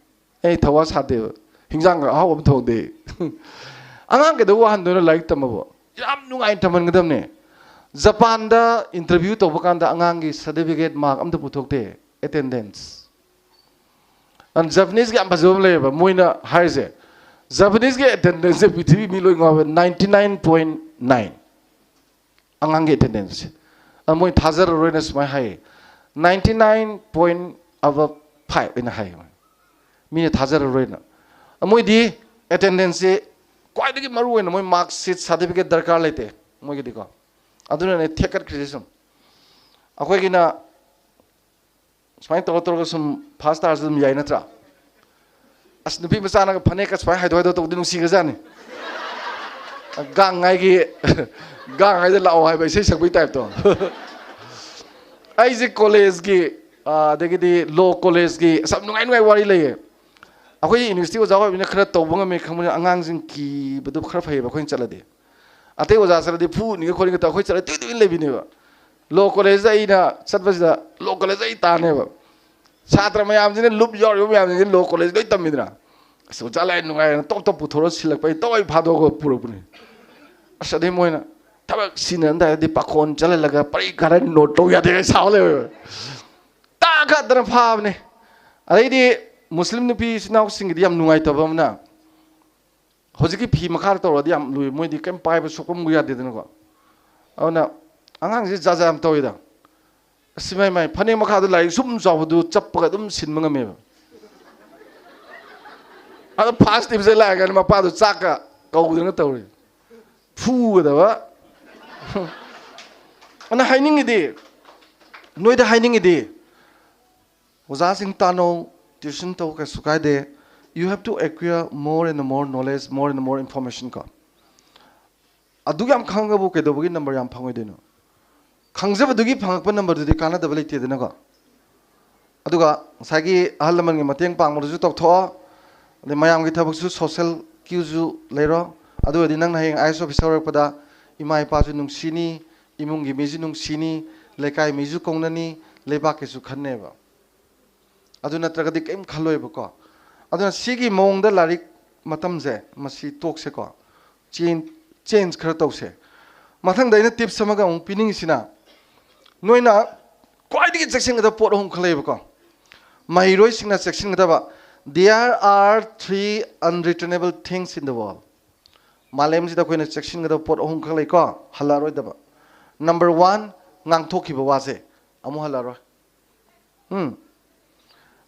ꯑꯩ ꯊꯋꯥ ꯁꯥꯗꯦꯕ꯫ ꯍꯤꯟꯖꯥꯡꯒ ꯑꯍꯥꯎꯕ ꯑꯃ ꯊꯣꯡꯗꯦ꯫ ꯑꯉꯥꯡ ꯀꯩꯗꯧ ꯋꯥꯍꯟꯗꯣꯏꯅꯣ ꯂꯥꯏꯔꯤꯛ ꯇꯝꯕꯕꯨ? ꯌꯥꯝ ꯅꯨꯡꯉꯥꯏꯅ ꯇꯝꯍꯟꯒꯗꯕꯅꯦ꯫ ꯖꯄꯥꯟꯗ ꯏꯟꯇꯔꯚ꯭ꯌꯨ ꯇꯧꯕ ꯀꯥꯟꯗ ꯑꯉꯥꯡꯒꯤ ꯁꯥꯔꯇꯤꯐꯤꯀꯦꯠ ꯃꯥꯔꯛ ꯑꯝꯇ ꯄꯨꯊꯣꯛꯇꯦ, ꯑꯦꯇꯦꯟꯗꯦꯟꯁ꯫ ꯑꯗꯨꯅ ꯖꯄꯅꯤꯁꯀꯤ ꯌꯥꯝ ꯐꯖꯕ ꯑꯃ ꯂꯩꯌꯦꯕ, ꯃꯣꯏꯅ ꯍꯥꯏꯔꯤꯁꯦ, ꯖꯄꯅꯤꯁꯀꯤ ꯑꯦꯇꯦꯟꯗꯦꯟꯁꯁꯦ ꯄ꯭ꯔꯤꯊꯤꯕꯤ ꯃꯤ ꯂꯣꯏ ꯉꯥꯎꯋꯦ, ꯅꯥꯏꯟꯇꯤ ꯅꯥꯏꯟ ꯄꯣꯏꯟ ꯅꯥꯏꯟ꯫ ꯑꯉꯥꯡꯒꯤ ꯑꯦꯇꯦꯟꯗꯦꯟꯁꯁꯦ꯫ ꯑꯗ ꯃꯣꯏ ꯊꯥꯖꯔꯔꯣꯏꯅ ꯁꯨꯃꯥꯏꯅ ꯍꯥꯏꯌꯦ, ꯅꯥꯏꯟꯇꯤ ꯅꯥꯏꯟ ꯄꯣꯏꯟ ꯑꯕꯞ ꯐꯥꯏꯚ ꯑꯅ ꯍꯥꯏꯌꯦ꯫ ꯃꯤꯅ ꯊꯥꯖꯔꯔꯣꯏꯅ꯫ ꯃꯣꯏꯗꯤ ꯑꯦꯇꯦꯟꯗꯦꯟꯁꯁꯦ ꯈ꯭ꯋꯥꯏꯗꯒꯤ ꯃꯔꯨ ꯑꯣꯏꯅ, ꯃꯣꯏ ꯃꯥꯔꯛ ꯁꯤꯠ, ꯁꯥꯔꯇꯤꯐꯤꯀꯦꯠ ꯗꯔꯀꯥꯔ ꯂꯩꯇꯦ ꯃꯣꯏꯒꯤꯗꯤꯀꯣ꯫ ꯑꯗꯨꯅꯅꯦ ꯊꯦꯛꯀꯠꯈ꯭ꯔꯤꯁꯦ ꯁꯨꯝ꯫ ꯑꯩꯈꯣꯏꯒꯤꯅ ꯁꯨꯃꯥꯏꯅ ꯇꯧꯔ ꯇꯧꯔꯒ ꯁꯨꯝ ꯐꯥꯔꯁ ꯇꯥꯔꯁꯨ ꯑꯗꯨꯝ ꯌꯥꯏ ꯅꯠꯇ꯭ꯔꯥ? ꯑꯁ, ꯅꯨꯄꯤ ꯃꯆꯥꯅꯒ ꯐꯅꯦꯛꯀ ꯁꯨꯃꯥꯏꯅ ꯍꯥꯏꯗꯣꯛ ꯍꯥꯏꯗꯣꯛ ꯇꯧꯕꯗꯤ ꯅꯨꯡꯁꯤꯈ꯭ꯔꯖꯥꯠꯅꯤ꯫ ꯒꯥꯡꯉꯥꯏꯒꯤ, ꯒꯥꯡꯉꯥꯏꯗ ꯂꯥꯛꯑꯣ ꯍꯥꯏꯕ ꯏꯁꯩ ꯁꯛꯄꯒꯤ ꯇꯥꯏꯞꯇꯣ꯫ ꯑꯩꯁꯦ ꯀꯣꯂꯦꯖꯀꯤ, ꯑꯥ, ꯑꯗꯒꯤꯗꯤ ꯂꯣ ꯀꯣꯂꯦꯖꯀꯤ ꯑꯁ ꯌꯥꯝ ꯅꯨꯡꯉꯥꯏ ꯅꯨꯡꯉꯥꯏ ꯋꯥꯔꯤ ꯂꯩꯌꯦ꯫ ꯑꯩꯈꯣꯏ ꯌꯨꯅꯤꯚꯔꯁꯤꯇꯤ ꯑꯣꯖꯥ ꯑꯣꯏꯕꯅꯤꯅ ꯈꯔ ꯇꯧꯕ ꯉꯝꯃꯦ ꯈꯪꯕꯅꯤꯅ ꯑꯉꯥꯡꯁꯤꯡ ꯀꯤꯕꯗꯨ ꯈꯔ ꯐꯩꯌꯦꯕ ꯑꯩꯈꯣꯏꯅ ꯆꯠꯂꯗꯤ꯫ ꯑꯇꯩ ꯑꯣꯖꯥ ꯆꯠꯂꯗꯤ ꯐꯨꯅꯤꯒ ꯈꯣꯠꯅꯤꯒ ꯇꯧꯔ ꯑꯩꯈꯣꯏ ꯆꯠꯂꯗꯤ ꯇꯨꯃꯤꯟ ꯇꯨꯃꯤꯟ ꯂꯩꯕꯤꯅꯦꯕ꯫ ꯂꯣ ꯀꯣꯂꯦꯖꯇ ꯑꯩꯅ ꯆꯠꯄꯁꯤꯗ ꯂꯣ ꯀꯣꯂꯦꯖꯇ ꯑꯩ ꯇꯥꯅꯦꯕ꯫ ꯁꯥꯇ꯭ꯔ ꯃꯌꯥꯝꯁꯤꯅ ꯂꯨꯞ ꯌꯥꯎꯔꯤꯕ ꯃꯌꯥꯝꯁꯤꯡꯁꯤ ꯂꯣ ꯀꯣꯂꯦꯖ ꯂꯣꯏ ꯇꯝꯃꯤꯗꯅ꯫ ꯑꯁ ꯑꯣꯖꯥ ꯂꯥꯏ ꯅꯨꯡꯉꯥꯏꯔꯦꯅ ꯇꯣꯞ ꯇꯣꯞ ꯄꯨꯊꯣꯔꯒ ꯁꯤꯜꯂꯛꯄ ꯑꯩ ꯇꯣꯞ ꯑꯩ ꯐꯥꯗꯣꯛꯑꯒ ꯄꯨꯔꯛꯄꯅꯤ꯫ ꯑꯁ ꯑꯗꯩ ꯃꯣꯏꯅ ꯊꯕꯛ ꯁꯤꯟꯅꯔꯝꯗꯥꯏꯗꯗꯤ ꯄꯥꯈꯣꯟ ꯆꯠꯍꯜꯂꯒ ꯄꯔꯤ ꯈꯔ ꯅꯣꯠ ꯇꯧ ꯌꯥꯗꯦ ꯁꯥꯎ ꯂꯩꯕ꯫ ꯇꯥ ꯈꯠꯇꯅ ꯐꯥꯕꯅꯦ꯫ ꯑꯗꯩꯗꯤ ꯃꯨꯁꯂꯤꯝ ꯅꯨꯄꯤ ꯏꯆꯤꯟ ꯏꯅꯥꯎꯁꯤꯡꯒꯤꯗꯤ ꯌꯥꯝ ꯅꯨꯡꯉꯥꯏꯇꯕ ꯑꯃꯅ, ꯍꯧꯖꯤꯛꯀꯤ ꯐꯤ ꯃꯈꯥꯗ ꯇꯧꯔꯗꯤ ꯌꯥꯝ ꯂꯨꯏ, ꯃꯣꯏꯗꯤ ꯀꯩꯝ ꯄꯥꯏꯕ ꯁꯣꯛꯄ ꯑꯃꯨꯛ ꯌꯥꯗꯦꯗꯅꯀꯣ꯫ ꯑꯗꯨꯅ ꯑꯉꯥꯡꯁꯤ ꯖꯥꯠ ꯖꯥꯠ ꯌꯥꯝ ꯇꯧꯋꯤꯗ꯫ ꯑꯁ ꯃꯥꯏ ꯃꯥꯏ ꯐꯅꯦꯛ ꯃꯈꯥꯗ ꯂꯥꯏꯔꯤꯛ ꯁꯨꯝ ꯆꯥꯎꯕꯗꯨ ꯆꯞꯄꯒ ꯑꯗꯨꯝ ꯁꯤꯟꯕ ꯉꯝꯃꯦꯕ꯫ ꯑꯗꯣ ꯐꯥꯔꯁ ꯗꯤꯕꯤꯖꯟ ꯂꯥꯛꯑꯒꯅ ꯃꯄꯥꯗꯣ ꯆꯥꯛꯀ ꯀꯧꯗꯅ ꯇꯧꯔꯤ꯫ ꯐꯨꯒꯗꯕ꯫ ꯑꯗꯨꯅ ꯍꯥꯏꯅꯤꯡꯉꯤꯗꯤ, ꯅꯣꯏꯗ ꯍꯥꯏꯅꯤꯡꯉꯤꯗꯤ, ꯑꯣꯖꯥꯁꯤꯡ ꯇꯥꯟꯅꯧ, ꯇ꯭ꯌꯨꯁꯟ ꯇꯧ, ꯀꯩꯁꯨ ꯀꯥꯏꯗꯦ꯫ You have to acquire more and more knowledge, more and more information ꯀꯣ꯫ ꯑꯗꯨ ꯌꯥꯝ ꯈꯪꯉꯒꯕꯨ ꯀꯩꯗꯧꯕꯒꯤ ꯅꯝꯕꯔ ꯌꯥꯝ ꯐꯪꯉꯣꯏꯗꯣꯏꯅꯣ? ꯈꯪꯖꯕꯗꯨꯒꯤ ꯐꯪꯉꯛꯄ ꯅꯝꯕꯔꯗꯨꯗꯤ ꯀꯥꯟꯅꯗꯕ ꯂꯩꯇꯦꯗꯅꯀꯣ꯫ ꯑꯗꯨꯒ ꯉꯁꯥꯏꯒꯤ ꯑꯍꯜ ꯂꯃꯟꯒꯤ ꯃꯇꯦꯡ ꯄꯥꯡꯕꯗꯨꯁꯨ ꯇꯧꯊꯣꯛꯑꯣ꯫ ꯑꯗꯩ ꯃꯌꯥꯝꯒꯤ ꯊꯕꯛꯁꯨ, ꯁꯣꯁꯦꯜ ꯀ꯭ꯌꯨꯁꯨ ꯂꯩꯔꯣ꯫ ꯑꯗꯨ ꯑꯣꯏꯔꯗꯤ ꯅꯪꯅ ꯍꯌꯦꯡ ꯑꯥꯏ ꯑꯦꯁ ꯑꯣꯐꯤꯁꯥꯔ ꯑꯣꯏꯔꯛꯄꯗ ꯏꯃꯥ ꯏꯄꯥꯁꯨ ꯅꯨꯡꯁꯤꯅꯤ, ꯏꯃꯨꯡꯒꯤ ꯃꯤꯁꯨ ꯅꯨꯡꯁꯤꯅꯤ, ꯂꯩꯀꯥꯏ ꯃꯤꯁꯨ ꯀꯧꯅꯅꯤ, ꯂꯩꯕꯥꯛꯀꯤꯁꯨ ꯈꯟꯅꯦꯕ꯫ ꯑꯗꯨ ꯅꯠꯇ꯭ꯔꯒꯗꯤ ꯀꯔꯤꯝ ꯈꯜꯂꯣꯏꯕꯀꯣ꯫ ꯑꯗꯨꯅ ꯁꯤꯒꯤ ꯃꯑꯣꯡꯗ ꯂꯥꯏꯔꯤꯛ ꯃꯇꯝꯁꯦ ꯃꯁꯤ ꯇꯣꯛꯁꯦꯀꯣ꯫ ꯆꯦꯟ ꯆꯦꯟꯖ ꯈꯔ ꯇꯧꯁꯦ꯫ ꯃꯊꯪꯗ ꯑꯩꯅ ꯇꯤꯞꯁ ꯑꯃꯒ ꯑꯃꯨꯛ ꯄꯤꯅꯤꯡꯉꯤꯁꯤꯅ, ꯅꯣꯏꯅ ꯈ꯭ꯋꯥꯏꯗꯒꯤ ꯆꯦꯛꯁꯤꯟꯒꯗꯕ ꯄꯣꯠ ꯑꯍꯨꯝ ꯈꯛ ꯂꯩꯌꯦꯕꯀꯣ꯫ ꯃꯍꯩꯔꯣꯏꯁꯤꯡꯅ ꯆꯦꯛꯁꯤꯟꯒꯗꯕ, there are three unreturnable things in the world. ꯃꯥꯂꯦꯝꯁꯤꯗ ꯑꯩꯈꯣꯏꯅ ꯆꯦꯛꯁꯤꯟꯒꯗꯕ ꯄꯣꯠ ꯑꯍꯨꯝ ꯈꯛ ꯂꯩꯀꯣ, ꯍꯜꯂꯛꯑꯔꯣꯏꯗꯕ꯫ ꯅꯝꯕꯔ ꯋꯥꯟ, ꯉꯥꯡꯊꯣꯛꯈꯤꯕ ꯋꯥꯁꯦ ꯑꯃꯨꯛ ꯍꯜꯂꯛꯑꯔꯣꯏ꯫ ꯎꯝ꯫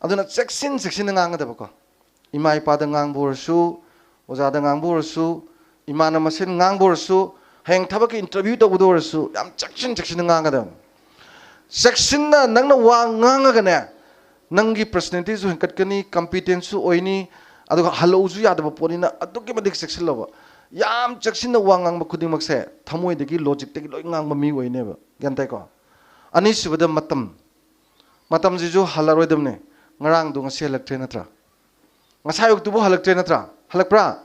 ꯑꯗꯨꯅ ꯆꯦꯛꯁꯤꯟ ꯆꯦꯛꯁꯤꯟꯅ ꯉꯥꯡꯒꯗꯕꯀꯣ꯫ ꯏꯃꯥ ꯏꯄꯥꯗ ꯉꯥꯡꯕ ꯑꯣꯏꯔꯁꯨ, ꯑꯣꯖꯥꯗ ꯉꯥꯡꯕ ꯑꯣꯏꯔꯁꯨ, ꯏꯃꯥꯟꯅꯕ ꯃꯁꯦꯟ ꯉꯥꯡꯕ ꯑꯣꯏꯔꯁꯨ, ꯍꯌꯦꯡ ꯊꯕꯛꯀꯤ ꯏꯟꯇꯔꯚ꯭ꯌꯨ ꯇꯧꯕꯗ ꯑꯣꯏꯔꯁꯨ ꯌꯥꯝ ꯆꯦꯛꯁꯤꯟ ꯆꯦꯛꯁꯤꯟꯅ ꯉꯥꯡꯒꯗꯕꯅꯤ꯫ ꯆꯦꯛꯁꯤꯟꯅ ꯅꯪꯅ ꯋꯥ ꯉꯥꯡꯉꯒꯅꯦ, ꯅꯪꯒꯤ ꯄꯔꯁꯅꯦꯂꯤꯇꯤꯁꯨ ꯍꯦꯟꯒꯠꯀꯅꯤ, ꯀꯝꯄꯤꯇꯦꯟꯁꯁꯨ ꯑꯣꯏꯅꯤ, ꯑꯗꯨꯒ ꯍꯜꯂꯛꯎꯁꯨ ꯌꯥꯗꯕ ꯄꯣꯠꯅꯤꯅ ꯑꯗꯨꯛꯀꯤ ꯃꯇꯤꯛ ꯆꯦꯛꯁꯤꯜꯂꯣꯕ꯫ ꯌꯥꯝ ꯆꯦꯛꯁꯤꯟꯅ ꯋꯥ ꯉꯥꯡꯕ ꯈꯨꯗꯤꯡꯃꯛꯁꯦ ꯊꯃꯣꯏꯗꯒꯤ, ꯂꯣꯖꯤꯛꯇꯒꯤ ꯂꯣꯏ ꯉꯥꯡꯕ ꯃꯤ ꯑꯣꯏꯅꯦꯕ꯫ ꯒ꯭ꯌꯥꯟ ꯇꯥꯏꯀꯣ? ꯑꯅꯤꯁꯨꯕꯗ ꯃꯇꯝ꯫ ꯃꯇꯝꯁꯤꯁꯨ ꯍꯜꯂꯔꯣꯏꯗꯕꯅꯦ꯫ ꯉꯔꯥꯡꯗꯣ ꯉꯁꯤ ꯍꯜꯂꯛꯇ꯭ꯔꯦ ꯅꯠꯇ꯭ꯔꯥ? ꯉꯁꯥꯏ ꯑꯌꯨꯛꯇꯨꯕꯨ ꯍꯜꯂꯛꯇ꯭ꯔꯦ ꯅꯠꯇ꯭ꯔꯥ? ꯍꯜꯂꯛꯄ꯭ꯔꯥ?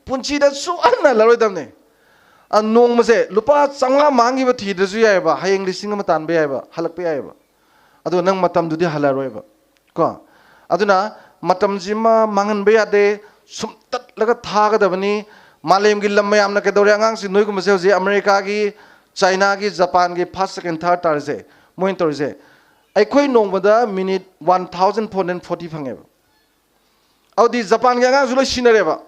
ꯄꯨꯟꯁꯤꯗ ꯁꯨꯛꯍꯟ ꯍꯜꯂꯔꯣꯏꯗꯕꯅꯦ꯫ ꯑ, ꯅꯣꯡꯃꯁꯦ ꯂꯨꯄꯥ ꯆꯥꯝꯃꯉꯥ ꯃꯥꯡꯈꯤꯕ ꯊꯤꯗ꯭ꯔꯁꯨ ꯌꯥꯏꯑꯕ, ꯍꯌꯦꯡ ꯂꯤꯁꯤꯡ ꯑꯃ ꯇꯥꯟꯕ ꯌꯥꯏꯑꯕ, ꯍꯜꯂꯛꯄ ꯌꯥꯏꯑꯕ꯫ ꯑꯗꯣ ꯅꯪ ꯃꯇꯝꯗꯨꯗꯤ ꯍꯜꯂꯔꯣꯏꯕ ꯀꯣ꯫ ꯑꯗꯨꯅ ꯃꯇꯝꯁꯤꯃ ꯃꯥꯡꯍꯟꯕ ꯌꯥꯗꯦ, ꯁꯨꯝꯇꯠꯂꯒ ꯊꯥꯒꯗꯕꯅꯤ꯫ ꯃꯥꯂꯦꯝꯒꯤ ꯂꯝ ꯃꯌꯥꯝꯅ ꯀꯩꯗꯧꯔꯦ? ꯑꯉꯥꯡꯁꯤꯡ ꯅꯣꯏꯒꯨꯝꯕꯁꯦ ꯍꯧꯖꯤꯛ ꯑꯃꯦꯔꯤꯀꯥꯒꯤ, ꯆꯥꯏꯅꯥꯒꯤ, ꯖꯄꯥꯟꯒꯤ ꯐꯥꯔꯁ, ꯁꯦꯀꯦꯟ, ꯊꯥꯔꯠ ꯇꯥꯔꯤꯁꯦ꯫ ꯃꯣꯏꯅ ꯇꯧꯔꯤꯁꯦ, ꯑꯩꯈꯣꯏ ꯅꯣꯡꯃꯗ minute one thousand four hundred forty ꯐꯪꯉꯦꯕ꯫ ꯑꯗꯨꯗꯤ ꯖꯄꯥꯟꯒꯤ ꯑꯉꯥꯡꯁꯨ ꯂꯣꯏ ꯁꯤꯟꯅꯔꯦꯕ,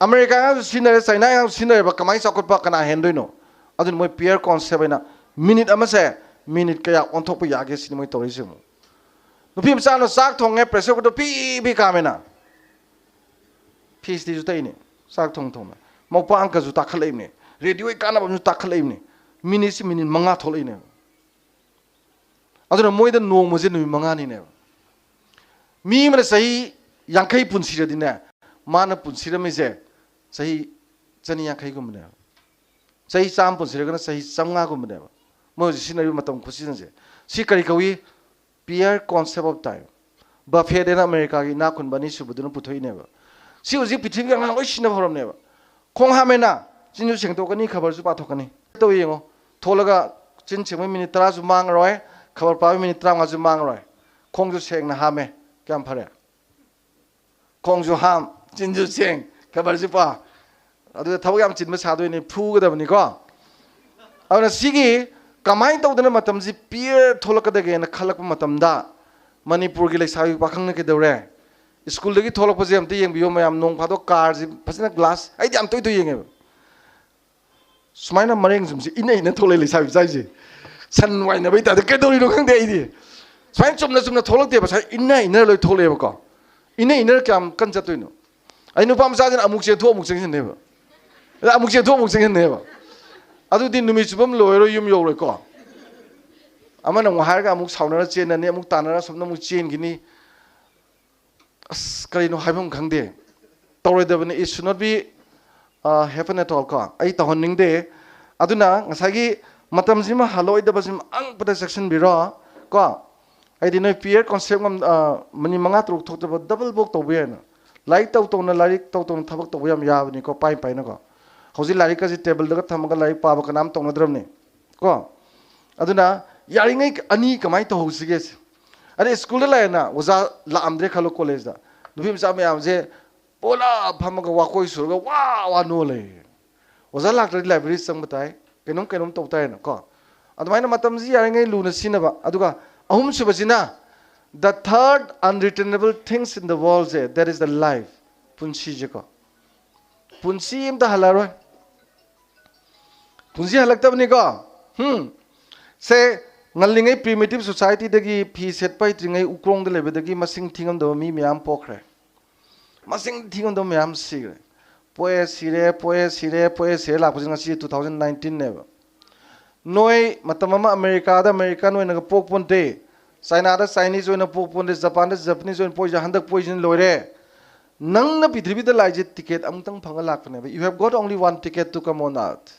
ꯑꯃꯦꯔꯤꯀꯥ ꯑꯉꯥꯡꯁꯨ ꯁꯤꯟꯅꯔꯦ, ꯆꯥꯏꯅꯥ ꯑꯉꯥꯡꯁꯨ ꯁꯤꯟꯅꯔꯦꯕ, ꯀꯃꯥꯏꯅ ꯆꯥꯎꯈꯠꯄ ꯀꯅꯥ ꯍꯦꯟꯗꯣꯏꯅꯣ? ꯑꯗꯨꯅ ꯃꯣꯏ ꯄꯤꯌꯔ ꯀꯣꯟꯁꯦꯞ ꯍꯥꯏꯅ ꯃꯤꯅꯤꯠ ꯑꯃꯁꯦ ꯃꯤꯅꯤꯠ ꯀꯌꯥ ꯑꯣꯟꯊꯣꯛꯄ ꯌꯥꯒꯦ ꯁꯤꯅꯤ ꯃꯣꯏ ꯇꯧꯔꯤꯁꯦ ꯑꯃꯨꯛ꯫ ꯅꯨꯄꯤ ꯃꯆꯥꯅ ꯆꯥꯛ ꯊꯣꯡꯉꯦ, ꯄ꯭ꯔꯦꯁꯔ ꯀꯨꯀꯔꯗ ꯄꯤ ꯄꯤ ꯀꯥꯝꯃꯦꯅ꯫ ꯐꯤꯁꯇꯤꯁꯨ ꯇꯛꯏꯅꯦ, ꯆꯥꯛ ꯊꯣꯡ ꯊꯣꯡꯅ꯫ ꯃꯧꯄꯥ ꯑꯪꯀꯁꯨ ꯇꯥꯈꯠꯂꯛꯏꯕꯅꯦ, ꯔꯦꯗꯤꯑꯣꯒꯤ ꯀꯥꯟꯅꯕ ꯑꯃꯁꯨ ꯇꯥꯈꯠꯂꯛꯏꯕꯅꯦ꯫ ꯃꯤꯅꯤꯠꯁꯤ ꯃꯤꯅꯤꯠ ꯃꯉꯥ ꯊꯣꯛꯂꯛꯏꯅꯦꯕ꯫ ꯑꯗꯨꯅ ꯃꯣꯏꯗ ꯅꯣꯡꯃꯁꯦ ꯅꯨꯃꯤꯠ ꯃꯉꯥꯅꯤꯅꯦꯕ꯫ ꯃꯤ ꯑꯃꯅ ꯆꯍꯤ ꯌꯥꯡꯈꯩ ꯄꯨꯟꯁꯤꯔꯗꯤꯅꯦ, ꯃꯥꯅ ꯄꯨꯟꯁꯤꯔꯝꯃꯤꯁꯦ ꯆꯍꯤ ꯆꯅꯤ ꯌꯥꯡꯈꯩꯒꯨꯝꯕꯅꯦꯕ꯫ ꯆꯍꯤ ꯆꯥꯝꯃ ꯄꯨꯟꯁꯤꯔꯒꯅ ꯆꯍꯤ ꯆꯥꯝꯃꯉꯥꯒꯨꯝꯕꯅꯦꯕ꯫ ꯃꯣꯏ ꯍꯧꯖꯤꯛ ꯁꯤꯖꯤꯟꯅꯔꯤꯕ ꯃꯇꯝ ꯈꯨꯠꯁꯤꯖꯤꯟꯁꯦ, ꯁꯤ ꯀꯔꯤ ꯀꯧꯏ? Pure concept of time꯫ Buffet ꯑꯅ ꯑꯃꯦꯔꯤꯀꯥꯒꯤ ꯏꯅꯥꯛ ꯈꯨꯟꯕ ꯑꯅꯤꯁꯨꯕꯗꯨꯅ ꯄꯨꯊꯣꯛꯏꯅꯦꯕ꯫ ꯁꯤ ꯍꯧꯖꯤꯛ ꯄ꯭ꯔꯤꯊꯤꯕꯤꯒꯤ ꯑꯉꯥꯡ ꯂꯣꯏ ꯁꯤꯖꯤꯟꯅꯕ ꯍꯧꯔꯝꯅꯦꯕ꯫ ꯈꯣꯡ ꯍꯥꯝꯃꯦꯅ ꯆꯤꯟꯁꯨ ꯁꯦꯡꯗꯣꯛꯀꯅꯤ, ꯈꯕꯔꯁꯨ ꯄꯥꯊꯣꯛꯀꯅꯤ꯫ ꯇꯧ ꯌꯦꯡꯉꯣ, ꯊꯣꯛꯂꯒ ꯆꯤꯟ ꯁꯦꯡꯕꯩ ꯃꯤꯅꯤꯠ ꯇꯔꯥꯁꯨ ꯃꯥꯡꯉꯔꯣꯏ, ꯈꯕꯔ ꯄꯥꯕꯩ ꯃꯤꯅꯤꯠ ꯇꯔꯥꯃꯉꯥꯁꯨ ꯃꯥꯡꯉꯔꯣꯏ꯫ ꯈꯣꯡꯁꯨ ꯁꯦꯡꯅ ꯍꯥꯝꯃꯦ, ꯀꯌꯥꯝ ꯐꯔꯦ? ꯈꯣꯡꯁꯨ ꯍꯥꯝ, ꯆꯤꯟꯁꯨ ꯁꯦꯡ, ꯈꯕꯔꯁꯨ ꯄꯥ꯫ ꯑꯗꯨꯗ ꯊꯕꯛ ꯌꯥꯝ ꯆꯤꯟꯕ ꯁꯥꯗꯣꯏꯅꯤ, ꯐꯨꯒꯗꯕꯅꯤꯀꯣ꯫ ꯑꯗꯨꯅ ꯁꯤꯒꯤ ꯀꯃꯥꯏꯅ ꯇꯧꯗꯅ ꯃꯇꯝꯁꯤ ꯄꯤꯌꯔ ꯊꯣꯛꯂꯛꯀꯗꯒꯦꯅ ꯈꯜꯂꯛꯄ ꯃꯇꯝꯗ, ꯃꯅꯤꯄꯨꯔꯒꯤ ꯂꯩꯁꯥꯕꯤ ꯄꯥꯈꯪꯅ ꯀꯩꯗꯧꯔꯦ? ꯁ꯭ꯀꯨꯜꯗꯒꯤ ꯊꯣꯛꯂꯛꯄꯁꯦ ꯑꯝꯇ ꯌꯦꯡꯕꯤꯌꯨ ꯃꯌꯥꯝ, ꯅꯣꯡ ꯐꯥꯗꯣꯛ ꯀꯥꯔꯁꯤ ꯐꯖꯅ ꯒ꯭ꯂꯥꯁ, ꯑꯩꯗꯤ ꯌꯥꯝ ꯇꯣꯏ ꯇꯣꯏ ꯌꯦꯡꯉꯦꯕ꯫ ꯁꯨꯃꯥꯏꯅ ꯃꯔꯦꯡ ꯁꯨꯝꯁꯤ ꯏꯟꯅ ꯏꯟꯅ ꯊꯣꯛꯂꯛꯑꯦ ꯂꯩꯁꯥꯕꯤ ꯃꯆꯥꯁꯦ꯫ ꯁꯟ ꯋꯥꯏꯅꯕꯩ ꯇꯥꯏꯞꯇ ꯀꯩꯗꯧꯔꯤꯅꯣ ꯈꯪꯗꯦ ꯑꯩꯗꯤ꯫ ꯁꯨꯃꯥꯏꯅ ꯆꯨꯝꯅ ꯆꯨꯝꯅ ꯊꯣꯛꯂꯛꯇꯦꯕ, ꯁꯨꯃꯥꯏꯅ ꯏꯟꯅ ꯏꯟꯅ ꯂꯣꯏ ꯊꯣꯛꯂꯛꯑꯦꯕꯀꯣ꯫ ꯏꯟꯅ ꯏꯟꯅ ꯀꯌꯥꯝ ꯀꯟ ꯆꯠꯇꯣꯏꯅꯣ? ꯑꯩ ꯅꯨꯄꯥ ꯃꯆꯥꯁꯤꯅ ꯑꯃꯨꯛ ꯆꯦꯟꯊꯣꯛ ꯑꯃꯨꯛ ꯆꯪꯁꯤꯟꯅꯦꯕ꯫ ꯑꯗ ꯑꯃꯨꯛ ꯆꯦꯟꯊꯣꯛ ꯑꯃꯨꯛ ꯆꯪꯁꯤꯟꯅꯦꯕ꯫ ꯑꯗꯨꯗꯤ ꯅꯨꯃꯤꯠ ꯆꯨꯞꯄ ꯑꯃ ꯂꯣꯏꯔꯣꯏ, ꯌꯨꯝ ꯌꯧꯔꯣꯏꯀꯣ꯫ ꯑꯃꯅ ꯑꯃꯨꯛ ꯍꯥꯏꯔꯒ ꯑꯃꯨꯛ ꯁꯥꯎꯅꯔ ꯆꯦꯟꯅꯅꯤ, ꯑꯃꯨꯛ ꯇꯥꯟꯅꯔ ꯑꯁꯣꯝꯗ ꯑꯃꯨꯛ ꯆꯦꯟꯈꯤꯅꯤ꯫ ꯑꯁ, ꯀꯔꯤꯅꯣ ꯍꯥꯏꯐꯝ ꯈꯪꯗꯦ꯫ ꯇꯧꯔꯣꯏꯗꯕꯅꯤ, it should not be happen at all ꯀꯣ꯫ ꯑꯩ ꯇꯧꯍꯟꯅꯤꯡꯗꯦ꯫ ꯑꯗꯨꯅ ꯉꯁꯥꯏꯒꯤ ꯃꯇꯝꯁꯤꯃ ꯍꯜꯂꯛꯑꯣꯏꯗꯕꯁꯤꯃ ꯑꯉꯛꯄꯗ ꯆꯦꯛꯁꯤꯟꯕꯤꯔꯣ ꯀꯣ꯫ ꯍꯥꯏꯗꯤ ꯅꯣꯏ ꯄꯤꯌꯔ ꯀꯣꯟꯁꯦꯞ ꯃꯤꯅꯤꯠ ꯃꯉꯥ ꯇꯔꯨꯛ ꯊꯣꯛꯇꯕ ꯗꯕꯜ ꯕꯣꯛ ꯇꯧꯕ ꯌꯥꯏꯅ꯫ ꯂꯥꯏꯔꯤꯛ ꯇꯧ ꯇꯧꯅ, ꯂꯥꯏꯔꯤꯛ ꯇꯧ ꯇꯧꯅ ꯊꯕꯛ ꯇꯧꯕ ꯌꯥꯝ ꯌꯥꯕꯅꯤꯀꯣ, ꯄꯥꯏ ꯄꯥꯏꯅꯀꯣ꯫ ꯍꯧꯖꯤꯛ ꯂꯥꯏꯔꯤꯛꯀꯁꯦ ꯇꯦꯕꯜꯗꯒ ꯊꯝꯃꯒ ꯂꯥꯏꯔꯤꯛ ꯄꯥꯕ ꯀꯅꯥꯝ ꯇꯧꯅꯗ꯭ꯔꯕꯅꯤ ꯀꯣ꯫ ꯑꯗꯨꯅ ꯌꯥꯔꯤꯉꯩ ꯑꯅꯤ ꯀꯃꯥꯏꯅ ꯇꯧꯍꯧꯁꯤꯒꯦ? ꯑꯗꯩ ꯁ꯭ꯀꯨꯜꯗ ꯂꯥꯛꯑꯦꯅ, ꯑꯣꯖꯥ ꯂꯥꯛꯑꯝꯗ꯭ꯔꯦ ꯈꯜꯂꯣ, ꯀꯣꯂꯦꯖꯇ꯫ ꯅꯨꯄꯤ ꯃꯆꯥ ꯃꯌꯥꯝꯁꯦ ꯄꯨꯂꯞ ꯐꯝꯃꯒ ꯋꯥꯀꯣꯏ ꯁꯨꯔꯒ ꯋꯥ ꯋꯥ ꯅꯣꯛꯑ ꯂꯩ꯫ ꯑꯣꯖꯥ ꯂꯥꯛꯇ꯭ꯔꯗꯤ ꯂꯥꯏꯕ꯭ꯔꯦꯔꯤ ꯆꯪꯕ ꯇꯥꯏ, ꯀꯩꯅꯣꯝ ꯀꯩꯅꯣꯝ ꯇꯧ ꯇꯥꯏꯅ ꯀꯣ꯫ ꯑꯗꯨꯃꯥꯏꯅ ꯃꯇꯝꯁꯤ ꯌꯥꯔꯤꯉꯩ ꯂꯨꯅ ꯁꯤꯖꯤꯟꯅꯕ꯫ ꯑꯗꯨꯒ ꯑꯍꯨꯝꯁꯨꯕꯁꯤꯅ, the third unreturnable things in the world say, that is the life, ꯄꯨꯟꯁꯤꯁꯦꯀꯣ꯫ ꯄꯨꯟꯁꯤ ꯑꯝꯇ ꯍꯜꯂꯔꯣꯏ꯫ ꯄꯨꯟꯁꯤ ꯍꯜꯂꯛꯇꯕꯅꯤꯀꯣ꯫ ꯍꯝ꯫ ꯁꯦ, ꯉꯜꯂꯤꯉꯩ primitive societyꯗꯒꯤ ꯐꯤ ꯁꯦꯠꯄ ꯍꯩꯇ꯭ꯔꯤꯉꯩ ꯎꯀ꯭ꯔꯣꯡꯗ ꯂꯩꯕꯗꯒꯤ ꯃꯁꯤꯡ ꯊꯤꯉꯝꯗꯕ ꯃꯤ ꯃꯌꯥꯝ ꯄꯣꯛꯈ꯭ꯔꯦ꯫ ꯃꯁꯤꯡ ꯊꯤꯉꯝꯗꯕ ꯃꯌꯥꯝ ꯁꯤꯈ꯭ꯔꯦ꯫ ꯄꯣꯛꯑꯦ ꯁꯤꯔꯦ, ꯄꯣꯛꯑꯦ ꯁꯤꯔꯦ, ꯄꯣꯛꯑꯦ ꯁꯤꯔꯦ ꯂꯥꯛꯄꯁꯤ ꯉꯁꯤ two thousand nineteenꯅꯦꯕ꯫ ꯅꯣꯏ ꯃꯇꯝ ꯑꯃ ꯑꯃꯦꯔꯤꯀꯥꯗ American ꯑꯣꯏꯅꯒ ꯄꯣꯛꯄꯣꯟꯇꯦ, ꯆꯥꯏꯅꯥꯗ Chinese ꯑꯣꯏꯅ ꯄꯣꯛꯄꯣꯟꯇꯦ, ꯖꯄꯥꯟꯗ Japanese ꯑꯣꯏꯅ ꯄꯣꯛꯏꯁꯦ ꯍꯟꯗꯛ ꯄꯣꯛꯏꯁꯤꯅ ꯂꯣꯏꯔꯦ꯫ ꯅꯪꯅ ꯄ꯭ꯔꯤꯊꯤꯕꯤꯗ ꯂꯥꯛꯏꯁꯦ ticket ꯑꯃꯨꯛꯇꯪ ꯐꯪꯉ ꯂꯥꯛꯄꯅꯦꯕ꯫ You have got only one ticket to come on earth.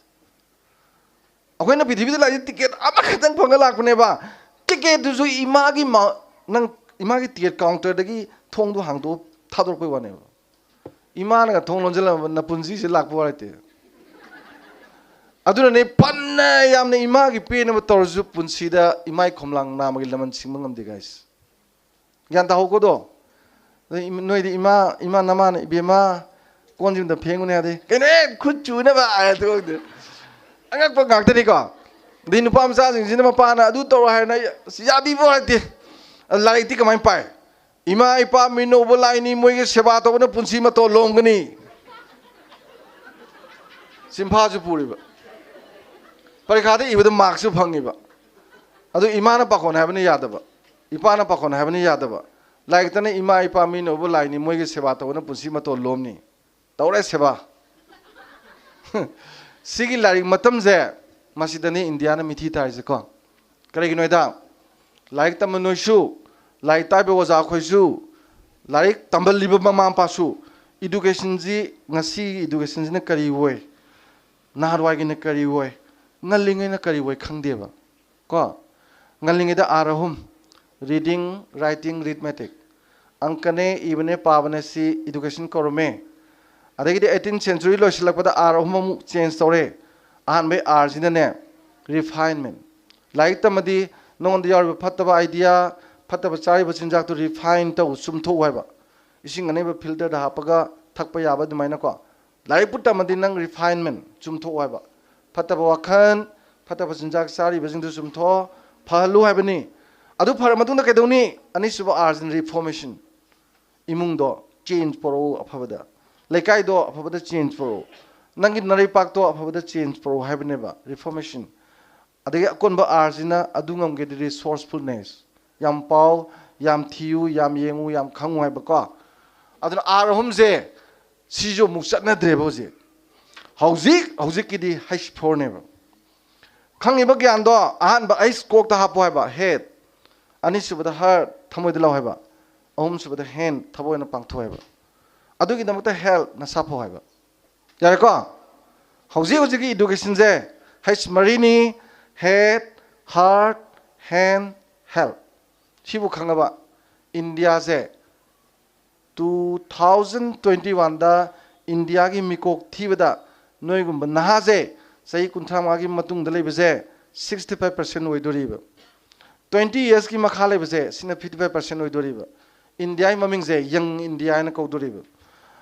ꯑꯩꯈꯣꯏꯅ ꯄ꯭ꯔꯤꯊꯤꯕꯤꯗ ꯂꯥꯛꯏꯁꯦ ticket ꯑꯃꯈꯛꯇꯪ ꯐꯪꯉ ꯂꯥꯛꯄꯅꯦꯕ꯫ Ticketꯗꯨꯁꯨ ꯏꯃꯥꯒꯤ ꯃ-, ꯅꯪ ꯏꯃꯥꯒꯤ ticket counterꯗꯒꯤ ꯊꯣꯡꯗꯣ ꯍꯥꯡꯗꯣꯛꯑ ꯊꯥꯗꯣꯔꯛꯄꯩ ꯋꯥꯅꯦꯕ꯫ ꯏꯃꯥꯅꯒ ꯊꯣꯡ ꯂꯣꯟꯁꯤꯜꯂꯝꯃꯕ ꯅꯄꯨꯟꯁꯤꯁꯦ ꯂꯥꯛꯄ ꯋꯥ ꯂꯩꯇꯦ꯫ ꯑꯗꯨꯅꯅꯦ ꯐꯅ ꯌꯥꯝꯅ ꯏꯃꯥꯒꯤ ꯄꯦꯟꯅꯕ ꯇꯧꯔꯁꯨ ꯄꯨꯟꯁꯤꯗ ꯏꯃꯥꯏ ꯈꯣꯝꯂꯥꯡ ꯅꯥꯝꯃꯒꯤ ꯂꯃꯟ ꯁꯤꯡꯕ ꯉꯝꯗꯦ guys꯫ ꯒ꯭ꯌꯥꯟ ꯇꯥꯍꯧꯀꯣꯗꯣ꯫ ꯑꯗꯩ ꯏꯃ-, ꯅꯣꯏꯗꯤ ꯏꯃꯥ, ꯏꯃꯥ ꯅꯃꯥꯅ "ꯏꯕꯦꯝꯃ, ꯀꯣꯟꯁꯤꯃꯇ ꯐꯦꯡꯉꯨꯅꯦ" ꯍꯥꯏꯗꯤ "ꯀꯩꯅꯣ ꯍꯦ, ꯈꯨꯠ ꯆꯨꯅꯕ" ꯍꯥꯏꯔ ꯊꯣꯛꯂꯛꯇꯣꯏꯅꯦ꯫ ꯑꯉꯛꯄ ꯉꯥꯛꯇꯅꯤꯀꯣ꯫ ꯑꯗꯩ ꯅꯨꯄꯥ ꯃꯆꯥꯁꯤꯡꯁꯤꯅ ꯃꯄꯥꯅ "ꯑꯗꯨ ꯇꯧꯔꯣ" ꯍꯥꯏꯔꯅ "ꯑꯩ ꯑꯁ ꯌꯥꯕꯤꯕꯣ" ꯍꯥꯏꯗꯦ꯫ ꯑꯗ ꯂꯥꯏꯔꯤꯛꯇꯤ ꯀꯃꯥꯏꯅ ꯄꯥꯏ? "ꯏꯃꯥ ꯏꯄꯥ ꯃꯤꯅ ꯎꯕ ꯂꯥꯏꯅꯤ, ꯃꯣꯏꯒꯤ ꯁꯦꯕꯥ ꯇꯧꯕꯅ ꯄꯨꯟꯁꯤ ꯃꯇꯣꯟ ꯂꯣꯝꯒꯅꯤ"꯫ ꯁꯤꯟꯐꯥꯁꯨ ꯄꯨꯔꯤꯕ꯫ ꯄꯔꯤꯈꯥꯗ ꯏꯕꯗ markꯁꯨ ꯐꯪꯉꯤꯕ꯫ ꯑꯗꯨ ꯏꯃꯥꯅ ꯄꯥꯈꯣꯟ ꯍꯥꯏꯕꯅ ꯌꯥꯗꯕ, ꯏꯄꯥꯅ ꯄꯥꯈꯣꯟ ꯍꯥꯏꯕꯅ ꯌꯥꯗꯕ꯫ ꯂꯥꯏꯔꯤꯛꯇꯅ "ꯏꯃꯥ ꯏꯄꯥ ꯃꯤꯅ ꯎꯕ ꯂꯥꯏꯅꯤ, ꯃꯣꯏꯒꯤ ꯁꯦꯕꯥ ꯇꯧꯕꯅ ꯄꯨꯟꯁꯤ ꯃꯇꯣꯟ ꯂꯣꯝꯅꯤ"꯫ ꯇꯧꯔꯦ ꯁꯦꯕꯥ꯫ ꯁꯤꯒꯤ ꯂꯥꯏꯔꯤꯛ ꯃꯇꯝꯁꯦ, ꯃꯁꯤꯗꯅꯤ ꯏꯟꯗꯤꯌꯥꯅ ꯃꯤꯊꯤ ꯇꯥꯔꯤꯁꯦꯀꯣ꯫ ꯀꯔꯤꯒꯤꯅꯣ ꯍꯥꯏꯗ, ꯂꯥꯏꯔꯤꯛ ꯇꯝꯕ ꯅꯣꯏꯁꯨ, ꯂꯥꯏꯔꯤꯛ ꯇꯥꯛꯏꯕ ꯑꯣꯖꯥ ꯑꯩꯈꯣꯏꯁꯨ, ꯂꯥꯏꯔꯤꯛ ꯇꯝꯕꯜꯂꯤꯕ ꯃꯃꯥ ꯃꯄꯥꯁꯨ, educationꯁꯤ, ꯉꯁꯤꯒꯤ educationꯁꯤꯅ ꯀꯔꯤ ꯑꯣꯏ, ꯅꯍꯥꯟꯋꯥꯏꯒꯤꯅ ꯀꯔꯤ ꯑꯣꯏ, ꯉꯜꯂꯤꯉꯩꯅ ꯀꯔꯤ ꯑꯣꯏ ꯈꯪꯗꯦꯕ꯫ ꯀꯣ, ꯉꯜꯂꯤꯉꯩꯗ R ꯑꯍꯨꯝ: reading, writing, arithmetic꯫ ꯑꯪꯀꯅꯦ, ꯏꯕꯅꯦ, ꯄꯥꯕꯅꯦ, ꯁꯤ education ꯀꯧꯔꯝꯃꯦ꯫ ꯑꯗꯒꯤꯗꯤ eighteen century ꯂꯣꯏꯁꯤꯜꯂꯛꯄꯗ R ꯑꯍꯨꯝ ꯑꯃꯨꯛ change ꯇꯧꯔꯦ꯫ ꯑꯍꯥꯟꯕꯩ Rꯁꯤꯅꯅꯦ, refinement꯫ ꯂꯥꯏꯔꯤꯛ ꯇꯝꯃꯗꯤ ꯅꯉꯣꯟꯗ ꯌꯥꯎꯔꯤꯕ ꯐꯠꯇꯕ idea, ꯐꯠꯇꯕ ꯆꯥꯔꯤꯕ ꯆꯤꯟꯖꯥꯛꯇꯨ refine ꯇꯧ, ꯆꯨꯝꯊꯣꯛꯎ ꯍꯥꯏꯕ꯫ ꯏꯁꯤꯡ ꯑꯅꯩꯕ filterꯗ ꯍꯥꯞꯄꯒ ꯊꯛꯄ ꯌꯥꯕ ꯑꯗꯨꯃꯥꯏꯅꯀꯣ꯫ ꯂꯥꯏꯔꯤꯛꯄꯨ ꯇꯝꯃꯗꯤ ꯅꯪ refinement, ꯆꯨꯝꯊꯣꯛꯎ ꯍꯥꯏꯕ꯫ ꯐꯠꯇꯕ ꯋꯥꯈꯜ, ꯐꯠꯇꯕ ꯆꯤꯟꯖꯥꯛ ꯆꯥꯔꯤꯕꯁꯤꯡꯗꯨ ꯆꯨꯝꯊꯣꯛꯑꯣ, ꯐꯍꯜꯂꯨ ꯍꯥꯏꯕꯅꯤ꯫ ꯑꯗꯨ ꯐꯔ ꯃꯇꯨꯡꯗ ꯀꯩꯗꯧꯅꯤ? ꯑꯅꯤꯁꯨꯕ Rꯁꯤꯅ reformation꯫ ꯏꯃꯨꯡꯗꯣ change ꯄꯨꯔꯛꯎ ꯑꯐꯕꯗ, ꯂꯩꯀꯥꯏꯗꯣ ꯑꯐꯕꯗ change ꯄꯨꯔꯛꯎ, ꯅꯪꯒꯤ ꯅꯔꯩꯄꯥꯛꯇꯣ ꯑꯐꯕꯗ change ꯄꯨꯔꯛꯎ ꯍꯥꯏꯕꯅꯦꯕ reformation꯫ ꯑꯗꯒꯤ ꯑꯀꯣꯟꯕ R ꯁꯤꯅ ꯑꯗꯨ ꯉꯝꯒꯦꯗꯤ resourcefulness, ꯌꯥꯝ ꯄꯥꯎ, ꯌꯥꯝ ꯊꯤꯌꯨ, ꯌꯥꯝ ꯌꯦꯡꯉꯨ, ꯌꯥꯝ ꯈꯪꯉꯨ ꯍꯥꯏꯕꯀꯣ꯫ ꯑꯗꯨꯅ R ꯑꯍꯨꯝꯁꯦ ꯁꯤꯁꯨ ꯑꯃꯨꯛ ꯆꯠꯅꯗ꯭ꯔꯦꯕ ꯍꯧꯖꯤꯛ꯫ ꯍꯧꯖꯤꯛ ꯍꯧꯖꯤꯛꯀꯤꯗꯤ H four ꯅꯦꯕ꯫ ꯈꯪꯉꯤꯕ ꯒ꯭ꯌꯥꯟꯗꯣ ꯑꯍꯥꯟꯕ H ꯀꯣꯛꯇ ꯍꯥꯞꯄꯣ ꯍꯥꯏꯕ, head, ꯑꯅꯤꯁꯨꯕꯗ heart, ꯊꯃꯣꯏꯗ ꯂꯧ ꯍꯥꯏꯕ, ꯑꯍꯨꯝꯁꯨꯕꯗ hand, ꯊꯕꯛ ꯑꯣꯏꯅ ꯄꯥꯡꯊꯣꯛ ꯍꯥꯏꯕ꯫ ꯑꯗꯨꯒꯤꯗꯃꯛꯇ health, ꯅꯁꯥ ꯐꯧ ꯍꯥꯏꯕ꯫ ꯌꯥꯔꯦꯀꯣ? ꯍꯧꯖꯤꯛ ꯍꯧꯖꯤꯛꯀꯤ education ꯁꯦ H ꯃꯔꯤꯅꯤ: head, heart, hand, health꯫ ꯁꯤꯕꯨ ꯈꯪꯉꯕ? ꯏꯟꯗꯤꯌꯥꯁꯦ two thousand twenty one ꯗ ꯏꯟꯗꯤꯌꯥꯒꯤ ꯃꯤꯀꯣꯛ ꯊꯤꯕꯗ ꯅꯣꯏꯒꯨꯝꯕ ꯅꯍꯥꯁꯦ, ꯆꯍꯤ ꯀꯨꯟꯊ꯭ꯔꯥ ꯃꯉꯥꯒꯤ ꯃꯇꯨꯡꯗ ꯂꯩꯕꯁꯦ, sixty five percent ꯑꯣꯏꯗꯣꯔꯤꯕ꯫ Twenty years ꯀꯤ ꯃꯈꯥ ꯂꯩꯕꯁꯦ, ꯁꯤꯅ fifty five percent ꯑꯣꯏꯗꯣꯔꯤꯕ꯫ ꯏꯟꯗꯤꯌꯥꯒꯤ ꯃꯃꯤꯡꯁꯦ Young India ꯍꯥꯏꯅ ꯀꯧꯗꯣꯔꯤꯕ꯫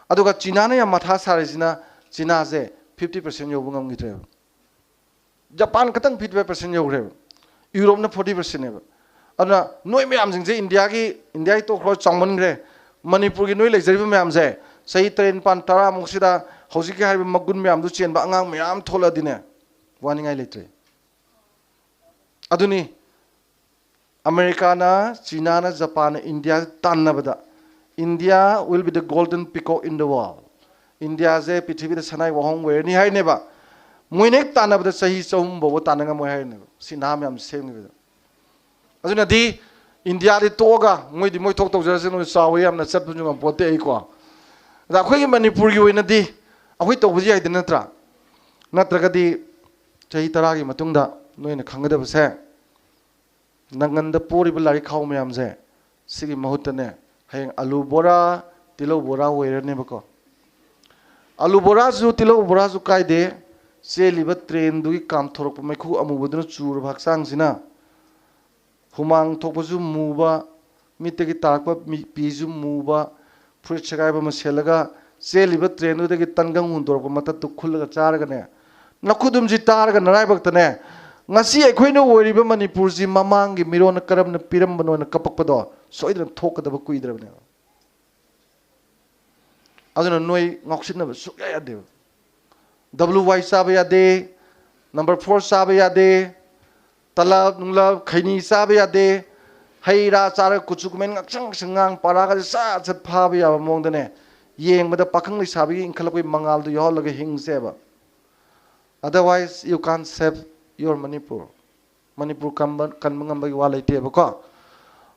ꯑꯗꯨꯒ ꯆꯤꯅꯥꯅ ꯌꯥꯝ ꯃꯊꯥ ꯁꯥꯔꯤꯁꯤꯅ, ꯆꯤꯅꯥꯁꯦ fifty percent ꯌꯧꯕ ꯉꯝꯈꯤꯗ꯭ꯔꯦꯕ꯫ ꯖꯄꯥꯟ ꯈꯛꯇꯪ fifty five percent ꯌꯧꯈ꯭ꯔꯦꯕ꯫ ꯌꯨꯔꯣꯞꯅ forty percent ꯅꯦꯕ꯫ ꯑꯗꯨꯅ ꯅꯣꯏ ꯃꯌꯥꯝꯁꯤꯡꯁꯦ, ꯏꯟꯗꯤꯌꯥꯒꯤ, ꯏꯟꯗꯤꯌꯥꯒꯤ ꯇꯣꯛꯈ꯭ꯔꯣ, ꯆꯥꯎꯃꯟꯈ꯭ꯔꯦ꯫ ꯃꯅꯤꯄꯨꯔꯒꯤ ꯅꯣꯏ ꯂꯩꯖꯔꯤꯕ ꯃꯌꯥꯝꯁꯦ, ꯆꯍꯤ ꯇꯔꯦꯠ, ꯅꯤꯄꯥꯟ, ꯇꯔꯥꯃꯨꯛꯁꯤꯗ ꯍꯧꯖꯤꯛꯀꯤ ꯍꯥꯏꯔꯤꯕ ꯃꯒꯨꯟ ꯃꯌꯥꯝꯗꯨ ꯆꯦꯟꯕ ꯑꯉꯥꯡ ꯃꯌꯥꯝ ꯊꯣꯛꯂꯛꯑꯗꯤꯅꯦ, ꯋꯥꯅꯤꯡꯉꯥꯏ ꯂꯩꯇ꯭ꯔꯦ꯫ ꯑꯗꯨꯅꯤ ꯑꯃꯦꯔꯤꯀꯥꯅ, ꯆꯤꯅꯥꯅ, ꯖꯄꯥꯟꯅ ꯏꯟꯗꯤꯌꯥ ꯇꯥꯟꯅꯕꯗ, "India will be the golden peacock in the world." ꯏꯟꯗꯤꯌꯥꯁꯦ ꯄ꯭ꯔꯤꯊꯤꯕꯤꯗ ꯁꯅꯥꯏ ꯋꯥꯍꯣꯡ ꯑꯣꯏꯔꯅꯤ ꯍꯥꯏꯅꯦꯕ꯫ ꯃꯣꯏꯅ ꯍꯦꯛ ꯇꯥꯟꯅꯕꯗ ꯆꯍꯤ ꯆꯍꯨꯝ ꯐꯥꯎꯕ ꯇꯥꯟꯅ ꯉꯝꯃꯣꯏ ꯍꯥꯏꯔꯤꯅꯦꯕ, ꯁꯤ ꯅꯍꯥ ꯃꯌꯥꯝ ꯁꯦꯝꯈꯤꯕꯗ꯫ ꯑꯗꯨꯅꯗꯤ ꯏꯟꯗꯤꯌꯥꯗꯤ ꯇꯣꯛꯑꯒ, ꯃꯣꯏꯗꯤ ꯃꯣꯏ ꯊꯣꯛ ꯇꯧꯖꯔꯁꯅꯨ, ꯆꯥꯎꯋꯦ ꯌꯥꯝꯅ, ꯆꯠꯄꯁꯨ ꯉꯝꯄꯣꯠꯇꯦ ꯑꯩꯀꯣ꯫ ꯑꯗ ꯑꯩꯈꯣꯏꯒꯤ ꯃꯅꯤꯄꯨꯔꯒꯤ ꯑꯣꯏꯅꯗꯤ ꯑꯩꯈꯣꯏ ꯇꯧꯕꯁꯤ ꯌꯥꯏꯗ ꯅꯠꯇ꯭ꯔꯥ? ꯅꯠꯇ꯭ꯔꯒꯗꯤ ꯆꯍꯤ ꯇꯔꯥꯒꯤ ꯃꯇꯨꯡꯗ ꯅꯣꯏꯅ ꯈꯪꯒꯗꯕꯁꯦ, ꯅꯪꯒꯟꯗ ꯄꯣꯔꯤꯕ ꯂꯥꯏꯔꯤꯛ ꯈꯥꯎ ꯃꯌꯥꯝꯁꯦ, ꯁꯤꯒꯤ ꯃꯍꯨꯠꯇꯅꯦ, ꯍꯌꯦꯡ ꯑꯂꯨ ꯕꯣꯔꯥ, ꯇꯤꯜꯍꯧ ꯕꯣꯔꯥ ꯑꯣꯏꯔꯅꯦꯕꯀꯣ꯫ ꯑꯂꯨ ꯕꯣꯔꯥꯁꯨ, ꯇꯤꯜꯍꯧ ꯕꯣꯔꯥꯁꯨ ꯀꯥꯏꯗꯦ, ꯆꯦꯜꯂꯤꯕ ꯇ꯭ꯔꯦꯟꯗꯨꯒꯤ ꯀꯥꯝꯊꯣꯔꯛꯄ ꯃꯩꯈꯨ ꯑꯃꯨꯕꯗꯨꯅ ꯆꯨꯔꯕ ꯍꯛꯆꯥꯡꯁꯤꯅ ꯍꯨꯃꯥꯡ ꯊꯣꯛꯄꯁꯨ ꯃꯨꯕ, ꯃꯤꯠꯇꯒꯤ ꯇꯥꯔꯛꯄ ꯃꯤ-, ꯄꯤꯁꯨ ꯃꯨꯕ, ꯐꯨꯔꯤꯠ ꯁꯦꯒꯥꯏꯕ ꯑꯃ ꯁꯦꯠꯂꯒ ꯆꯦꯜꯂꯤꯕ ꯇ꯭ꯔꯦꯟꯗꯨꯗꯒꯤ ꯇꯟꯒꯪ ꯍꯨꯟꯗꯣꯔꯛꯄ ꯃꯇꯠꯇꯨ ꯈꯨꯜꯂꯒ ꯆꯥꯔꯒꯅꯦ, ꯅꯈꯨꯗꯨꯝꯁꯤ ꯇꯥꯔꯒ ꯅꯔꯥꯏꯕꯛꯇꯅꯦ, ꯉꯁꯤ ꯑꯩꯈꯣꯏꯅ ꯑꯣꯏꯔꯤꯕ ꯃꯅꯤꯄꯨꯔꯁꯤ ꯃꯃꯥꯡꯒꯤ ꯃꯤꯔꯣꯟꯅ ꯀꯔꯝꯅ ꯄꯤꯔꯝꯕꯅꯣꯅ ꯀꯞꯄꯛꯄꯗꯣ ꯁꯣꯏꯗꯅ ꯊꯣꯛꯀꯗꯕ ꯀꯨꯏꯗ꯭ꯔꯕꯅꯦꯕ꯫ ꯑꯗꯨꯅ ꯅꯣꯏ ꯉꯥꯎꯁꯤꯟꯅꯕ ꯁꯨꯛꯌꯥ ꯌꯥꯗꯦꯕ꯫ W Y ꯆꯥꯕ ꯌꯥꯗꯦ, number four ꯆꯥꯕ ꯌꯥꯗꯦ, ꯇꯂꯞ ꯅꯨꯡꯂꯞ ꯈꯩꯅꯤ ꯆꯥꯕ ꯌꯥꯗꯦ, ꯍꯩ ꯔꯥ ꯆꯥꯔꯒ ꯀꯨꯆꯨ ꯀꯨꯃꯦꯟ ꯉꯥꯛꯁꯪ ꯉꯥꯛꯁꯪ ꯉꯥꯡ ꯄꯥꯔꯥꯒꯁꯦ ꯁꯠ ꯁꯠ ꯐꯥꯕ ꯌꯥꯕ ꯃꯑꯣꯡꯗꯅꯦ, ꯌꯦꯡꯕꯗ ꯄꯥꯈꯪ ꯂꯩꯁꯥꯕꯤꯒꯤ ꯏꯟꯈꯠꯂꯛꯄꯒꯤ ꯃꯉꯥꯜꯗꯨ ꯌꯥꯎꯍꯜꯂꯒ ꯍꯤꯡꯁꯦꯕ꯫ Otherwise you can't save your Manipur. Manipur ꯀꯟꯕ ꯀꯟꯕ ꯉꯝꯕꯒꯤ ꯋꯥ ꯂꯩꯇꯦꯕꯀꯣ꯫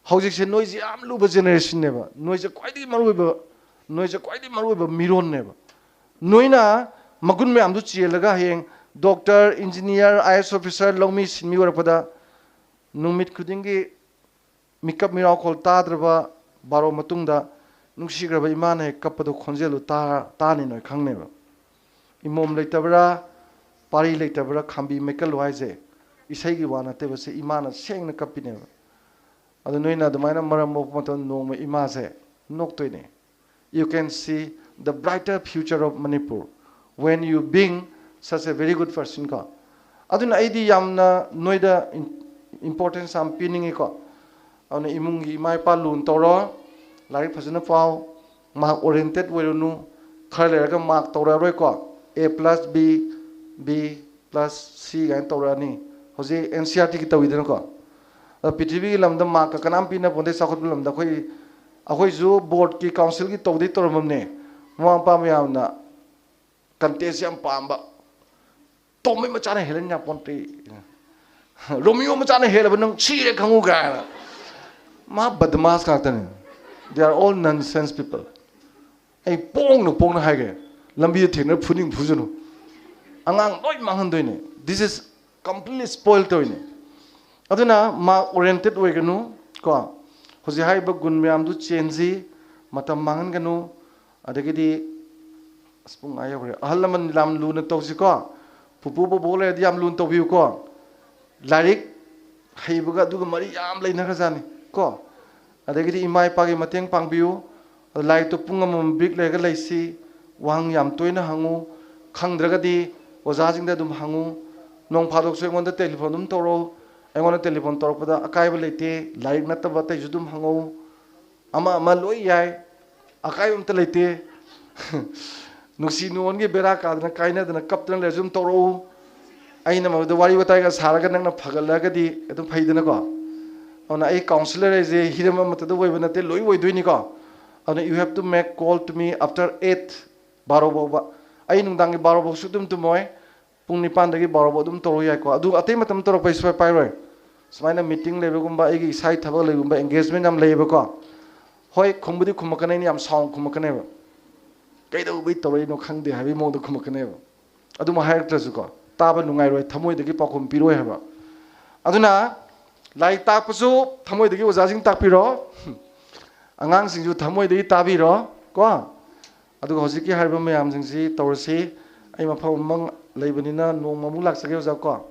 ꯍꯧꯖꯤꯛꯁꯦ ꯅꯣꯏꯁꯦ ꯌꯥꯝ ꯂꯨꯕ ꯖꯦꯅꯦꯔꯦꯁꯟꯅꯦꯕ, ꯅꯣꯏꯁꯦ ꯈ꯭ꯋꯥꯏꯗꯒꯤ ꯃꯔꯨꯑꯣꯏꯕ, ꯅꯣꯏꯁꯦ ꯈ꯭ꯋꯥꯏꯗꯒꯤ ꯃꯔꯨꯑꯣꯏꯕ ꯃꯤꯔꯣꯟꯅꯦꯕ꯫ ꯅꯣꯏꯅ ꯃꯒꯨꯟ ꯃꯌꯥꯝꯗꯨ ꯆꯦꯜꯂꯒ ꯍꯌꯦꯡ ꯗꯣꯛꯇꯔ, ꯏꯟꯖꯤꯅꯤꯌꯥꯔ, ꯑꯥꯏ ꯑꯦꯁ ꯑꯣꯐꯤꯁꯥꯔ, ꯂꯧꯃꯤ, ꯁꯤꯟꯃꯤ ꯑꯣꯏꯔꯛꯄꯗ ꯅꯨꯃꯤꯠ ꯈꯨꯗꯤꯡꯒꯤ ꯃꯤꯀꯞ ꯃꯤꯔꯥꯎꯈꯣꯜ ꯇꯥꯗ꯭ꯔꯕ ꯕꯥꯔꯣ ꯃꯇꯨꯡꯗ ꯅꯨꯡꯁꯤꯈ꯭ꯔꯕ ꯏꯃꯥꯅ ꯍꯦꯛ ꯀꯞꯄꯗꯣ ꯈꯣꯟꯖꯦꯜꯗꯣ ꯇꯥ ꯇꯥꯅꯤ ꯅꯣꯏ ꯈꯪꯅꯦꯕ꯫ ꯏꯃꯣꯝ ꯂꯩꯇꯕ꯭ꯔꯥ, ꯄꯥꯔꯤ ꯂꯩꯇꯕ꯭ꯔꯥ, ꯈꯥꯝꯕꯤ ꯃꯩꯀꯜꯂꯨ ꯍꯥꯏꯁꯦ ꯏꯁꯩꯒꯤ ꯋꯥ ꯅꯠꯇꯦꯕ, ꯁꯤ ꯏꯃꯥꯅ ꯁꯦꯡꯅ ꯀꯞꯄꯤꯅꯦꯕ꯫ ꯑꯗꯨ ꯅꯣꯏꯅ ꯑꯗꯨꯃꯥꯏꯅ ꯃꯔꯝ ꯃꯣꯛꯄ ꯃꯇꯝꯗ ꯅꯣꯡꯃ ꯏꯃꯥꯁꯦ ꯅꯣꯛꯇꯣꯏꯅꯦ꯫ You can see the brighter future of Manipur when you being such a very good person ꯀꯣ꯫ ꯑꯗꯨꯅ ꯑꯩꯗꯤ ꯌꯥꯝꯅ ꯅꯣꯏꯗ importance ꯌꯥꯝ ꯄꯤꯅꯤꯡꯉꯤꯀꯣ꯫ ꯑꯗꯨꯅ ꯏꯃꯨꯡꯒꯤ ꯏꯃꯥ ꯏꯄꯥ ꯂꯨꯅ ꯇꯧꯔꯣ, ꯂꯥꯏꯔꯤꯛ ꯐꯖꯅ ꯄꯥꯎ, ꯃꯥꯔꯛ ꯑꯣꯔꯤꯌꯦꯟꯇꯦꯠ ꯑꯣꯏꯔꯨꯅꯨ꯫ ꯈꯔ ꯂꯩꯔꯒ mark ꯇꯧꯔꯛꯑꯔꯣꯏꯀꯣ꯫ A plus B, B plus C ꯀꯥꯏꯅ ꯇꯧꯔꯛꯑꯅꯤ꯫ ꯍꯧꯖꯤꯛ ꯑꯦꯟ ꯁꯤ ꯑꯥꯔ ꯇꯤꯒꯤ ꯇꯧꯋꯤꯗꯅꯀꯣ꯫ ꯑꯗꯣ ꯄ꯭ꯔꯤꯊꯤꯕꯤꯒꯤ ꯂꯝꯗ ꯃꯥꯔꯛꯀ ꯀꯅꯥꯝ ꯄꯤꯅ ꯄꯣꯟꯇꯦ꯫ ꯆꯥꯎꯈꯠꯄ ꯂꯝꯗ ꯑꯩꯈꯣꯏ, ꯑꯩꯈꯣꯏꯁꯨ ꯕꯣꯔꯗꯀꯤ ꯀꯥꯎꯟꯁꯤꯜꯒꯤ ꯇꯧꯗꯩ ꯇꯧꯔꯝꯃꯕꯅꯦ꯫ ꯃꯃꯥ ꯃꯄꯥ ꯃꯌꯥꯝꯅ ꯀꯟꯇꯦꯁ ꯌꯥꯝ ꯄꯥꯝꯕ, ꯇꯣꯝꯕꯩ ꯃꯆꯥꯅ ꯍꯦꯜꯂꯅꯤ ꯌꯥꯄꯣꯟꯇꯦ, ꯔꯣꯃꯤꯌꯣ ꯃꯆꯥꯅ ꯍꯦꯜꯂꯕ ꯅꯪ ꯁꯤꯔꯦ ꯈꯪꯉꯨ ꯀꯥꯏꯅ꯫ ꯃꯥ ꯕꯗꯃꯥꯁ ꯉꯥꯛꯇꯅꯤ꯫ They are all nonsense people. ꯑꯩ ꯄꯣꯡꯅ ꯄꯣꯡꯅ ꯍꯥꯏꯒꯦ, ꯂꯝꯕꯤꯗ ꯊꯦꯡꯅꯔ ꯐꯨꯅꯤꯡ ꯐꯨꯖꯅꯨ꯫ ꯑꯉꯥꯡ ꯂꯣꯏ ꯃꯥꯡꯍꯟꯗꯣꯏꯅꯦ꯫ This is completely spoil ꯇꯧꯔꯤꯅꯦ꯫ ꯑꯗꯨꯅ ꯃꯥꯔꯛ ꯑꯣꯔꯤꯌꯦꯟꯇꯦꯠ ꯑꯣꯏꯒꯅꯨ ꯀꯣ꯫ ꯍꯧꯖꯤꯛ ꯍꯥꯏꯔꯤꯕ ꯒꯨꯟ ꯃꯌꯥꯝꯗꯨ ꯆꯦꯟꯁꯤ, ꯃꯇꯝ ꯃꯥꯡꯍꯟꯒꯅꯨ꯫ ꯑꯗꯒꯤꯗꯤ ꯑꯁ, ꯄꯨꯡ ꯑꯥ ꯌꯧꯈ꯭ꯔꯦ꯫ ꯑꯍꯜ ꯂꯃꯟ ꯌꯥꯝ ꯂꯨꯅ ꯇꯧꯁꯤꯀꯣ꯫ ꯄꯨꯄꯨ ꯕꯣꯕꯣꯛ ꯂꯩꯔꯗꯤ ꯌꯥꯝ ꯂꯨꯅ ꯇꯧꯕꯤꯌꯨꯀꯣ꯫ ꯂꯥꯏꯔꯤꯛ ꯍꯩꯕꯒ ꯑꯗꯨꯒ ꯃꯔꯤ ꯌꯥꯝ ꯂꯩꯅꯈ꯭ꯔꯖꯥꯠꯅꯤ ꯀꯣ꯫ ꯑꯗꯒꯤꯗꯤ ꯏꯃꯥ ꯏꯄꯥꯒꯤ ꯃꯇꯦꯡ ꯄꯥꯡꯕꯤꯌꯨ꯫ ꯑꯗꯨ ꯂꯥꯏꯔꯤꯛꯇꯣ ꯄꯨꯡ ꯑꯃꯃꯝ ꯕ꯭ꯔꯦꯛ ꯂꯩꯔꯒ ꯂꯩꯁꯤ꯫ ꯋꯥꯍꯪ ꯌꯥꯝ ꯇꯣꯏꯅ ꯍꯪꯉꯨ꯫ ꯈꯪꯗ꯭ꯔꯒꯗꯤ ꯑꯣꯖꯥꯁꯤꯡꯗ ꯑꯗꯨꯝ ꯍꯪꯉꯨ꯫ ꯅꯣꯡ ꯐꯥꯗꯣꯛꯁꯨ ꯑꯩꯉꯣꯟꯗ ꯇꯦꯂꯤꯐꯣꯟ ꯑꯗꯨꯝ ꯇꯧꯔꯛꯎ꯫ ꯑꯩꯉꯣꯟꯗ ꯇꯦꯂꯤꯐꯣꯟ ꯇꯧꯔꯛꯄꯗ ꯑꯀꯥꯏꯕ ꯂꯩꯇꯦ꯫ ꯂꯥꯏꯔꯤꯛ ꯅꯠꯇꯕ ꯑꯇꯩꯁꯨ ꯑꯗꯨꯝ ꯍꯪꯉꯛꯎ꯫ ꯑꯃ ꯑꯃ ꯂꯣꯏ ꯌꯥꯏ꯫ ꯑꯀꯥꯏꯕ ꯑꯝꯇ ꯂꯩꯇꯦ꯫ ꯅꯨꯡꯁꯤ ꯅꯨꯡꯉꯣꯟꯒꯤ ꯕꯦꯔꯥ ꯀꯥꯗꯅ ꯀꯥꯏꯅꯗꯅ ꯀꯞꯇꯅ ꯂꯩꯔꯁꯨ ꯑꯗꯨꯝ ꯇꯧꯔꯛꯎ꯫ ꯑꯩꯅ ꯃꯗꯨꯗ ꯋꯥꯔꯤ ꯋꯥꯇꯥꯏꯒ ꯁꯥꯔꯒ ꯅꯪꯅ ꯐꯒꯠꯂꯒꯗꯤ ꯑꯗꯨꯝ ꯐꯩꯗꯅꯀꯣ꯫ ꯑꯗꯨꯅ ꯑꯩ ꯀꯥꯎꯟꯁꯤꯂꯔ ꯍꯥꯏꯁꯦ ꯍꯤꯔꯝ ꯑꯃꯠꯇꯗ ꯑꯣꯏꯕ ꯅꯠꯇꯦ, ꯂꯣꯏ ꯑꯣꯏꯗꯣꯏꯅꯤꯀꯣ꯫ ꯑꯗꯨꯅ you have to make call to me after eight, ꯕꯥꯔꯣ ꯐꯥꯎꯕ꯫ ꯑꯩ ꯅꯨꯡꯗꯥꯡꯒꯤ ꯕꯥꯔꯣ ꯐꯥꯎꯁꯨ ꯑꯗꯨꯝ ꯇꯨꯝꯃꯣꯏ꯫ ꯄꯨꯡ ꯅꯤꯄꯥꯟꯗꯒꯤ ꯕꯥꯔꯣ ꯐꯥꯎ ꯑꯗꯨꯝ ꯇꯧꯔꯛꯎ ꯌꯥꯏꯀꯣ꯫ ꯑꯗꯨ ꯑꯇꯩ ꯃꯇꯝ ꯇꯧꯔꯛꯄ ꯑꯩ ꯁꯨꯡꯄꯥꯏ ꯄꯥꯏꯔꯣꯏ꯫ ꯁꯨꯃꯥꯏꯅ ꯃꯤꯇꯤꯡ ꯂꯩꯕꯒꯨꯝꯕ, ꯑꯩꯒꯤ ꯏꯁꯥꯒꯤ ꯊꯕꯛ ꯂꯩꯕꯒꯨꯝꯕ, ꯑꯦꯡꯒꯦꯖꯃꯦꯟ ꯌꯥꯝ ꯂꯩꯌꯦꯕꯀꯣ꯫ ꯍꯣꯏ, ꯈꯨꯝꯕꯨꯗꯤ ꯈꯨꯝꯃꯛꯀꯅꯤ, ꯑꯩꯅ ꯌꯥꯝ ꯁꯥꯎꯅ ꯈꯨꯝꯃꯛꯀꯅꯦꯕ꯫ "ꯀꯩꯗꯧꯕꯩ ꯇꯧꯔꯛꯏꯅꯣ ꯈꯪꯗꯦ" ꯍꯥꯏꯕꯒꯤ ꯃꯑꯣꯡꯗ ꯈꯨꯝꯃꯛꯀꯅꯦꯕ꯫ ꯑꯗꯨꯃꯛ ꯍꯥꯏꯔꯛꯇ꯭ꯔꯁꯨꯀꯣ, ꯇꯥꯕ ꯅꯨꯡꯉꯥꯏꯔꯣꯏ, ꯊꯃꯣꯏꯗꯒꯤ ꯄꯥꯎꯈꯨꯝ ꯄꯤꯔꯣꯏ ꯍꯥꯏꯕ꯫ ꯑꯗꯨꯅ ꯂꯥꯏꯔꯤꯛ ꯇꯥꯛꯄꯁꯨ ꯊꯃꯣꯏꯗꯒꯤ ꯑꯣꯖꯥꯁꯤꯡ ꯇꯥꯛꯄꯤꯔꯣ, ꯑꯉꯥꯡꯁꯤꯡꯁꯨ ꯊꯃꯣꯏꯗꯒꯤ ꯇꯥꯕꯤꯔꯣ ꯀꯣ꯫ ꯑꯗꯨꯒ ꯍꯧꯖꯤꯛꯀꯤ ꯍꯥꯏꯔꯤꯕ ꯃꯌꯥꯝꯁꯤꯡꯁꯤ ꯇꯧꯔꯁꯤ꯫ ꯑꯩ ꯃꯐꯝ ꯑꯃ ꯂꯩꯕꯅꯤꯅ ꯅꯣꯡꯃ ꯑꯃꯨꯛ ꯂꯥꯛꯆꯒꯦ ꯑꯣꯖꯥ ꯀꯣ꯫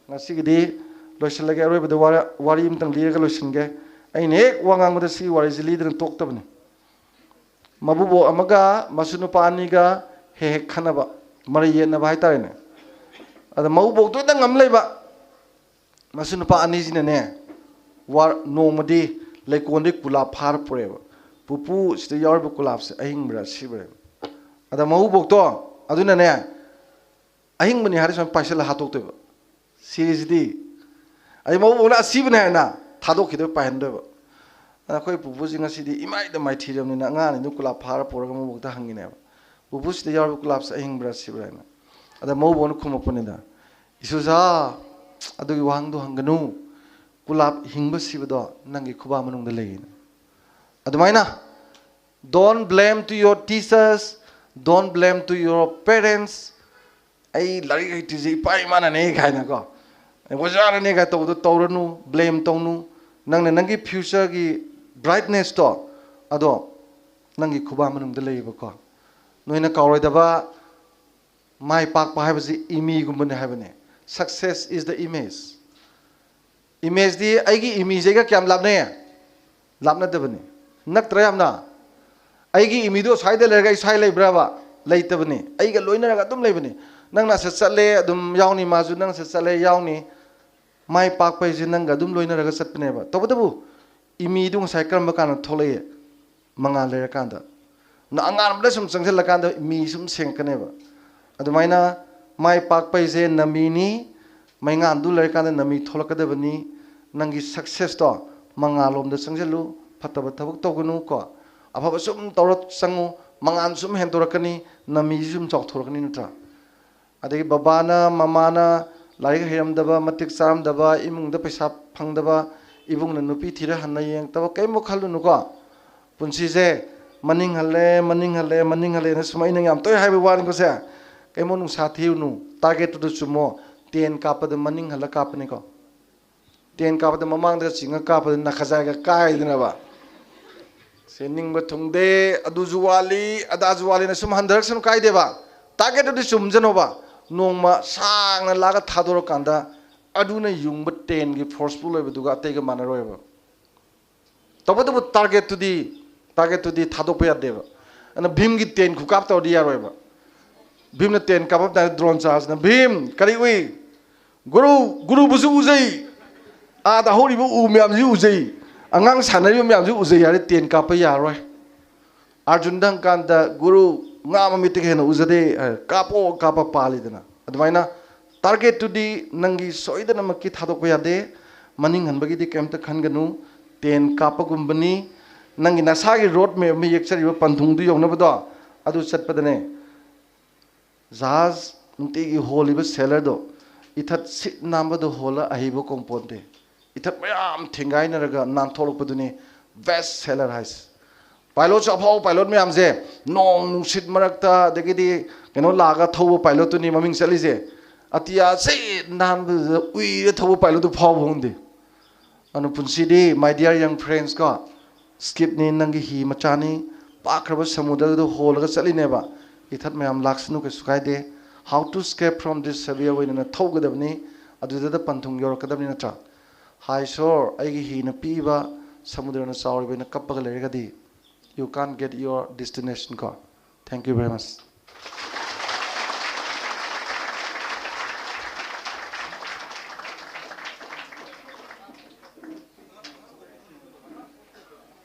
ꯉꯁꯤꯒꯤꯗꯤ ꯂꯣꯏꯁꯤꯜꯂꯒꯦ, ꯑꯔꯣꯏꯕꯗ ꯋꯥꯔ-, ꯋꯥꯔꯤ ꯑꯃꯇꯪ ꯂꯤꯔꯒ ꯂꯣꯏꯁꯤꯟꯒꯦ꯫ ꯑꯩꯅ ꯍꯦꯛ ꯋꯥ ꯉꯥꯡꯕꯗ ꯁꯤ ꯋꯥꯔꯤꯁꯤ ꯂꯤꯗꯅ ꯇꯣꯛꯇꯕꯅꯤ꯫ ꯃꯕꯨꯕꯣꯛ ꯑꯃꯒ ꯃꯁꯨ ꯅꯨꯄꯥ ꯑꯅꯤꯒ ꯍꯦꯛ ꯍꯦꯛ ꯈꯟꯅꯕ, ꯃꯔꯩ ꯌꯦꯠꯅꯕ ꯍꯥꯏꯇꯥꯔꯦꯅꯦ꯫ ꯑꯗ ꯃꯕꯨꯕꯣꯛꯇꯣ ꯍꯦꯛꯇ ꯉꯝ ꯂꯩꯕ꯫ ꯃꯁꯨ ꯅꯨꯄꯥ ꯑꯅꯤꯁꯤꯅꯅꯦ, ꯋꯥ-, ꯅꯣꯡꯃꯗꯤ ꯂꯩꯀꯣꯟꯗꯒꯤ ꯀꯨꯂꯥꯞ ꯐꯥꯔ ꯄꯨꯔꯛꯑꯦꯕ꯫ "ꯄꯨꯄꯨ, ꯁꯤꯗ ꯌꯥꯎꯔꯤꯕ ꯀꯨꯂꯥꯞꯁꯦ ꯑꯍꯤꯡꯕ꯭ꯔꯥ ꯁꯤꯕ꯭ꯔꯥ?" ꯑꯗ ꯃꯕꯨꯕꯣꯛꯇꯣ ꯑꯗꯨꯅꯅꯦ, ꯑꯍꯤꯡꯕꯅꯤ ꯍꯥꯏꯔ ꯁꯨꯃꯥꯏꯅ ꯄꯥꯏꯁꯤꯜꯂ ꯍꯥꯠꯇꯣꯛꯇꯣꯏꯕ꯫ ꯁꯤꯔꯤꯁꯤꯗꯤ꯫ ꯑꯩ ꯃꯕꯨꯕꯣꯛꯅ ꯑꯁꯤꯕꯅꯦ ꯍꯥꯏꯅ ꯊꯥꯗꯣꯛꯈꯤꯗꯣꯏ, ꯄꯥꯏꯍꯟꯗꯣꯏꯕ꯫ ꯑꯗ ꯑꯩꯈꯣꯏ ꯄꯨꯄꯨꯁꯤ ꯉꯁꯤꯗꯤ ꯏꯃꯥꯏꯗ ꯃꯥꯏꯊꯤꯔꯕꯅꯤꯅ ꯑꯉꯥꯡ ꯑꯅꯤꯗꯨ ꯀꯨꯂꯥꯞ ꯐꯥꯔ ꯄꯨꯔꯒ ꯃꯕꯨꯕꯣꯛꯇ ꯍꯪꯉꯤꯅꯦꯕ, "ꯄꯨꯄꯨ, ꯁꯤꯗ ꯌꯥꯎꯔꯤꯕ ꯀꯨꯂꯥꯞꯁꯦ ꯑꯍꯤꯡꯕ꯭ꯔꯥ ꯁꯤꯕ꯭ꯔꯥ?" ꯍꯥꯏꯅ꯫ ꯑꯗ ꯃꯕꯨꯕꯣꯛꯅ ꯈꯨꯝꯃꯛꯄꯅꯤꯗ, "ꯏꯁꯨꯖꯥ, ꯑꯗꯨꯒꯤ ꯋꯥꯍꯪꯗꯣ ꯍꯪꯒꯅꯨ꯫ ꯀꯨꯂꯥꯞ ꯍꯤꯡꯕ ꯁꯤꯕꯗꯣ ꯅꯪꯒꯤ ꯈꯨꯕꯥꯛ ꯃꯅꯨꯡꯗ ꯂꯩꯌꯦꯅ"꯫ ꯑꯗꯨꯃꯥꯏꯅ, "Don't blame to your teachers, don't blame to your parents, ꯑꯩ ꯂꯥꯏꯔꯤꯛ ꯍꯩꯇ꯭ꯔꯤꯁꯦ ꯏꯄꯥ ꯏꯃꯥꯅꯅꯦ" ꯀꯥꯏꯅꯀꯣ, "ꯑꯣꯖꯥꯅꯅꯦ" ꯀꯥꯏ ꯇꯧꯕꯗꯣ ꯇꯧꯔꯅꯨ, ꯕ꯭ꯂꯦꯝ ꯇꯧꯅꯨ꯫ ꯅꯪꯅ ꯅꯪꯒꯤ ꯐ꯭ꯌꯨꯆꯔꯒꯤ ꯕ꯭ꯔꯥꯏꯠꯅꯦꯁꯇꯣ, ꯑꯗꯣ ꯅꯪꯒꯤ ꯈꯨꯕꯥꯛ ꯃꯅꯨꯡꯗ ꯂꯩꯌꯦꯕꯀꯣ꯫ ꯅꯣꯏꯅ ꯀꯥꯎꯔꯣꯏꯗꯕ, ꯃꯥꯏ ꯄꯥꯛꯄ ꯍꯥꯏꯕꯁꯤ ꯏꯃꯤꯒꯨꯝꯕꯅꯦ ꯍꯥꯏꯕꯅꯦ꯫ Success is the image. ꯏꯃꯦꯖꯇꯤ ꯑꯩꯒꯤ ꯏꯃꯤꯁꯦ ꯑꯩꯒ ꯀꯌꯥꯝ ꯂꯥꯞꯅꯩ? ꯂꯥꯞꯅꯗꯕꯅꯤ꯫ ꯅꯛꯇ꯭ꯔꯥ ꯌꯥꯝꯅ? ꯑꯩꯒꯤ ꯏꯃꯤꯗꯣ ꯁ꯭ꯋꯥꯏꯗ ꯂꯩꯔꯒ ꯑꯩ ꯁ꯭ꯋꯥꯏ ꯂꯩꯕ꯭ꯔꯕ? ꯂꯩꯇꯕꯅꯤ꯫ ꯑꯩꯒ ꯂꯣꯏꯅꯔꯒ ꯑꯗꯨꯝ ꯂꯩꯕꯅꯤ꯫ ꯅꯪꯅ ꯑꯁꯤꯗ ꯆꯠꯂꯦ, ꯑꯗꯨꯝ ꯌꯥꯎꯅꯤ, ꯃꯥꯁꯨ ꯅꯪ ꯑꯁꯤꯗ ꯆꯠꯂꯦ, ꯌꯥꯎꯅꯤ꯫ ꯃꯥꯏ ꯄꯥꯛꯄ ꯍꯥꯏꯁꯦ ꯅꯪꯒ ꯑꯗꯨꯝ ꯂꯣꯏꯅꯔꯒ ꯆꯠꯄꯅꯦꯕ꯫ ꯇꯧꯕꯇꯕꯨ ꯏꯃꯤꯗꯨ ꯉꯁꯥꯏ ꯀꯔꯝꯕ ꯀꯥꯟꯗ ꯊꯣꯛꯂꯛꯏ? ꯃꯉꯥꯜ ꯂꯩꯔꯀꯥꯟꯗ꯫ ꯅ ꯑꯉꯥꯟꯕꯗ ꯁꯨꯝ ꯆꯪꯁꯤꯜꯂꯀꯥꯟꯗ ꯃꯤ ꯁꯨꯝ ꯁꯦꯡꯉꯛꯀꯅꯦꯕ꯫ ꯑꯗꯨꯃꯥꯏꯅ ꯃꯥꯏ ꯄꯥꯛꯄ ꯍꯥꯏꯁꯦ ꯅꯃꯤꯅꯤ꯫ ꯃꯩꯉꯥꯟꯗꯨ ꯂꯩꯔꯀꯥꯟꯗ ꯅꯃꯤ ꯊꯣꯛꯂꯛꯀꯗꯕꯅꯤ꯫ ꯅꯪꯒꯤ successꯇꯣ ꯃꯉꯥꯜꯂꯣꯝꯗ ꯆꯪꯁꯤꯜꯂꯨ꯫ ꯐꯠꯇꯕ ꯊꯕꯛ ꯇꯧꯒꯅꯨ ꯀꯣ꯫ ꯑꯐꯕ ꯁꯨꯝ ꯇꯧꯔ ꯆꯪꯉꯨ꯫ ꯃꯉꯥꯜ ꯁꯨꯝ ꯍꯦꯟꯗꯣꯔꯛꯀꯅꯤ꯫ ꯅꯃꯤꯁꯤ ꯁꯨꯝ ꯆꯥꯎꯊꯣꯔꯛꯀꯅꯤ ꯅꯠꯇ꯭ꯔꯥ? ꯑꯗꯒꯤ ꯕꯕꯥꯅ ꯃꯃꯥꯅ ꯂꯥꯏꯔꯤꯛ ꯍꯩꯔꯝꯗꯕ, ꯃꯇꯤꯛ ꯆꯥꯔꯝꯗꯕ, ꯏꯃꯨꯡꯗ ꯄꯩꯁꯥ ꯐꯪꯗꯕ, ꯏꯕꯨꯡꯅ ꯅꯨꯄꯤ ꯊꯤꯔ ꯍꯟꯅ ꯌꯦꯡꯉꯛꯇꯕ, ꯀꯔꯤꯝꯕꯨ ꯈꯜꯂꯨꯅꯨꯀꯣ꯫ ꯄꯨꯟꯁꯤꯁꯦ ꯃꯅꯤꯡ ꯍꯜꯂꯦ, ꯃꯅꯤꯡ ꯍꯜꯂꯦ, ꯃꯅꯤꯡ ꯍꯜꯂꯦꯅ ꯁꯨꯝ ꯑꯩꯅ ꯌꯥꯝ ꯇꯣꯏ ꯍꯥꯏꯕ ꯋꯥꯅꯤꯀꯣ ꯁꯦ꯫ ꯀꯩꯝꯕꯨ ꯅꯨꯡꯁꯥ ꯊꯤꯔꯨꯅꯨ꯫ Targetꯇꯨꯗ ꯆꯨꯝꯃꯣ꯫ Ten ꯀꯥꯞꯄꯗ ꯃꯅꯤꯡ ꯍꯜꯂ ꯀꯥꯞꯄꯅꯤꯀꯣ꯫ Ten ꯀꯥꯞꯄꯗ ꯃꯃꯥꯡꯗꯒ ꯆꯤꯡꯉ ꯀꯥꯞꯄꯗ ꯅꯈꯖꯥꯏꯒ ꯀꯥꯏꯗꯅꯕ꯫ ꯁꯦ ꯅꯤꯡꯕ ꯊꯨꯡꯗꯦ, ꯑꯗꯨꯁꯨ ꯋꯥꯠꯂꯤ, ꯑꯗꯥꯁꯨ ꯋꯥꯠꯂꯤꯅ ꯁꯨꯝ ꯍꯟꯊꯔꯛꯁꯅꯨ ꯀꯥꯏꯗꯦꯕ꯫ Targetꯇꯨꯗꯤ ꯆꯨꯝꯖꯅꯣꯕ꯫ ꯅꯣꯡꯃ ꯁꯥꯡꯅ ꯂꯥꯛꯑꯒ ꯊꯥꯗꯣꯔꯀꯥꯟꯗ ꯑꯗꯨꯅ ꯌꯨꯡꯕ tenꯒꯤ forceful ꯑꯣꯏꯕꯗꯨꯒ ꯑꯇꯩꯒ ꯃꯥꯟꯅꯔꯣꯏꯕ꯫ ꯇꯧꯕꯇꯕꯨ targetꯇꯨꯗꯤ, targetꯇꯨꯗꯤ ꯊꯥꯗꯣꯛꯄ ꯌꯥꯗꯦꯕ꯫ ꯑꯗꯨꯅ ꯚꯤꯝꯒꯤ ten ꯈꯨꯀꯥꯞ ꯇꯧꯔꯗꯤ ꯌꯥꯔꯣꯏꯕ꯫ ꯚꯤꯝꯅ ten ꯀꯥꯞꯄꯝꯗꯥꯏꯗ ꯗ꯭ꯔꯣꯟ ꯆꯥꯔꯖꯅ, "ꯚꯤꯝ, ꯀꯔꯤ ꯎꯏ? ꯒꯨꯔꯨ, ꯒꯨꯔꯨꯕꯨꯁꯨ ꯎꯖꯩ꯫ ꯑꯥꯗ ꯍꯧꯔꯤꯕ ꯎ ꯃꯌꯥꯝꯁꯤ ꯎꯖꯩ꯫ ꯑꯉꯥꯡ ꯁꯥꯟꯅꯔꯤꯕ ꯃꯌꯥꯝꯁꯤ ꯎꯖꯩ" ꯍꯥꯏꯔꯗꯤ ten ꯀꯥꯞꯄ ꯌꯥꯔꯣꯏ꯫ ꯑꯥꯔꯖꯨꯟꯗ ꯍꯪꯀꯥꯟꯗ, "ꯒꯨꯔꯨ, ꯉꯥ ꯃꯃꯤꯠꯇꯒꯤ ꯍꯦꯟꯅ ꯎꯖꯗꯦ" ꯍꯥꯏꯔ, "ꯀꯥꯞꯄꯣ, ꯀꯥꯞꯄ" ꯄꯥꯜꯂꯤꯗꯅ꯫ ꯑꯗꯨꯃꯥꯏꯅ targetꯇꯨꯗꯤ ꯅꯪꯒꯤ ꯁꯣꯏꯗꯅꯃꯛꯀꯤ ꯊꯥꯗꯣꯛꯄ ꯌꯥꯗꯦ꯫ ꯃꯅꯤꯡ ꯍꯟꯕꯒꯤꯗꯤ ꯀꯩꯝꯇ ꯈꯟꯒꯅꯨ꯫ Ten ꯀꯥꯞꯄꯒꯨꯝꯕꯅꯤ꯫ ꯅꯪꯒꯤ ꯅꯁꯥꯒꯤ road map ꯑꯃ ꯌꯦꯛꯆꯔꯤꯕ ꯄꯟꯊꯨꯡꯗꯨ ꯌꯧꯅꯕꯗꯣ, ꯑꯗꯨ ꯆꯠꯄꯗꯅꯦ, ꯖꯍꯥꯖ ꯅꯨꯡꯇꯤꯒꯤ ꯍꯣꯜꯂꯤꯕ sailorꯗꯣ ꯏꯊꯠ ꯁꯤꯠ ꯅꯥꯟꯕꯗꯣ ꯍꯣꯜꯂ ꯑꯍꯩꯕ ꯀꯣꯡꯄꯣꯟꯗꯦ꯫ ꯏꯊꯠ ꯃꯌꯥꯝ ꯊꯦꯡꯒꯥꯏꯅꯔꯒ ꯅꯥꯟꯊꯣꯛꯂꯛꯄꯗꯨꯅꯤ best sailor ꯍꯥꯏꯁꯦ꯫ Pilotꯁꯨ ꯑꯐꯥꯎꯕ pilot ꯃꯌꯥꯝꯁꯦ ꯅꯣꯡ ꯅꯨꯡꯁꯤꯠ ꯃꯔꯛꯇ ꯑꯗꯒꯤꯗꯤ ꯀꯩꯅꯣ ꯂꯥꯛꯑꯒ ꯊꯧꯕ pilotꯇꯨꯅꯤ ꯃꯃꯤꯡ ꯆꯠꯂꯤꯁꯦ꯫ ꯑꯇꯤꯌꯥ ꯁꯤꯠ ꯅꯥꯟꯕꯗꯨꯗ ꯎꯏꯔ ꯊꯧꯕ pilotꯇꯨ ꯐꯥꯎꯕ ꯈꯪꯗꯦ꯫ ꯑꯗꯨꯅ ꯄꯨꯟꯁꯤꯗꯤ, my dear young friends ꯀꯣ, shipꯅꯤ, ꯅꯪꯒꯤ ꯍꯤ ꯃꯆꯥꯅꯤ, ꯄꯥꯛꯈ꯭ꯔꯕ ꯁꯃꯨꯗ꯭ꯔꯗꯨꯗ ꯍꯣꯜꯂꯒ ꯆꯠꯂꯤꯅꯦꯕ꯫ ꯏꯊꯠ ꯃꯌꯥꯝ ꯂꯥꯛꯁꯅꯨ, ꯀꯩꯁꯨ ꯀꯥꯏꯗꯦ꯫ How to escape from this severe wind ꯑꯅ ꯊꯧꯒꯗꯕꯅꯤ, ꯑꯗꯨꯗ ꯄꯟꯊꯨꯡ ꯌꯧꯔꯛꯀꯗꯕꯅꯤ ꯅꯠꯇ꯭ꯔꯥ? ꯍꯥꯏ ꯁꯣꯔ, ꯑꯩꯒꯤ ꯍꯤꯅ ꯄꯤꯛꯏꯕ, ꯁꯃꯨꯗ꯭ꯔꯅ ꯆꯥꯎꯔꯤꯕ ꯑꯅ ꯀꯞꯄꯒ ꯂꯩꯔꯒꯗꯤ, you can't get your destination ꯀꯣ꯫ Thank you very much.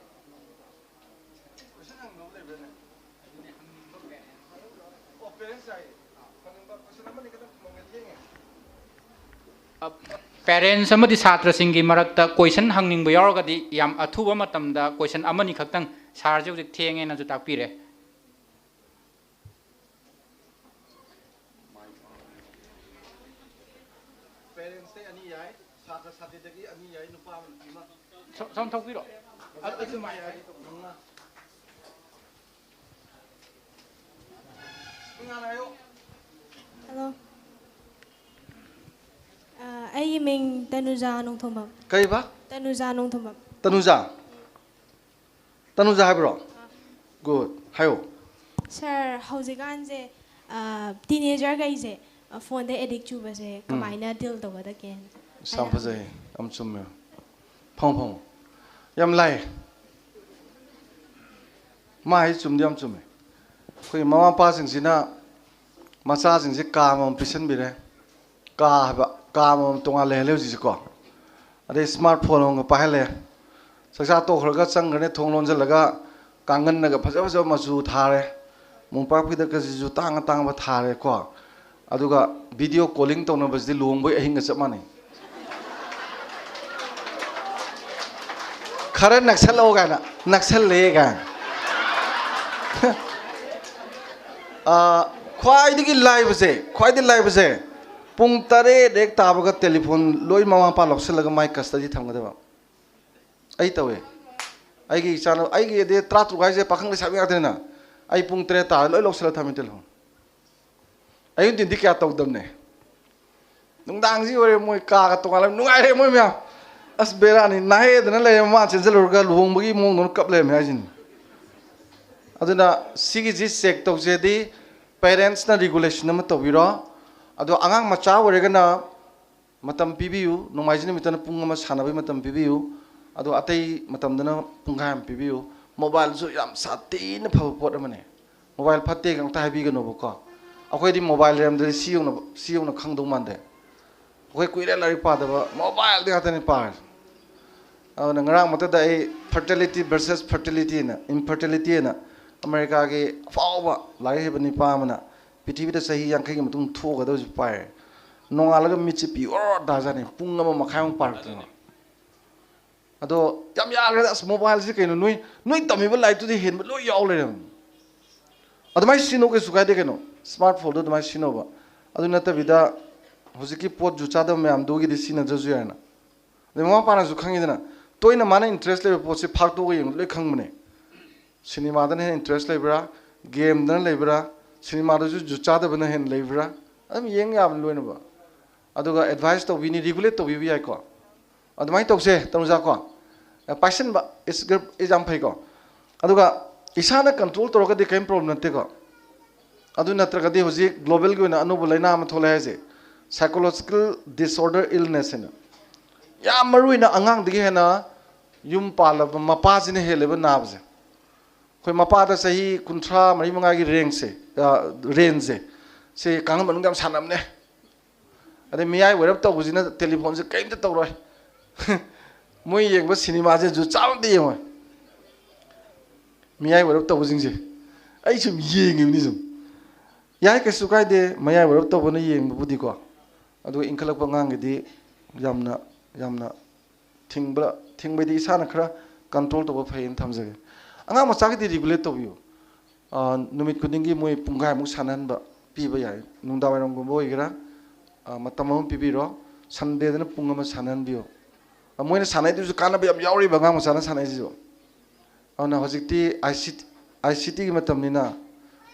Parents ꯑꯃꯗꯤ ꯁꯥꯇ꯭ꯔꯁꯤꯡꯒꯤ ꯃꯔꯛꯇ ꯀꯣꯏꯁꯟ ꯍꯪꯅꯤꯡꯕ ꯌꯥꯎꯔꯒꯗꯤ ꯌꯥꯝ ꯑꯊꯨꯕ ꯃꯇꯝꯗ ꯀꯣꯏꯁꯟ ꯑꯃꯅꯤ ꯈꯛꯇꯪ꯫ ꯁꯥꯔꯁꯦ ꯍꯧꯖꯤꯛ ꯊꯦꯡꯉꯦꯅꯁꯨ ꯇꯥꯛꯄꯤꯔꯦ꯫ ꯄꯦꯔꯦꯟꯁꯇꯩ ꯑꯅꯤ ꯌꯥꯏ, ꯁꯥꯇ꯭ꯔ ꯁꯥꯇ꯭ꯔꯤꯗꯒꯤ ꯑꯅꯤ ꯌꯥꯏ, ꯅꯨꯄꯥ ꯑꯃ ꯅꯨꯄꯤ ꯑꯃ꯫ ꯁꯣꯝ ꯊꯣꯛꯄꯤꯔꯣ꯫ ꯑꯗꯨ ꯑꯗꯨꯃꯥꯏꯅ ꯌꯥꯏ, ꯃꯉꯥ꯫ ꯍꯜꯂꯣ꯫ ꯑ, ꯑꯩꯒꯤ ꯃꯤꯡ ꯇꯅꯨꯖꯥ ꯅꯣꯡꯊꯣꯝꯕꯝ꯫ ꯀꯩꯕ? ꯇꯅꯨꯖꯥ ꯅꯣꯡꯊꯣꯝꯕꯝ꯫ ꯇꯅꯨꯖꯥ? ꯇꯅꯨꯖꯥ ꯍꯥꯏꯕ꯭ꯔꯣ? ꯒꯨꯗ꯫ ꯍꯥꯏꯌꯣ꯫ ꯁꯥꯔ, ꯍꯧꯖꯤꯛꯀꯥꯟꯁꯦ, ꯑ, ꯇꯤꯅꯦꯖꯔꯈꯩꯁꯦ, ꯑ, ꯐꯣꯟꯗ ꯑꯦꯗꯤꯛ ꯆꯨꯕꯁꯦ ꯎꯝ꯫ ꯀꯃꯥꯏꯅ ꯗꯤꯜ ꯇꯧꯒꯗꯒꯦ? ꯑꯁ, ꯌꯥꯝ ꯐꯖꯩ꯫ ꯌꯥꯝ ꯆꯨꯝꯃꯦ꯫ ꯐꯝꯃꯣ, ꯐꯝꯃꯣ꯫ ꯌꯥꯝ ꯂꯥꯏ꯫ ꯃꯥ ꯍꯥꯏ ꯆꯨꯝꯗꯤ ꯌꯥꯝ ꯆꯨꯝꯃꯦ꯫ ꯑꯩꯈꯣꯏ ꯃꯃꯥ ꯃꯄꯥꯁꯤꯡꯁꯤꯅ ꯃꯆꯥꯁꯤꯡꯁꯦ ꯀꯥ ꯑꯃꯃꯝ ꯄꯤꯁꯟꯕꯤꯔꯦ꯫ ꯀꯥ ꯍꯥꯏꯕ, ꯀꯥ ꯑꯃꯃꯝ ꯇꯣꯉꯥꯟ ꯂꯩꯍꯜꯂꯦ ꯍꯧꯖꯤꯛꯁꯦꯀꯣ꯫ ꯑꯗꯩ ꯁ꯭ꯃꯥꯔꯠ ꯐꯣꯟ ꯑꯃꯒ ꯄꯥꯏꯍꯜꯂꯦ꯫ ꯆꯥꯛꯆꯥ ꯇꯣꯛꯈ꯭ꯔꯒ ꯆꯪꯈ꯭ꯔꯅꯤ, ꯊꯣꯡ ꯂꯣꯟꯁꯤꯜꯂꯒ ꯀꯥꯡꯒꯟꯅꯒ ꯐꯖ ꯐꯖꯕ ꯃꯆꯨ ꯊꯥꯔꯦ꯫ ꯃꯣꯝꯄꯥꯛ ꯐꯤꯗꯛꯀꯁꯤꯁꯨ ꯇꯥꯡ ꯑꯇꯥꯡꯕ ꯊꯥꯔꯦꯀꯣ꯫ ꯑꯗꯨꯒ ꯚꯤꯗꯤꯑꯣ ꯀꯣꯂꯤꯡ ꯇꯧꯅꯕꯁꯤꯗꯤ ꯂꯨꯍꯣꯡꯕꯩ ꯑꯍꯤꯡꯒ ꯆꯞ ꯃꯥꯟꯅꯩ꯫ ꯈꯔ ꯅꯛꯁꯜꯂꯛꯑꯣ ꯀꯥꯏꯅ, ꯅꯛꯁꯜꯂꯦ ꯀꯥꯏꯅ꯫ ꯑꯥ, ꯈ꯭ꯋꯥꯏꯗꯒꯤ ꯂꯥꯏꯕꯁꯦ, ꯈ꯭ꯋꯥꯏꯗꯒꯤ ꯂꯥꯏꯕꯁꯦ, ꯄꯨꯡ ꯇꯔꯦꯠ ꯍꯦꯛ ꯇꯥꯕꯒ ꯇꯦꯂꯤꯐꯣꯟ ꯂꯣꯏ ꯃꯃꯥ ꯃꯄꯥ ꯂꯧꯁꯤꯜꯂꯒ ꯃꯥꯏ ꯀꯁꯇꯗꯤ ꯊꯝꯒꯗꯕ꯫ ꯑꯩ ꯇꯧꯋꯦ꯫ ꯑꯩꯒꯤ ꯏꯆꯥꯅꯨ-, ꯑꯩꯒꯤꯗꯤ ꯇꯔꯥ ꯇꯔꯨꯛ ꯍꯥꯏꯁꯦ ꯄꯥꯈꯪ ꯂꯩꯁꯥꯕꯤ ꯉꯥꯛꯇꯅꯤꯅ, ꯑꯩ ꯄꯨꯡ ꯇꯔꯦꯠ ꯇꯥꯔ ꯂꯣꯏ ꯂꯧꯁꯤꯜꯂ ꯊꯝꯃꯤ ꯇꯦꯂꯤꯐꯣꯟ꯫ ꯑꯌꯨꯛ ꯅꯨꯡꯊꯤꯟꯗꯤ ꯀꯌꯥ ꯇꯧꯗꯕꯅꯦ꯫ ꯅꯨꯡꯗꯥꯡꯁꯤ ꯑꯣꯏꯔꯦ ꯃꯣꯏ ꯀꯥꯒ ꯇꯣꯉꯥꯟꯂ ꯅꯨꯡꯉꯥꯏꯔꯦ ꯃꯣꯏ ꯃꯌꯥꯝ꯫ ꯑꯁ ꯕꯦꯔꯥꯅꯤ, ꯅꯥꯍꯦꯗꯅ ꯂꯩꯔꯦ ꯃꯃꯥ ꯆꯦꯟꯁꯤꯜꯂꯨꯔꯒ ꯂꯨꯍꯣꯡꯕꯒꯤ ꯃꯑꯣꯡꯗꯧꯅ ꯀꯞ ꯂꯩꯔꯝꯃꯦ ꯍꯥꯏꯁꯤꯅꯤ꯫ ꯑꯗꯨꯅ ꯁꯤꯒꯤꯁꯤ ꯆꯦꯛ ꯇꯧꯖꯦꯗꯤ ꯄꯦꯔꯦꯟꯁꯅ ꯔꯤꯒꯨꯂꯦꯁꯟ ꯑꯃ ꯇꯧꯕꯤꯔꯣ꯫ ꯑꯗꯣ ꯑꯉꯥꯡ ꯃꯆꯥ ꯑꯣꯏꯔꯒꯅ ꯃꯇꯝ ꯄꯤꯕꯤꯌꯨ, ꯅꯣꯡꯃꯥꯏꯖꯤꯡ ꯅꯨꯃꯤꯠꯇꯅ ꯄꯨꯡ ꯑꯃ ꯁꯥꯟꯅꯕꯒꯤ ꯃꯇꯝ ꯄꯤꯕꯤꯌꯨ, ꯑꯗꯣ ꯑꯇꯩ ꯃꯇꯝꯗꯅ ꯄꯨꯡꯈꯥꯏ ꯑꯃ ꯄꯤꯕꯤꯌꯨ꯫ ꯃꯣꯕꯥꯏꯜꯁꯨ ꯌꯥꯝ ꯁꯥꯊꯤꯅ ꯐꯕ ꯄꯣꯠ ꯑꯃꯅꯤ꯫ ꯃꯣꯕꯥꯏꯜ ꯐꯠꯇꯦꯒ ꯑꯝꯇ ꯍꯥꯏꯕꯤꯒꯅꯣꯕꯀꯣ꯫ ꯑꯩꯈꯣꯏꯗꯤ ꯃꯣꯕꯥꯏꯜ ꯂꯩꯔꯝꯗ꯭ꯔꯗꯤ ꯁꯤ ꯌꯧꯅ, ꯁꯤ ꯌꯧꯅ ꯈꯪꯗꯧ ꯃꯥꯟꯗꯦ꯫ ꯑꯩꯈꯣꯏ ꯀꯨꯏꯔꯦ ꯂꯥꯏꯔꯤꯛ ꯄꯥꯗꯕ, ꯃꯣꯕꯥꯏꯜꯗ ꯉꯥꯛꯇꯅꯤ ꯄꯥꯔꯤꯁꯦ꯫ ꯑꯗꯨꯅ ꯉꯔꯥꯡ ꯃꯛꯇꯗ ꯑꯩ Fertility versus Fertility ꯍꯥꯏꯅ, Infertility ꯍꯥꯏꯅ ꯑꯃꯦꯔꯤꯀꯥꯒꯤ ꯑꯐꯥꯎꯕ ꯂꯥꯏꯔꯤꯛ ꯍꯩꯕ ꯅꯨꯄꯥ ꯑꯃꯅ ꯄ꯭ꯔꯤꯊꯤꯕꯤꯗ ꯆꯍꯤ ꯌꯥꯡꯈꯩꯒꯤ ꯃꯇꯨꯡ ꯊꯣꯛꯀꯗꯕꯁꯤ ꯄꯥꯏꯔꯦ꯫ ꯅꯣꯡꯉꯥꯜꯂꯒ ꯃꯤꯠꯁꯦ ꯄꯤ ꯑꯣꯔ ꯇꯥꯖꯥꯠꯅꯤ, ꯄꯨꯡ ꯑꯃ ꯃꯈꯥꯏꯃꯨꯛ ꯄꯥꯔꯛꯇꯅ꯫ ꯑꯗꯣ ꯌꯥꯝ ꯌꯥꯈ꯭ꯔꯦꯗ, ꯑꯁ, ꯃꯣꯕꯥꯏꯜꯁꯤ ꯀꯩꯅꯣ, ꯅꯣꯏ ꯅꯣꯏ ꯇꯝꯃꯤꯕ ꯂꯥꯏꯔꯤꯛꯇꯨꯗꯤ ꯍꯦꯟꯕ ꯂꯣꯏ ꯌꯥꯎ ꯂꯩꯔꯝꯃꯤ꯫ ꯑꯗꯨꯃꯥꯏꯅ ꯁꯤꯖꯤꯟꯅꯧ, ꯀꯩꯁꯨ ꯀꯥꯏꯗꯦ ꯀꯩꯅꯣ, ꯁ꯭ꯃꯥꯔꯠ ꯐꯣꯟꯗꯣ ꯑꯗꯨꯃꯥꯏꯅ ꯁꯤꯖꯤꯟꯅꯧꯕ꯫ ꯑꯗꯨ ꯅꯠꯇꯕꯤꯗ ꯍꯧꯖꯤꯛꯀꯤ ꯄꯣꯠ ꯖꯨꯠ ꯆꯥꯗꯕ ꯃꯌꯥꯝꯗꯨꯒꯤꯗꯤ ꯁꯤꯖꯤꯟꯅꯗ꯭ꯔꯁꯨ ꯌꯥꯏꯅ꯫ ꯑꯗꯩ ꯃꯃꯥ ꯃꯄꯥꯅꯁꯨ ꯈꯪꯉꯤꯗꯅ, ꯇꯣꯏꯅ ꯃꯥꯅ ꯏꯟꯇꯔꯦꯁ ꯂꯩꯕ ꯄꯣꯠꯁꯦ ꯐꯥꯛꯇꯣꯛꯑꯒ ꯌꯦꯡꯕꯗ ꯂꯣꯏ ꯈꯪꯕꯅꯦ꯫ ꯁꯤꯅꯦꯃꯥꯗꯅ ꯍꯦꯟꯅ ꯏꯟꯇꯔꯦꯁ ꯂꯩꯕ꯭ꯔꯥ, ꯒꯦꯝꯗꯅ ꯂꯩꯕ꯭ꯔꯥ, ꯁꯤꯅꯦꯃꯥꯗꯁꯨ ꯖꯨꯠ ꯆꯥꯗꯕꯅ ꯍꯦꯟꯅ ꯂꯩꯕ꯭ꯔꯥ, ꯑꯗꯨꯝ ꯌꯦꯡ ꯌꯥꯕꯅꯤ ꯂꯣꯏꯅꯃꯛ꯫ ꯑꯗꯨꯒ ꯑꯦꯗꯚꯥꯏꯁ ꯇꯧꯕꯤꯅꯤ, ꯔꯤꯒꯨꯂꯦꯠ ꯇꯧꯕꯤꯕ ꯌꯥꯏꯀꯣ꯫ ꯑꯗꯨꯃꯥꯏꯅ ꯇꯧꯁꯦ ꯇꯅꯨꯖꯥ ꯀꯣ꯫ ꯄꯥꯏꯁꯟꯕ is good, is ꯌꯥꯝ ꯐꯩꯀꯣ꯫ ꯑꯗꯨꯒ ꯏꯁꯥꯅ ꯀꯟꯇ꯭ꯔꯣꯜ ꯇꯧꯔꯒꯗꯤ ꯀꯔꯤꯝ ꯄ꯭ꯔꯣꯕ꯭ꯂꯦꯝ ꯅꯠꯇꯦꯀꯣ꯫ ꯑꯗꯨ ꯅꯠꯇ꯭ꯔꯒꯗꯤ ꯍꯧꯖꯤꯛ ꯒ꯭ꯂꯣꯕꯦꯜꯒꯤ ꯑꯣꯏꯅ ꯑꯅꯧꯕ ꯂꯥꯏꯅꯥ ꯑꯃ ꯊꯣꯛꯂꯛꯑꯦ ꯍꯥꯏꯁꯦ, psychological disorder illness ꯍꯥꯏꯅ꯫ ꯌꯥꯝ ꯃꯔꯨ ꯑꯣꯏꯅ ꯑꯉꯥꯡꯗꯒꯤ ꯍꯦꯟꯅ ꯌꯨꯝ ꯄꯥꯜꯂꯕ ꯃꯄꯥꯁꯤꯅ ꯍꯦꯜꯂꯦꯕ ꯅꯥꯕꯁꯦ꯫ ꯑꯩꯈꯣꯏ ꯃꯄꯥꯗ ꯆꯍꯤ ꯀꯨꯟꯊ꯭ꯔꯥ ꯃꯔꯤ ꯃꯉꯥꯒꯤ ꯔꯦꯟꯖꯁꯦ, ꯔꯦꯟꯖꯁꯦ, ꯁꯤ ꯀꯥꯡꯈꯟ ꯃꯅꯨꯡꯗ ꯌꯥꯝ ꯁꯥꯟꯅꯕꯅꯦ꯫ ꯑꯗꯩ ꯃꯌꯥꯏ ꯑꯣꯏꯔꯞ ꯇꯧꯕꯁꯤꯅ ꯇꯦꯂꯤꯐꯣꯟꯁꯦ ꯀꯔꯤꯝꯇ ꯇꯧꯔꯣꯏ꯫ ꯃꯣꯏ ꯌꯦꯡꯕ ꯁꯤꯅꯦꯃꯥꯁꯦ ꯖꯨꯠ ꯆꯥꯕ ꯑꯝꯇ ꯌꯦꯡꯉꯣꯏ꯫ ꯃꯌꯥꯏ ꯑꯣꯏꯔꯞ ꯇꯧꯕꯁꯤꯡꯁꯦ, ꯑꯩ ꯁꯨꯝ ꯌꯦꯡꯉꯤꯕꯅꯤ ꯁꯨꯝ꯫ ꯌꯥꯏ, ꯀꯩꯁꯨ ꯀꯥꯏꯗꯦ, ꯃꯌꯥꯏ ꯑꯣꯏꯔꯞ ꯇꯧꯕꯅ ꯌꯦꯡꯕꯕꯨꯗꯤꯀꯣ꯫ ꯑꯗꯨꯒ ꯏꯟꯈꯠꯂꯛꯄ ꯑꯉꯥꯡꯒꯤꯗꯤ ꯌꯥꯝꯅ, ꯌꯥꯝꯅ ꯊꯤꯡꯕ, ꯊꯤꯡꯕꯩꯗꯤ ꯏꯁꯥꯅ ꯈꯔ ꯀꯟꯇ꯭ꯔꯣꯜ ꯇꯧꯕ ꯐꯩꯌꯦꯅ ꯊꯝꯖꯒꯦ꯫ ꯑꯉꯥꯡ ꯃꯆꯥꯒꯤꯗꯤ ꯔꯤꯒꯨꯂꯦꯠ ꯇꯧꯕꯤꯌꯨ꯫ ꯑ, ꯅꯨꯃꯤꯠ ꯈꯨꯗꯤꯡꯒꯤ ꯃꯣꯏ ꯄꯨꯡꯈꯥꯏꯃꯨꯛ ꯁꯥꯟꯅꯍꯟꯕ ꯄꯤꯕ ꯌꯥꯏ꯫ ꯅꯨꯡꯗꯥꯡꯋꯥꯏꯔꯝꯒꯨꯝꯕ ꯑꯣꯏꯒꯦꯔꯥ, ꯑ, ꯃꯇꯝ ꯑꯃ ꯄꯤꯕꯤꯔꯣ꯫ ꯁꯟꯗꯦꯗꯅ ꯄꯨꯡ ꯑꯃ ꯁꯥꯟꯅꯍꯟꯕꯤꯌꯨ꯫ ꯑ, ꯃꯣꯏꯅ ꯁꯥꯟꯅꯩꯗꯨꯁꯨ ꯀꯥꯟꯅꯕ ꯌꯥꯝ ꯌꯥꯎꯔꯤꯕ, ꯑꯉꯥꯡ ꯃꯆꯥꯅ ꯁꯥꯟꯅꯩꯁꯤꯁꯨ꯫ ꯑꯗꯨꯅ ꯍꯧꯖꯤꯛꯇꯤ ꯑꯥꯏ ꯁꯤ, ꯑꯥꯏ ꯁꯤ ꯇꯤꯒꯤ ꯃꯇꯝꯅꯤꯅ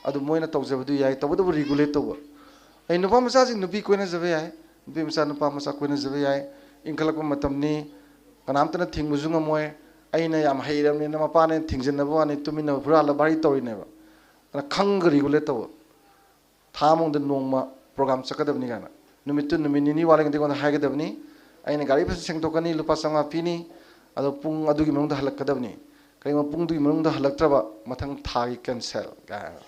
ꯑꯗꯨ ꯃꯣꯏꯅ ꯇꯧꯖꯕꯗꯨ ꯌꯥꯏ, ꯇꯧꯕꯇꯕꯨ ꯔꯤꯒꯨꯂꯦꯠ ꯇꯧꯕ꯫ ꯑꯩ ꯅꯨꯄꯥ ꯃꯆꯥꯁꯤꯡ ꯅꯨꯄꯤ ꯀꯣꯏꯅꯖꯕ ꯌꯥꯏ, ꯅꯨꯄꯤ ꯃꯆꯥ ꯅꯨꯄꯥ ꯃꯆꯥ ꯀꯣꯏꯅꯖꯕ ꯌꯥꯏ꯫ ꯏꯟꯈꯠꯂꯛꯄ ꯃꯇꯝꯅꯤ, ꯀꯅꯥꯝꯇꯅ ꯊꯤꯡꯕꯁꯨ ꯉꯝꯃꯣꯏ꯫ ꯑꯩꯅ ꯌꯥꯝ ꯍꯩꯔꯕꯅꯤꯅ ꯃꯄꯥꯅ ꯊꯤꯡꯖꯤꯟꯅꯕ ꯋꯥꯅꯤ, ꯇꯨꯃꯤꯟꯅ ꯍꯨꯔꯥꯜꯂ ꯚꯥꯔꯤ ꯇꯧꯔꯤꯅꯦꯕ꯫ ꯑꯗꯨꯅ ꯈꯪꯒ ꯔꯤꯒꯨꯂꯦꯠ ꯇꯧꯕ꯫ ꯊꯥ ꯑꯃꯗ ꯅꯣꯡꯃ ꯄ꯭ꯔꯣꯒ꯭ꯔꯥꯝ ꯆꯠꯀꯗꯕꯅꯤ ꯀꯥꯏꯅ, ꯅꯨꯃꯤꯠꯇꯨ ꯅꯨꯃꯤꯠ ꯅꯤꯅꯤ ꯋꯥꯠꯂꯤꯉꯩꯗ ꯑꯩꯉꯣꯟꯗ ꯍꯥꯏꯒꯗꯕꯅꯤ꯫ ꯑꯩꯅ ꯒꯥꯔꯤ ꯐꯖꯅ ꯁꯦꯡꯗꯣꯛꯀꯅꯤ, ꯂꯨꯄꯥ ꯆꯥꯝꯃꯉꯥ ꯄꯤꯅꯤ, ꯑꯗꯣ ꯄꯨꯡ ꯑꯗꯨꯒꯤ ꯃꯅꯨꯡꯗ ꯍꯜꯂꯛꯀꯗꯕꯅꯤ꯫ ꯀꯔꯤꯒꯨꯝꯕ ꯄꯨꯡꯗꯨꯒꯤ ꯃꯅꯨꯡꯗ ꯍꯜꯂꯛꯇ꯭ꯔꯕ, ꯃꯊꯪ ꯊꯥꯒꯤ ꯀꯦꯟꯁꯦꯜ ꯀꯥꯏꯅ꯫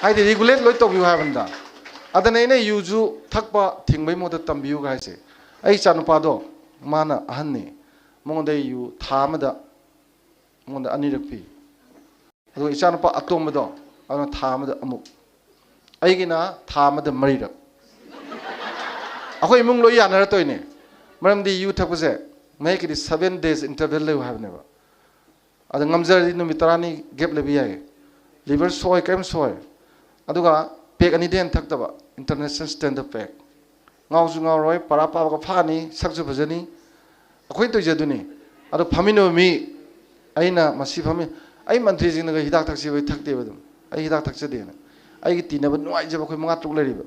ꯍꯥꯏꯗꯤ ꯔꯤꯒꯨꯂꯦꯠ ꯂꯣꯏ ꯇꯧꯕꯤꯌꯨ ꯍꯥꯏꯕꯅꯤꯗ꯫ ꯑꯗꯅ ꯑꯩꯅ ꯌꯨꯁꯨ ꯊꯛꯄ ꯊꯤꯡꯕꯩ ꯃꯍꯨꯠꯇ ꯇꯝꯕꯤꯌꯨꯒ ꯍꯥꯏꯁꯦ꯫ ꯑꯩ ꯏꯆꯥꯅꯨꯄꯥꯗꯣ, ꯃꯥꯅ ꯑꯍꯟꯅꯤ, ꯃꯉꯣꯟꯗ ꯑꯩ ꯌꯨ ꯊꯥ ꯑꯃꯗ ꯃꯉꯣꯟꯗ ꯑꯅꯤꯔꯛ ꯄꯤ꯫ ꯑꯗꯨꯒ ꯏꯆꯥꯅꯨꯄꯥ ꯑꯇꯣꯝꯕꯗꯣ, ꯑꯗꯨꯅ ꯊꯥ ꯑꯃꯗ ꯑꯃꯨꯛ꯫ ꯑꯩꯒꯤꯅ ꯊꯥ ꯑꯃꯗ ꯃꯔꯤꯔꯛ꯫ ꯑꯩꯈꯣꯏ ꯏꯃꯨꯡ ꯂꯣꯏ ꯌꯥꯅꯔꯛꯇꯣꯏꯅꯦ꯫ ꯃꯔꯝꯗꯤ ꯌꯨ ꯊꯛꯄꯁꯦ ꯃꯍꯤꯛꯀꯤꯗꯤ seven days interval ꯂꯩꯌꯨ ꯍꯥꯏꯕꯅꯦꯕ꯫ ꯑꯗ ꯉꯝꯖꯔꯗꯤ ꯅꯨꯃꯤꯠ ꯇꯔꯥꯅꯤ gap ꯂꯩꯕ ꯌꯥꯏꯌꯦ꯫ Liver ꯁꯣꯛꯑꯣꯏ, ꯀꯔꯤꯝ ꯁꯣꯛꯑꯣꯏ꯫ ꯑꯗꯨꯒ ꯄꯦꯛ ꯑꯅꯤꯗꯩ ꯍꯦꯟꯅ ꯊꯛꯇꯕ, international standard ꯄꯦꯛ꯫ ꯉꯥꯎꯁꯨ ꯉꯥꯎꯔꯣꯏ, ꯄꯔꯥ ꯄꯥꯕꯒ ꯐꯥꯅꯤ, ꯁꯛꯁꯨ ꯐꯖꯅꯤ꯫ ꯑꯩꯈꯣꯏꯅ ꯇꯧꯖꯗꯨꯅꯤ꯫ ꯑꯗꯣ ꯐꯝꯃꯤꯟꯅꯕ ꯃꯤ, ꯑꯩꯅ ꯃꯁꯤ ꯐꯝꯃꯤ, ꯑꯩ ꯃꯟꯇ꯭ꯔꯤꯁꯤꯡꯅꯒ ꯍꯤꯗꯥꯛ ꯊꯛꯁꯤ ꯍꯥꯏꯕ ꯊꯛꯇꯦꯕ꯫ ꯑꯗꯨꯝ ꯑꯩ ꯍꯤꯗꯥꯛ ꯊꯛꯆꯗꯦꯅ꯫ ꯑꯩꯒꯤ ꯇꯤꯟꯅꯕ ꯅꯨꯡꯉꯥꯏꯖꯕ ꯑꯩꯈꯣꯏ ꯃꯉꯥ ꯇꯔꯨꯛ ꯂꯩꯔꯤꯕ꯫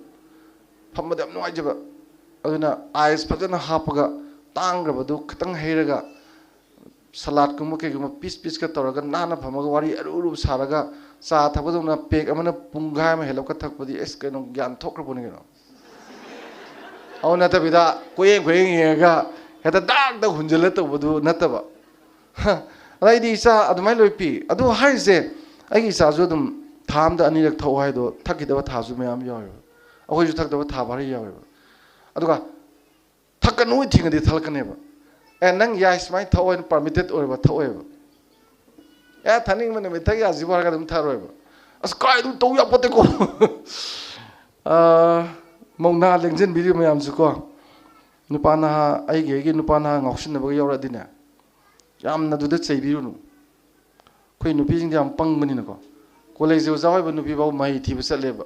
ꯐꯝꯕꯗ ꯌꯥꯝ ꯅꯨꯡꯉꯥꯏꯖꯕ꯫ ꯑꯗꯨꯅ ice ꯐꯖꯅ ꯍꯥꯞꯄꯒ, ꯇꯥꯡꯈ꯭ꯔꯕꯗꯨ ꯈꯤꯇꯪ ꯍꯩꯔꯒ, ꯁꯂꯥꯠꯀꯨꯝꯕ ꯀꯩꯒꯨꯝꯕ piece pieceꯀ ꯇꯧꯔꯒ ꯅꯥꯟꯅ ꯐꯝꯃꯒ ꯋꯥꯔꯤ ꯑꯔꯨ ꯑꯔꯨꯕ ꯁꯥꯔꯒ, ꯆꯥ ꯊꯛꯄꯗꯧꯅ ꯄꯦꯛ ꯑꯃꯅ ꯄꯨꯡꯈꯥꯏ ꯑꯃ ꯍꯦꯜꯂꯞꯀ ꯊꯛꯄꯗꯤ ꯑꯁ ꯀꯩꯅꯣ, ꯒ꯭ꯌꯥꯟ ꯊꯣꯛꯈ꯭ꯔꯕꯅꯤ ꯀꯩꯅꯣ꯫ ꯑꯗꯨ ꯅꯠꯇꯕꯤꯗ ꯀꯣꯏꯌꯦꯡ ꯀꯣꯏꯌꯦꯡ ꯌꯦꯡꯉꯒ ꯍꯦꯛꯇ ꯗꯥꯛ ꯗꯥꯛ ꯍꯨꯟꯖꯤꯜꯂ ꯇꯧꯕꯗꯨ ꯅꯠꯇꯕ꯫ ꯑꯗ ꯑꯩꯗꯤ ꯏꯆꯥ ꯑꯗꯨꯃꯥꯏꯅ ꯂꯣꯏ ꯄꯤ꯫ ꯑꯗꯨ ꯍꯥꯏꯔꯤꯁꯦ, ꯑꯩꯒꯤ ꯏꯆꯥꯁꯨ ꯑꯗꯨꯝ ꯊꯥ ꯑꯃꯗ ꯑꯅꯤꯔꯛ ꯊꯛꯑꯣ ꯍꯥꯏꯗꯣ ꯊꯛꯈꯤꯗꯕ ꯊꯥꯁꯨ ꯃꯌꯥꯝ ꯌꯥꯎꯋꯦꯕ꯫ ꯑꯩꯈꯣꯏꯁꯨ ꯊꯛꯇꯕ ꯊꯥ ꯚꯥꯔꯤ ꯌꯥꯎꯋꯦꯕ꯫ ꯑꯗꯨꯒ ꯊꯛꯀꯅꯨ ꯊꯤꯡꯉꯗꯤ ꯊꯛꯂꯛꯀꯅꯦꯕ꯫ ꯑꯦ, ꯅꯪ ꯌꯥꯏ ꯁꯨꯃꯥꯏꯅ ꯊꯛꯑꯣ ꯍꯥꯏꯅ permitted ꯑꯣꯏꯔꯕ ꯊꯛꯑꯣꯏꯕ꯫ ꯑꯦ, ꯊꯛꯅꯤꯡꯕ ꯅꯨꯃꯤꯠ ꯊꯛ ꯌꯥꯁꯤꯕꯨ ꯍꯥꯏꯔꯒ ꯑꯗꯨꯝ ꯊꯛꯑꯔꯣꯏꯕ꯫ ꯑꯁ, ꯀꯥꯏ ꯑꯗꯨꯝ ꯇꯧ ꯌꯥꯄꯣꯠꯇꯦꯀꯣ꯫ ꯑꯥ, ꯃꯧ ꯅꯍꯥ ꯂꯦꯡꯖꯟꯕꯤꯔꯤꯕ ꯃꯌꯥꯝꯁꯨꯀꯣ, ꯅꯨꯄꯥ ꯅꯍꯥ, ꯑꯩꯒꯤ ꯑꯩꯒꯤ ꯅꯨꯄꯥ ꯅꯍꯥ ꯉꯥꯎꯁꯤꯟꯅꯕꯒ ꯌꯥꯎꯔꯛꯑꯗꯤꯅꯦ, ꯌꯥꯝꯅ ꯑꯗꯨꯗ ꯆꯩꯕꯤꯔꯨꯅꯨ꯫ ꯑꯩꯈꯣꯏ ꯅꯨꯄꯤꯁꯤꯡꯗꯤ ꯌꯥꯝ ꯄꯪꯕꯅꯤꯅꯀꯣ, ꯀꯣꯂꯦꯖꯀꯤ ꯑꯣꯖꯥ ꯑꯣꯏꯕ ꯅꯨꯄꯤꯐꯥꯎ ꯃꯍꯩ ꯊꯤꯕ ꯆꯠꯂꯦꯕ꯫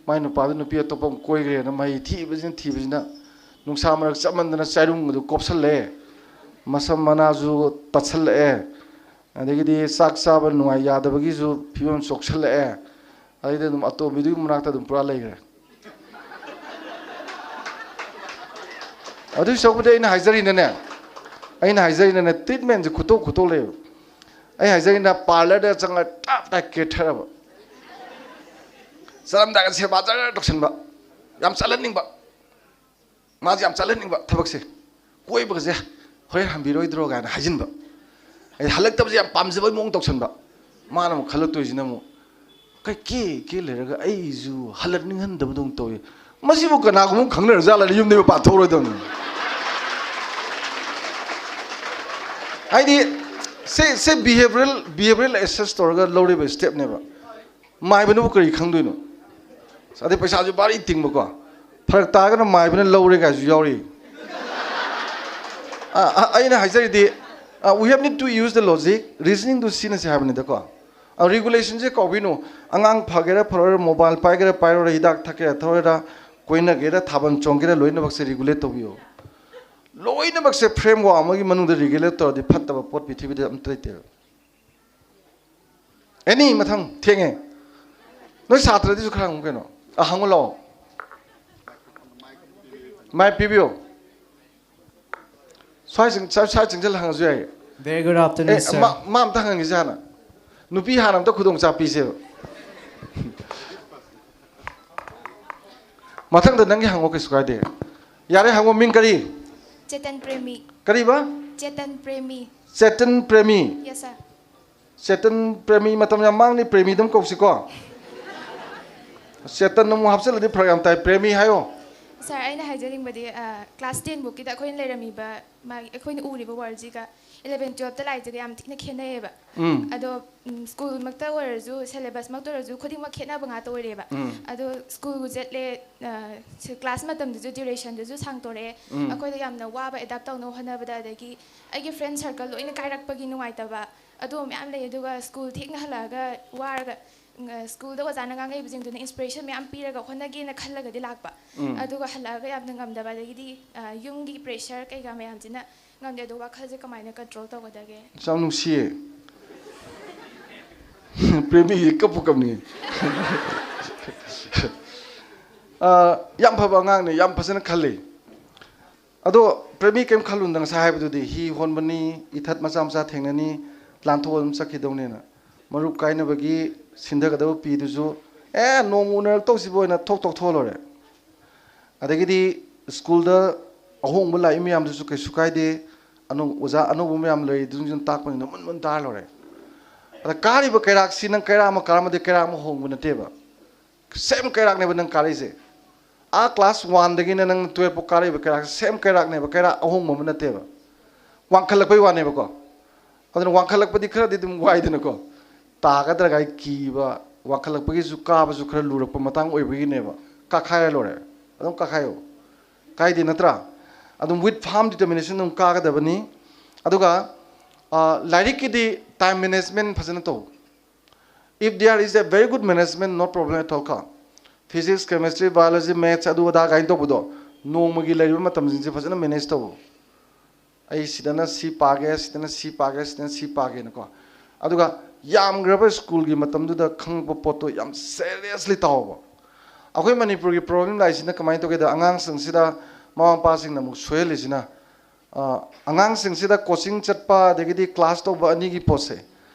ꯃꯥꯏ ꯅꯨꯄꯥꯗꯨ ꯅꯨꯄꯤ ꯑꯇꯣꯞꯄ ꯑꯃ ꯀꯣꯏꯈ꯭ꯔꯦꯅ ꯃꯍꯩ ꯊꯤꯕꯁꯤꯅ ꯊꯤꯕꯁꯤꯅ ꯅꯨꯡꯁꯥ ꯃꯔꯛ ꯆꯞꯃꯟꯗꯅ ꯆꯥꯏꯔꯨꯡ ꯑꯗꯨ ꯀꯣꯞꯁꯜꯂꯛꯑꯦ, ꯃꯁꯝ ꯃꯅꯥꯁꯨ ꯇꯠꯁꯜꯂꯛꯑꯦ, ꯑꯗꯒꯤꯗꯤ ꯆꯥꯛ ꯆꯥꯕ ꯅꯨꯡꯉꯥꯏ ꯌꯥꯗꯕꯒꯤꯁꯨ ꯐꯤꯕꯝ ꯁꯣꯛꯁꯜꯂꯛꯑꯦ꯫ ꯑꯗꯩꯗꯤ ꯑꯗꯨꯝ ꯑꯇꯣꯝꯕꯤꯗꯨꯒꯤ ꯃꯅꯥꯛꯇ ꯑꯗꯨꯝ ꯄꯨꯔꯥ ꯂꯩꯈ꯭ꯔꯦ꯫ ꯑꯗꯨꯒꯤ ꯁꯔꯨꯛꯄꯨꯗꯤ ꯑꯩꯅ ꯍꯥꯏꯖꯔꯤꯅꯅꯦ, ꯑꯩꯅ ꯍꯥꯏꯖꯔꯤꯅꯅꯦ, treatmentꯁꯦ ꯈꯨꯇꯣꯛ ꯈꯨꯇꯣꯛ ꯂꯩꯌꯦꯕ꯫ ꯑꯩ ꯍꯥꯏꯖꯔꯤꯅ parlourꯗ ꯆꯪꯉꯒ ꯇꯞ ꯇꯥꯏ ꯀꯦꯊꯔꯕ, ꯆꯠꯂꯝꯗꯥꯏꯗ ꯁꯦꯕꯥ ꯖꯔ ꯇꯧꯁꯟꯕ, ꯌꯥꯝ ꯆꯠꯍꯟꯅꯤꯡꯕ, ꯃꯥꯁꯦ ꯌꯥꯝ ꯆꯠꯍꯟꯅꯤꯡꯕ ꯊꯕꯛꯁꯦ, ꯀꯣꯏꯕꯒꯁꯦ ꯍꯣꯔꯦꯟ ꯍꯟꯕꯤꯔꯣꯏꯗ꯭ꯔꯣ ꯀꯥꯏꯅ ꯍꯥꯏꯖꯤꯟꯕ, ꯑꯩ ꯍꯜꯂꯛꯇꯕꯁꯦ ꯌꯥꯝ ꯄꯥꯝꯖꯕꯒꯤ ꯃꯑꯣꯡ ꯇꯧꯁꯟꯕ꯫ ꯃꯥꯅ ꯑꯃꯨꯛ ꯈꯜꯂꯛꯇꯣꯏꯁꯤꯅ ꯑꯃꯨꯛ, "ꯀꯩ ꯀꯦ ꯀꯦ ꯂꯩꯔꯒ ꯑꯩꯁꯨ ꯍꯜꯂꯛꯅꯤꯡꯍꯟꯗꯕꯗꯧꯅ ꯇꯧꯏ, ꯃꯁꯤꯕꯨ ꯀꯅꯥꯒꯨꯝꯕ ꯑꯃ ꯈꯪꯅꯔ ꯖꯥꯠꯂꯅ ꯌꯨꯝꯗꯩ ꯃꯄꯥꯟ ꯊꯣꯛꯑꯔꯣꯏꯗꯕꯅꯤ"꯫ ꯍꯥꯏꯗꯤ ꯁꯦ ꯁꯦ behavioural behavioural assess ꯇꯧꯔꯒ ꯂꯧꯔꯤꯕ stepꯅꯦꯕ꯫ ꯃꯥꯏꯕꯅꯕꯨ ꯀꯔꯤ ꯈꯪꯗꯣꯏꯅꯣ? ꯑꯗꯩ ꯄꯩꯁꯥꯁꯨ ꯚꯥꯔꯤ ꯇꯤꯡꯕꯀꯣ꯫ ꯐꯔꯛ ꯇꯥꯔꯒꯅ ꯃꯥꯏꯕꯅ ꯂꯧꯔꯦ ꯀꯥꯏꯁꯨ ꯌꯥꯎꯔꯤ꯫ ꯑ, ꯑ, ꯑꯩꯅ ꯍꯥꯏꯖꯔꯤꯗꯤ, ꯑ, we have need to use the logic, reasoning ꯗꯨ ꯁꯤꯖꯤꯟꯅꯁꯤ ꯍꯥꯏꯕꯅꯤꯗꯀꯣ꯫ ꯑ, regulation ꯁꯦ ꯀꯥꯎꯕꯤꯅꯨ꯫ ꯑꯉꯥꯡ ꯐꯒꯦꯔꯥ ꯐꯔꯣꯏꯔꯥ, mobile ꯄꯥꯏꯒꯦꯔꯥ ꯄꯥꯏꯔꯣꯏꯔꯥ, ꯍꯤꯗꯥꯛ ꯊꯛꯀꯦꯔꯥ ꯊꯛꯑꯣꯏꯔꯥ, ꯀꯣꯏꯅꯒꯦꯔꯥ ꯊꯥꯕꯜ ꯆꯣꯡꯒꯦꯔꯥ, ꯂꯣꯏꯅꯃꯛꯁꯦ regulate ꯇꯧꯕꯤꯌꯨ꯫ ꯂꯣꯏꯅꯃꯛꯁꯦ framework ꯑꯃꯒꯤ ꯃꯅꯨꯡꯗ regulate ꯇꯧꯔꯗꯤ ꯐꯠꯇꯕ ꯄꯣꯠ ꯄ꯭ꯔꯤꯊꯤꯕꯤꯗ ꯑꯝꯇ ꯂꯩꯇꯦꯕ꯫ ꯑꯦꯅꯤ, ꯃꯊꯪ꯫ ꯊꯦꯡꯉꯦ꯫ ꯅꯣꯏ ꯁꯥꯇ꯭ꯔꯗꯤꯁꯨ ꯈꯔ ꯍꯪꯉꯨ ꯀꯩꯅꯣ꯫ ꯑ, ꯍꯪꯉꯨ ꯂꯥꯛꯑꯣ꯫ ꯃꯥꯏꯛ ꯄꯤꯕꯤꯌꯨ꯫ ꯁ꯭ꯋꯥꯏ ꯆꯪ-, ꯁ꯭ꯋꯥꯏ, ꯁ꯭ꯋꯥꯏ ꯆꯪꯁꯤꯜꯂ ꯍꯪꯉꯁꯨ ꯌꯥꯏꯌꯦ꯫ Very good afternoon, ꯑꯦ, sir. ꯃꯥ, ꯃꯥ ꯑꯝꯇ ꯍꯪꯍꯟꯈꯤꯁꯦ ꯍꯥꯟꯅ꯫ ꯅꯨꯄꯤ ꯍꯥꯟꯅ ꯑꯝꯇ ꯈꯨꯗꯣꯡꯆꯥꯕ ꯄꯤꯁꯦꯕ꯫ ꯃꯊꯪꯗ ꯅꯪꯒꯤ ꯍꯪꯉꯣ, ꯀꯩꯁꯨ ꯀꯥꯏꯗꯦ꯫ ꯌꯥꯔꯦ, ꯍꯪꯉꯣ꯫ ꯃꯤꯡ ꯀꯔꯤ? ꯆꯦꯇꯟ ꯄ꯭ꯔꯦꯃꯤ꯫ ꯀꯔꯤꯕ? ꯆꯦꯇꯟ ꯄ꯭ꯔꯦꯃꯤ꯫ ꯆꯦꯇꯟ ꯄ꯭ꯔꯦꯃꯤ꯫ Yes, sir. ꯆꯦꯇꯟ ꯄ꯭ꯔꯦꯃꯤ ꯃꯇꯝ ꯌꯥꯝ ꯃꯥꯡꯅꯤ, ꯄ꯭ꯔꯦꯃꯤ ꯑꯗꯨꯝ ꯀꯧꯁꯤꯀꯣ꯫ ꯆꯦꯇꯟ ꯑꯃꯨꯛ ꯍꯥꯞꯆꯤꯜꯂꯗꯤ ꯐꯔꯛ ꯌꯥꯝ ꯇꯥꯏ꯫ ꯄ꯭ꯔꯦꯃꯤ ꯍꯥꯏꯌꯣ꯫ Sir, ꯑꯩꯅ ꯍꯥꯏꯖꯅꯤꯡꯕꯗꯤ, ꯑ, class ten ꯐꯥꯎꯀꯤꯗ ꯑꯩꯈꯣꯏꯅ ꯂꯩꯔꯝꯃꯤꯕ, ꯃꯥꯒꯤ, ꯑꯩꯈꯣꯏꯅ ꯎꯔꯤꯕ world ꯁꯤꯒ eleven twelve ꯇ ꯂꯥꯛꯏꯁꯤꯒ ꯌꯥꯝ ꯊꯤꯅ ꯈꯦꯠꯅꯩꯌꯦꯕ꯫ ꯎꯝ꯫ ꯑꯗꯣ, ꯎꯝ, school ꯃꯛꯇ ꯑꯣꯏꯔꯁꯨ, syllabus ꯃꯛꯇ ꯑꯣꯏꯔꯁꯨ, ꯈꯨꯗꯤꯡꯃꯛ ꯈꯦꯠꯅꯕ ꯉꯥꯛꯇ ꯑꯣꯏꯔꯦꯕ꯫ ꯎꯝ꯫ ꯑꯗꯣ school ꯆꯠꯂꯦ, ꯑ, ꯁꯤ class ꯃꯇꯝꯗꯨꯁꯨ, duration ꯗꯨꯁꯨ ꯁꯥꯡꯇꯣꯔꯛꯑꯦ꯫ ꯎꯝ꯫ ꯑꯩꯈꯣꯏꯗ ꯌꯥꯝꯅ ꯋꯥꯕ adapt ꯇꯧꯅꯕ ꯍꯣꯠꯅꯕꯗ, ꯑꯗꯒꯤ ꯑꯩꯒꯤ friend circle ꯂꯣꯏꯅ ꯀꯥꯏꯔꯛꯄꯒꯤ ꯅꯨꯡꯉꯥꯏꯇꯕ, ꯑꯗꯨ ꯃꯌꯥꯝ ꯂꯩ꯫ ꯑꯗꯨꯒ school ꯊꯦꯡꯅ ꯍꯜꯂꯛꯑꯒ ꯋꯥꯔꯒ, ꯎꯝ, school ꯗ ꯑꯣꯖꯥꯅ ꯉꯥꯡꯉꯛꯏꯕꯁꯤꯡꯗꯨꯅ inspiration ꯃꯌꯥꯝ ꯄꯤꯔꯒ ꯍꯣꯠꯅꯒꯦꯅ ꯈꯜꯂꯒꯗꯤ ꯂꯥꯛꯄ꯫ ꯎꯝ꯫ ꯑꯗꯨꯒ ꯍꯜꯂꯛꯑꯒ ꯌꯥꯝꯅ ꯉꯝꯗꯕ, ꯑꯗꯒꯤꯗꯤ, ꯑ, ꯌꯨꯝꯒꯤ pressure ꯀꯩꯀꯥ ꯃꯌꯥꯝꯁꯤꯅ ꯉꯝꯗꯦ꯫ ꯑꯗꯣ ꯋꯥꯈꯜꯁꯦ ꯀꯃꯥꯏꯅ control ꯇꯧꯒꯗꯒꯦ? ꯌꯥꯝ ꯅꯨꯡꯁꯤꯌꯦ꯫ ꯄ꯭ꯔꯦꯃꯤꯁꯦ ꯀꯞꯄꯨ ꯀꯞꯅꯤꯡꯉꯤ꯫ ꯑ, ꯌꯥꯝ ꯐꯕ ꯑꯉꯥꯡꯅꯦ, ꯌꯥꯝ ꯐꯖꯅ ꯈꯜꯂꯤ꯫ ꯑꯗꯣ ꯄ꯭ꯔꯦꯃꯤ, ꯀꯩꯝ ꯈꯜꯂꯨꯅꯨꯗ, ꯉꯁꯥꯏ ꯍꯥꯏꯕꯗꯨꯗꯤ, ꯍꯤ ꯍꯣꯟꯕꯅꯤ, ꯏꯊꯠ ꯃꯆꯥ ꯃꯆꯥ ꯊꯦꯡꯅꯅꯤ, ꯂꯥꯟꯊꯣꯛꯑ ꯑꯗꯨꯝ ꯆꯠꯈꯤꯗꯧꯅꯦꯅ꯫ ꯃꯔꯨꯞ ꯀꯥꯏꯅꯕꯒꯤ ꯁꯤꯟꯊꯒꯗꯕ ꯄꯤꯗꯨꯁꯨ, ꯑꯦ, ꯅꯣꯡꯃ ꯎꯅꯔꯛꯇꯧꯁꯤꯕꯨ ꯑꯣꯏꯅ ꯊꯣꯛ ꯇꯣꯛꯊꯣꯛꯑ ꯂꯣꯏꯔꯦ꯫ ꯑꯗꯒꯤꯗꯤ school ꯗ ꯑꯍꯣꯡꯕ ꯂꯥꯛꯏ ꯃꯌꯥꯝꯗꯨꯁꯨ ꯀꯩꯁꯨ ꯀꯥꯏꯗꯦ, ꯑꯅꯧ-, ꯑꯣꯖꯥ ꯑꯅꯧꯕ ꯃꯌꯥꯝ ꯂꯩꯔꯤꯗꯨꯁꯨ ꯇꯥꯛꯄꯅꯤꯅ ꯃꯨꯟ ꯃꯨꯟ ꯇꯥꯔ ꯂꯣꯏꯔꯦ꯫ ꯑꯗ ꯀꯥꯔꯤꯕ ꯀꯩꯔꯥꯛꯁꯤ ꯅꯪ ꯀꯩꯔꯥꯛ ꯑꯃ ꯀꯥꯔꯝꯃꯗꯤ ꯀꯩꯔꯥꯛ ꯑꯃ ꯍꯣꯡꯕ ꯅꯠꯇꯦꯕ꯫ Same ꯀꯩꯔꯥꯛꯅꯦꯕ ꯅꯪ ꯀꯥꯔꯛꯏꯁꯦ꯫ ꯑꯥ class one ꯗꯒꯤꯅ ꯅꯪ twelve ꯐꯥꯎ ꯀꯥꯔꯛꯏꯕ ꯀꯩꯔꯥꯛꯁꯦ same ꯀꯩꯔꯥꯛꯅꯦꯕ, ꯀꯩꯔꯥꯛ ꯑꯍꯣꯡꯕ ꯑꯃ ꯅꯠꯇꯦꯕ꯫ ꯋꯥꯡꯈꯠꯂꯛꯄꯩ ꯋꯥꯅꯦꯕꯀꯣ꯫ ꯑꯗꯨꯅ ꯋꯥꯡꯈꯠꯂꯛꯄꯗꯤ ꯈꯔꯗꯤ ꯑꯗꯨꯝ ꯋꯥꯏꯗꯅꯀꯣ꯫ ꯇꯥꯒꯗ꯭ꯔꯥ ꯀꯥꯏ ꯀꯤꯕ, ꯋꯥꯡꯈꯠꯂꯛꯄꯒꯤꯁꯨ ꯀꯥꯕꯁꯨ ꯈꯔ ꯂꯨꯔꯛꯄ ꯃꯇꯥꯡ ꯑꯣꯏꯕꯒꯤꯅꯦꯕ꯫ ꯀꯥꯈꯥꯏꯔ ꯂꯣꯏꯔꯦ, ꯑꯗꯨꯝ ꯀꯥꯈꯥꯏꯌꯣ, ꯀꯥꯏꯗꯦ ꯅꯠꯇ꯭ꯔꯥ? ꯑꯗꯨꯝ with firm determination ꯑꯗꯨꯝ ꯀꯥꯒꯗꯕꯅꯤ꯫ ꯑꯗꯨꯒ ꯂꯥꯏꯔꯤꯛꯀꯤꯗꯤ time management ꯐꯖꯅ ꯇꯧ꯫ If there is a very good management, no problem at all ꯀꯣ꯫ Physics, chemistry, biology, maths ꯑꯗꯨ ꯑꯗꯥ ꯀꯥꯏꯅ ꯇꯧꯕꯗꯣ, ꯅꯣꯡꯃꯒꯤ ꯂꯩꯔꯤꯕ ꯃꯇꯝꯁꯤꯡꯁꯦ ꯐꯖꯅ manage ꯇꯧ꯫ ꯑꯩ ꯁꯤꯗꯅ ꯁꯤ ꯄꯥꯒꯦ, ꯁꯤꯗꯅ ꯁꯤ ꯄꯥꯒꯦ, ꯁꯤꯗꯅ ꯁꯤ ꯄꯥꯒꯦꯅꯀꯣ꯫ ꯑꯗꯨꯒ ꯌꯥꯝꯈ꯭ꯔꯕ ꯁ꯭ꯀꯨꯜꯒꯤ ꯃꯇꯝꯗꯨꯗ ꯈꯪꯕ ꯄꯣꯠꯇꯣ ꯌꯥꯝ seriously ꯇꯧꯕ꯫ ꯑꯩꯈꯣꯏ ꯃꯅꯤꯄꯨꯔꯒꯤ problem ꯂꯥꯛꯏꯁꯤꯅ ꯀꯃꯥꯏꯅ ꯇꯧꯒꯦꯗ, ꯑꯉꯥꯡꯁꯤꯡꯁꯤꯗ ꯃꯃꯥ ꯃꯄꯥꯁꯤꯡꯅ ꯑꯃꯨꯛ ꯁꯣꯏꯍꯜꯂꯤꯁꯤꯅ, ꯑꯉꯥꯡꯁꯤꯡꯁꯤꯗ coaching ꯆꯠꯄ ꯑꯗꯒꯤꯗꯤ class ꯇꯧꯕ ꯑꯅꯤꯒꯤ ꯄꯣꯠꯁꯦ,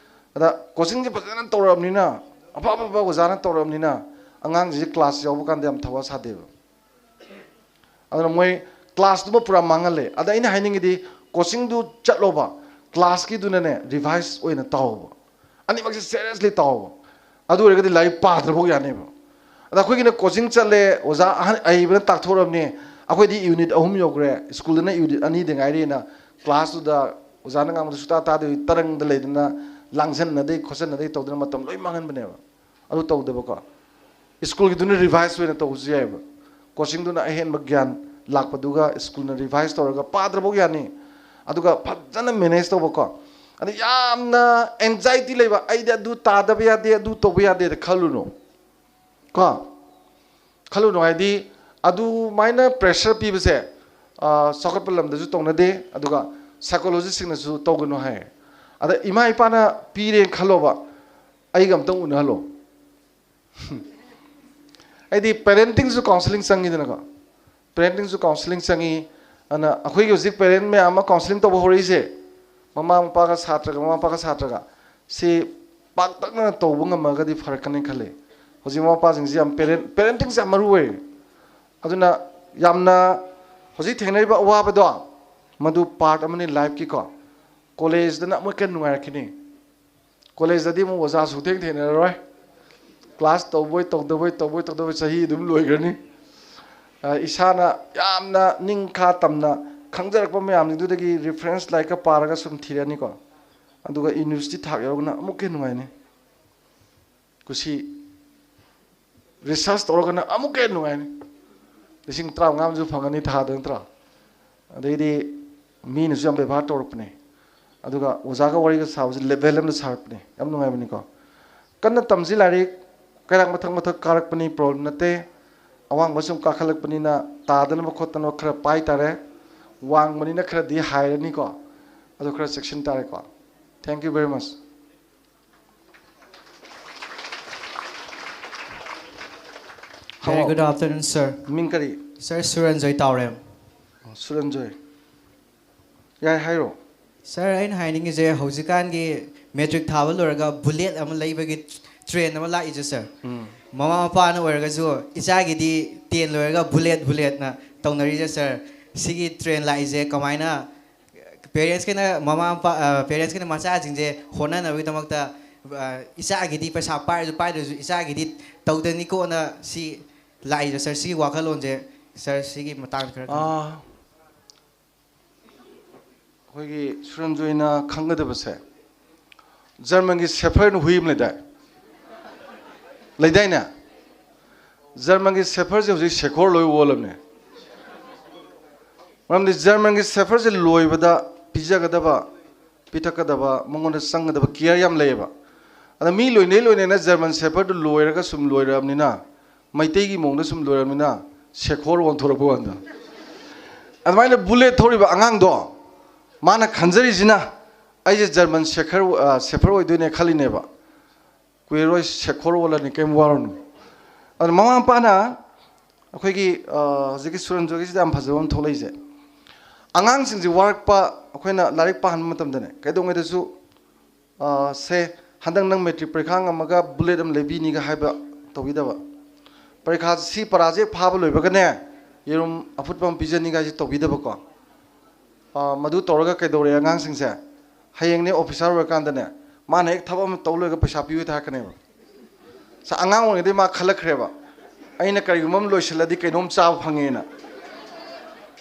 ꯑꯗ coachingꯁꯦ ꯐꯖꯅ ꯇꯧꯔꯛꯑꯕꯅꯤꯅ, ꯑꯐ ꯑꯐꯕ ꯑꯣꯖꯥꯅ ꯇꯧꯔꯛꯑꯕꯅꯤꯅ, ꯑꯉꯥꯡꯁꯤꯡꯁꯦ class ꯌꯥꯎꯕ ꯀꯥꯟꯗ ꯌꯥꯝ ꯊꯋꯥ ꯁꯥꯗꯦꯕ꯫ ꯑꯗꯨꯅ ꯃꯣꯏ classꯇꯨꯃ ꯄꯨꯔꯥ ꯃꯥꯡꯍꯜꯂꯦ꯫ ꯑꯗ ꯑꯩꯅ ꯍꯥꯏꯅꯤꯡꯉꯤꯗꯤ, coachingꯗꯨ ꯆꯠꯂꯣꯕ, classꯀꯤꯗꯨꯅꯅꯦ revise ꯑꯣꯏꯅ ꯇꯧꯕ, ꯑꯅꯤꯃꯛꯁꯦ seriously ꯇꯧꯕ꯫ ꯑꯗꯨ ꯑꯣꯏꯔꯒꯗꯤ ꯂꯥꯏꯔꯤꯛ ꯄꯥꯗ꯭ꯔꯐꯥꯎ ꯌꯥꯅꯦꯕ꯫ ꯑꯗ ꯑꯩꯈꯣꯏꯒꯤꯅ coaching ꯆꯠꯂꯦ, ꯑꯣꯖꯥ ꯑꯍꯟ ꯑꯍꯩꯕꯅ ꯇꯥꯛꯊꯣꯛꯔꯕꯅꯤ, ꯑꯩꯈꯣꯏꯗꯤ unit ꯑꯍꯨꯝ ꯌꯧꯈ꯭ꯔꯦ, ꯁ꯭ꯀꯨꯜꯗꯅ unit ꯑꯅꯤꯗ ꯉꯥꯏꯔꯤꯅ, classꯇꯨꯗ ꯑꯣꯖꯥꯅ ꯉꯥꯡꯕꯗꯨ ꯁꯨꯛꯇꯥ ꯇꯥꯗꯕꯤ ꯇꯔꯪꯗ ꯂꯩꯗꯅ, ꯂꯥꯡꯁꯟꯅꯗꯩ ꯈꯣꯠꯆꯟꯅꯗꯩ ꯇꯧꯗꯅ ꯃꯇꯝ ꯂꯣꯏ ꯃꯥꯡꯍꯟꯕꯅꯦꯕ꯫ ꯑꯗꯨ ꯇꯧꯗꯕꯀꯣ꯫ ꯁ꯭ꯀꯨꯜꯒꯤꯗꯨꯅ revise ꯑꯣꯏꯅ ꯇꯧꯕꯁꯨ ꯌꯥꯏꯑꯕ꯫ Coachingꯗꯨꯅ ꯑꯍꯦꯟꯕ ꯒ꯭ꯌꯥꯟ ꯂꯥꯛꯄꯗꯨꯒ ꯁ꯭ꯀꯨꯜꯅ revise ꯇꯧꯔꯒ ꯄꯥꯗ꯭ꯔꯐꯥꯎ ꯌꯥꯅꯤ꯫ ꯑꯗꯨꯒ ꯐꯖꯅ manage ꯇꯧꯕꯀꯣ꯫ ꯑꯗ ꯌꯥꯝꯅ anxiety ꯂꯩꯕ, "ꯑꯩꯗꯤ ꯑꯗꯨ ꯇꯥꯗꯕ ꯌꯥꯗꯦ, ꯑꯗꯨ ꯇꯧꯕ ꯌꯥꯗꯦꯗ" ꯈꯜꯂꯨꯅꯨ ꯀꯣ꯫ ꯈꯜꯂꯨꯅꯨ ꯍꯥꯏꯗꯤ, ꯑꯗꯨꯃꯥꯏꯅ pressure ꯄꯤꯕꯁꯦ, ꯑ, ꯆꯥꯎꯈꯠꯄ ꯂꯝꯗꯁꯨ ꯇꯧꯅꯗꯦ, ꯑꯗꯨꯒ psychologistꯁꯤꯡꯅꯁꯨ ꯇꯧꯒꯅꯨ ꯍꯥꯏ꯫ ꯑꯗ ꯏꯃꯥ ꯏꯄꯥꯅ ꯄꯤꯔꯦꯅ ꯈꯜꯂꯣꯕ, ꯑꯩꯒ ꯑꯝꯇꯪ ꯎꯅꯍꯜꯂꯣ꯫ ꯑꯩꯗꯤ parentingꯁꯨ counselling ꯆꯪꯉꯤꯗꯅꯀꯣ꯫ Parentingꯁꯨ counselling ꯆꯪꯉꯤ꯫ ꯑꯗꯨꯅ ꯑꯩꯈꯣꯏꯒꯤ ꯍꯧꯖꯤꯛ parent ꯃꯌꯥꯝ ꯑꯃ counselling ꯇꯧꯕ ꯍꯧꯔꯛꯏꯁꯦ, ꯃꯃꯥ ꯃꯄꯥꯒ ꯁꯥꯇ꯭ꯔꯒ, ꯃꯃꯥ ꯃꯄꯥꯒ ꯁꯥꯇ꯭ꯔꯒ, ꯁꯤ ꯄꯥꯛꯇꯛꯅꯅ ꯇꯧꯕ ꯉꯝꯃꯒꯗꯤ ꯐꯔꯛꯀꯅꯤ ꯈꯜꯂꯤ꯫ ꯍꯧꯖꯤꯛ ꯃꯃꯥ ꯃꯄꯥꯁꯤꯡꯁꯤ ꯌꯥꯝ parent, parentingꯁꯦ ꯌꯥꯝ ꯃꯔꯨ ꯑꯣꯏ꯫ ꯑꯗꯨꯅ ꯌꯥꯝꯅ ꯍꯧꯖꯤꯛ ꯊꯦꯡꯅꯔꯤꯕ ꯑꯋꯥꯕꯗꯣ, ꯃꯗꯨ part ꯑꯃꯅꯤ lifeꯀꯤꯀꯣ꯫ Collegeꯗꯅ ꯑꯃꯨꯛ ꯍꯦꯟꯅ ꯅꯨꯡꯉꯥꯏꯔꯛꯈꯤꯅꯤ꯫ Collegeꯇꯗꯤ ꯑꯃꯨꯛ ꯑꯣꯖꯥ ꯁꯨꯛꯊꯦꯡ ꯊꯦꯡꯅꯔꯔꯣꯏ꯫ Class ꯇꯧꯕꯣꯏ ꯇꯧꯗꯕꯣꯏ, ꯇꯧꯕꯣꯏ ꯇꯧꯗꯕꯣꯏ ꯆꯍꯤ ꯑꯗꯨꯝ ꯂꯣꯏꯈ꯭ꯔꯅꯤ꯫ ꯑ, ꯏꯁꯥꯅ ꯌꯥꯝꯅ ꯅꯤꯡꯈꯥ ꯇꯝꯅ ꯈꯪꯖꯔꯛꯄ ꯃꯌꯥꯝꯁꯤꯡꯗꯨꯗꯒꯤ reference ꯂꯥꯏꯔꯤꯛꯀ ꯄꯥꯔꯒ ꯁꯨꯝ ꯊꯤꯔꯅꯤꯀꯣ꯫ ꯑꯗꯨꯒ university ꯊꯥꯛ ꯌꯧꯔꯒꯅ ꯑꯃꯨꯛꯀ ꯍꯦꯟꯅ ꯅꯨꯡꯉꯥꯏꯅꯤ꯫ ꯀꯨꯁꯤ꯫ ꯔꯤꯁꯥꯔꯁ ꯇꯧꯔꯒꯅ ꯑꯃꯨꯛꯀ ꯍꯦꯟꯅ ꯅꯨꯡꯉꯥꯏꯅꯤ꯫ ꯂꯤꯁꯤꯡ ꯇꯔꯥꯃꯉꯥ ꯑꯃꯁꯨ ꯐꯪꯒꯅꯤ ꯊꯥꯗ, ꯅꯠꯇ꯭ꯔꯣ? ꯑꯗꯩꯗꯤ ꯃꯤꯅꯁꯨ ꯌꯥꯝ ꯕꯦꯕꯥꯔ ꯇꯧꯔꯛꯄꯅꯦ꯫ ꯑꯗꯨꯒ ꯑꯣꯖꯥꯒ ꯋꯥꯔꯤꯒ ꯁꯥꯕꯁꯦ ꯂꯦꯚꯦꯜ ꯑꯃꯗ ꯁꯥꯔꯛꯄꯅꯦ꯫ ꯌꯥꯝ ꯅꯨꯡꯉꯥꯏꯕꯅꯤꯀꯣ꯫ ꯀꯟꯅ ꯇꯝꯁꯤ ꯂꯥꯏꯔꯤꯛ, ꯀꯩꯔꯥꯛ ꯃꯊꯛ ꯃꯊꯛ ꯀꯥꯔꯛꯄꯅꯤ, ꯄ꯭ꯔꯣꯕ꯭ꯂꯦꯝ ꯅꯠꯇꯦ꯫ ꯑꯋꯥꯡꯕ ꯁꯨꯝ ꯀꯥꯈꯠꯂꯛꯄꯅꯤꯅ ꯇꯥꯗꯅꯕ ꯈꯣꯠꯇꯅꯕ ꯈꯔ ꯄꯥꯏ ꯇꯥꯔꯦ꯫ ꯋꯥꯡꯕꯅꯤꯅ ꯈꯔꯗꯤ ꯍꯥꯏꯔꯅꯤꯀꯣ꯫ ꯑꯗꯨ ꯈꯔ ꯆꯦꯛꯁꯤꯟ ꯇꯥꯔꯦꯀꯣ꯫ Thank you very much. Very good afternoon, sir. ꯃꯤꯡ ꯀꯔꯤ? Sir, ꯁꯨꯔꯟꯖꯣꯏ ꯇꯥꯎꯔꯦꯝ꯫ ꯁꯨꯔꯟꯖꯣꯏ꯫ ꯌꯥꯏ, ꯍꯥꯏꯔꯣ꯫ Sir, ꯑꯩꯅ ꯍꯥꯏꯅꯤꯡꯉꯤꯁꯦ, ꯍꯧꯖꯤꯛꯀꯥꯟꯒꯤ ꯃꯦꯇ꯭ꯔꯤꯛ ꯊꯥꯕ ꯂꯣꯏꯔꯒ ꯕꯨꯂꯦꯠ ꯑꯃ ꯂꯩꯕꯒꯤ ꯇ꯭ꯔꯦꯟ ꯑꯃ ꯂꯥꯛꯏꯁꯦ, sir꯫ ꯎꯝ꯫ ꯃꯃꯥ ꯃꯄꯥꯅ ꯑꯣꯏꯔꯒꯁꯨ ꯏꯆꯥꯒꯤꯗꯤ ꯇꯦꯟ ꯂꯣꯏꯔꯒ ꯕꯨꯂꯦꯠ ꯕꯨꯂꯦꯠꯅ ꯇꯧꯅꯔꯤꯁꯦ, sir꯫ ꯁꯤꯒꯤ ꯇ꯭ꯔꯦꯟ ꯂꯥꯛꯏꯁꯦ ꯀꯃꯥꯏꯅ, ꯄꯦꯔꯦꯟꯁꯈꯩꯅ, ꯃꯃꯥ ꯃꯄꯥ, ꯑ, ꯄꯦꯔꯦꯟꯁꯈꯩꯅ ꯃꯆꯥꯁꯤꯡꯁꯦ ꯍꯣꯠꯅꯅꯕꯒꯤꯗꯃꯛꯇ, ꯑ, ꯏꯆꯥꯒꯤꯗꯤ ꯄꯩꯁꯥ ꯄꯥꯏꯔꯁꯨ ꯄꯥꯏꯗ꯭ꯔꯁꯨ ꯏꯆꯥꯒꯤꯗꯤ ꯇꯧꯗꯅꯤꯀꯣꯅ ꯁꯤ ꯂꯥꯛꯏꯁꯦ, sir꯫ ꯁꯤꯒꯤ ꯋꯥꯈꯜꯂꯣꯟꯁꯦ, sir, ꯁꯤꯒꯤ ꯃꯇꯥꯡꯗ ꯈꯔ ꯈꯪ- ꯑꯥ, ꯑꯩꯈꯣꯏꯒꯤ ꯁꯨꯔꯟꯖꯣꯏꯅ ꯈꯪꯒꯗꯕꯁꯦ, ꯖꯔꯃꯟꯒꯤ ꯁꯦꯐꯔꯅ ꯍꯨꯏ ꯑꯃ ꯂꯩꯗꯥꯏ? ꯂꯩꯗꯥꯏꯅꯦ? ꯖꯔꯃꯟꯒꯤ ꯁꯦꯐꯔꯁꯦ ꯍꯧꯖꯤꯛ ꯁꯦꯈꯣꯔ ꯂꯣꯏ ꯑꯣꯜꯂꯕꯅꯦ꯫ ꯃꯔꯝꯗꯤ ꯖꯔꯃꯟꯒꯤ ꯁꯦꯐꯔꯁꯦ ꯂꯣꯏꯕꯗ ꯄꯤꯖꯒꯗꯕ, ꯄꯤꯊꯛꯀꯗꯕ, ꯃꯉꯣꯟꯗ ꯆꯪꯒꯗꯕ ꯀꯤꯌꯔ ꯌꯥꯝ ꯂꯩꯌꯦꯕ꯫ ꯑꯗ ꯃꯤ ꯂꯣꯏꯅꯩ ꯂꯣꯏꯅꯅ ꯖꯔꯃꯟ ꯁꯦꯐꯔꯗꯨ ꯂꯣꯏꯔꯒ ꯁꯨꯝ ꯂꯣꯏꯔꯕꯅꯤꯅ, ꯃꯩꯇꯩꯒꯤ ꯃꯑꯣꯡꯗ ꯁꯨꯝ ꯂꯣꯏꯔꯕꯅꯤꯅ ꯁꯦꯈꯣꯔ ꯑꯣꯟꯊꯣꯔꯛꯄ ꯋꯥꯅꯤꯗ꯫ ꯑꯗꯨꯃꯥꯏꯅ ꯕꯨꯂꯦꯠ ꯊꯧꯔꯤꯕ ꯑꯉꯥꯡꯗꯣ, ꯃꯥꯅ ꯈꯟꯖꯔꯤꯁꯤꯅ, "ꯑꯩꯁꯦ ꯖꯔꯃꯟ ꯁꯦꯈꯔ, ꯑ, ꯁꯦꯐꯔ ꯑꯣꯏꯗꯣꯏꯅꯦ" ꯈꯜꯂꯤꯅꯦꯕ꯫ ꯀꯨꯏꯔꯔꯣꯏ ꯁꯦꯈꯣꯔ ꯑꯣꯜꯂꯅꯤ, ꯀꯩꯝ ꯋꯥꯔꯨꯅꯨ꯫ ꯑꯗꯨꯅ ꯃꯃꯥ ꯃꯄꯥꯅ ꯑꯩꯈꯣꯏꯒꯤ, ꯑ, ꯍꯧꯖꯤꯛꯀꯤ ꯁꯨꯔꯟꯖꯣꯏꯒꯤꯁꯤꯗ ꯌꯥꯝ ꯐꯖꯕ ꯑꯃ ꯊꯣꯛꯂꯛꯏꯁꯦ, ꯑꯉꯥꯡꯁꯤꯡꯁꯦ ꯋꯥꯔꯛꯄ, ꯑꯩꯈꯣꯏꯅ ꯂꯥꯏꯔꯤꯛ ꯄꯥꯍꯟꯕ ꯃꯇꯝꯗꯅꯦ, ꯀꯩꯗꯧꯉꯩꯗꯁꯨ, ꯑ, ꯁꯦ, ꯍꯟꯗꯛ ꯅꯪ ꯃꯦꯇ꯭ꯔꯤꯛ ꯄꯔꯤꯈꯥ ꯉꯝꯃꯒ ꯕꯨꯂꯦꯠ ꯑꯃ ꯂꯩꯕꯤꯅꯤꯒ ꯍꯥꯏꯕ ꯇꯧꯕꯤꯗꯕ꯫ ꯄꯔꯤꯈꯥ ꯁꯤ ꯄꯔꯥꯁꯦ ꯍꯦꯛ ꯐꯥꯕ ꯂꯣꯏꯕꯒꯅꯦ, ꯌꯦꯔꯨꯝ ꯑꯐꯨꯠꯄ ꯑꯃ ꯄꯤꯖꯅꯤꯒꯥꯏꯁꯦ ꯇꯧꯕꯤꯗꯕꯀꯣ꯫ ꯑ, ꯃꯗꯨ ꯇꯧꯔꯒ ꯀꯩꯗꯧꯔꯦ ꯑꯉꯥꯡꯁꯤꯡꯁꯦ? ꯍꯌꯦꯡꯅꯦ ꯑꯣꯐꯤꯁꯥꯔ ꯑꯣꯏꯔꯀꯥꯟꯗꯅꯦ, ꯃꯥꯅ ꯍꯦꯛ ꯊꯕꯛ ꯑꯃ ꯇꯧ ꯂꯣꯏꯔꯒ ꯄꯩꯁꯥ ꯄꯤꯌꯨ ꯍꯦꯛꯇ ꯍꯥꯏꯔꯛꯀꯅꯦꯕ꯫ ꯁ-, ꯑꯉꯥꯡ ꯑꯣꯏꯔꯤꯉꯩꯗꯩ ꯃꯥ ꯈꯜꯂꯛꯈ꯭ꯔꯦꯕ, "ꯑꯩꯅ ꯀꯔꯤꯒꯨꯝꯕ ꯑꯃ ꯂꯣꯏꯁꯤꯜꯂꯗꯤ ꯀꯩꯅꯣꯝ ꯆꯥꯕ ꯐꯪꯉꯦꯅ"꯫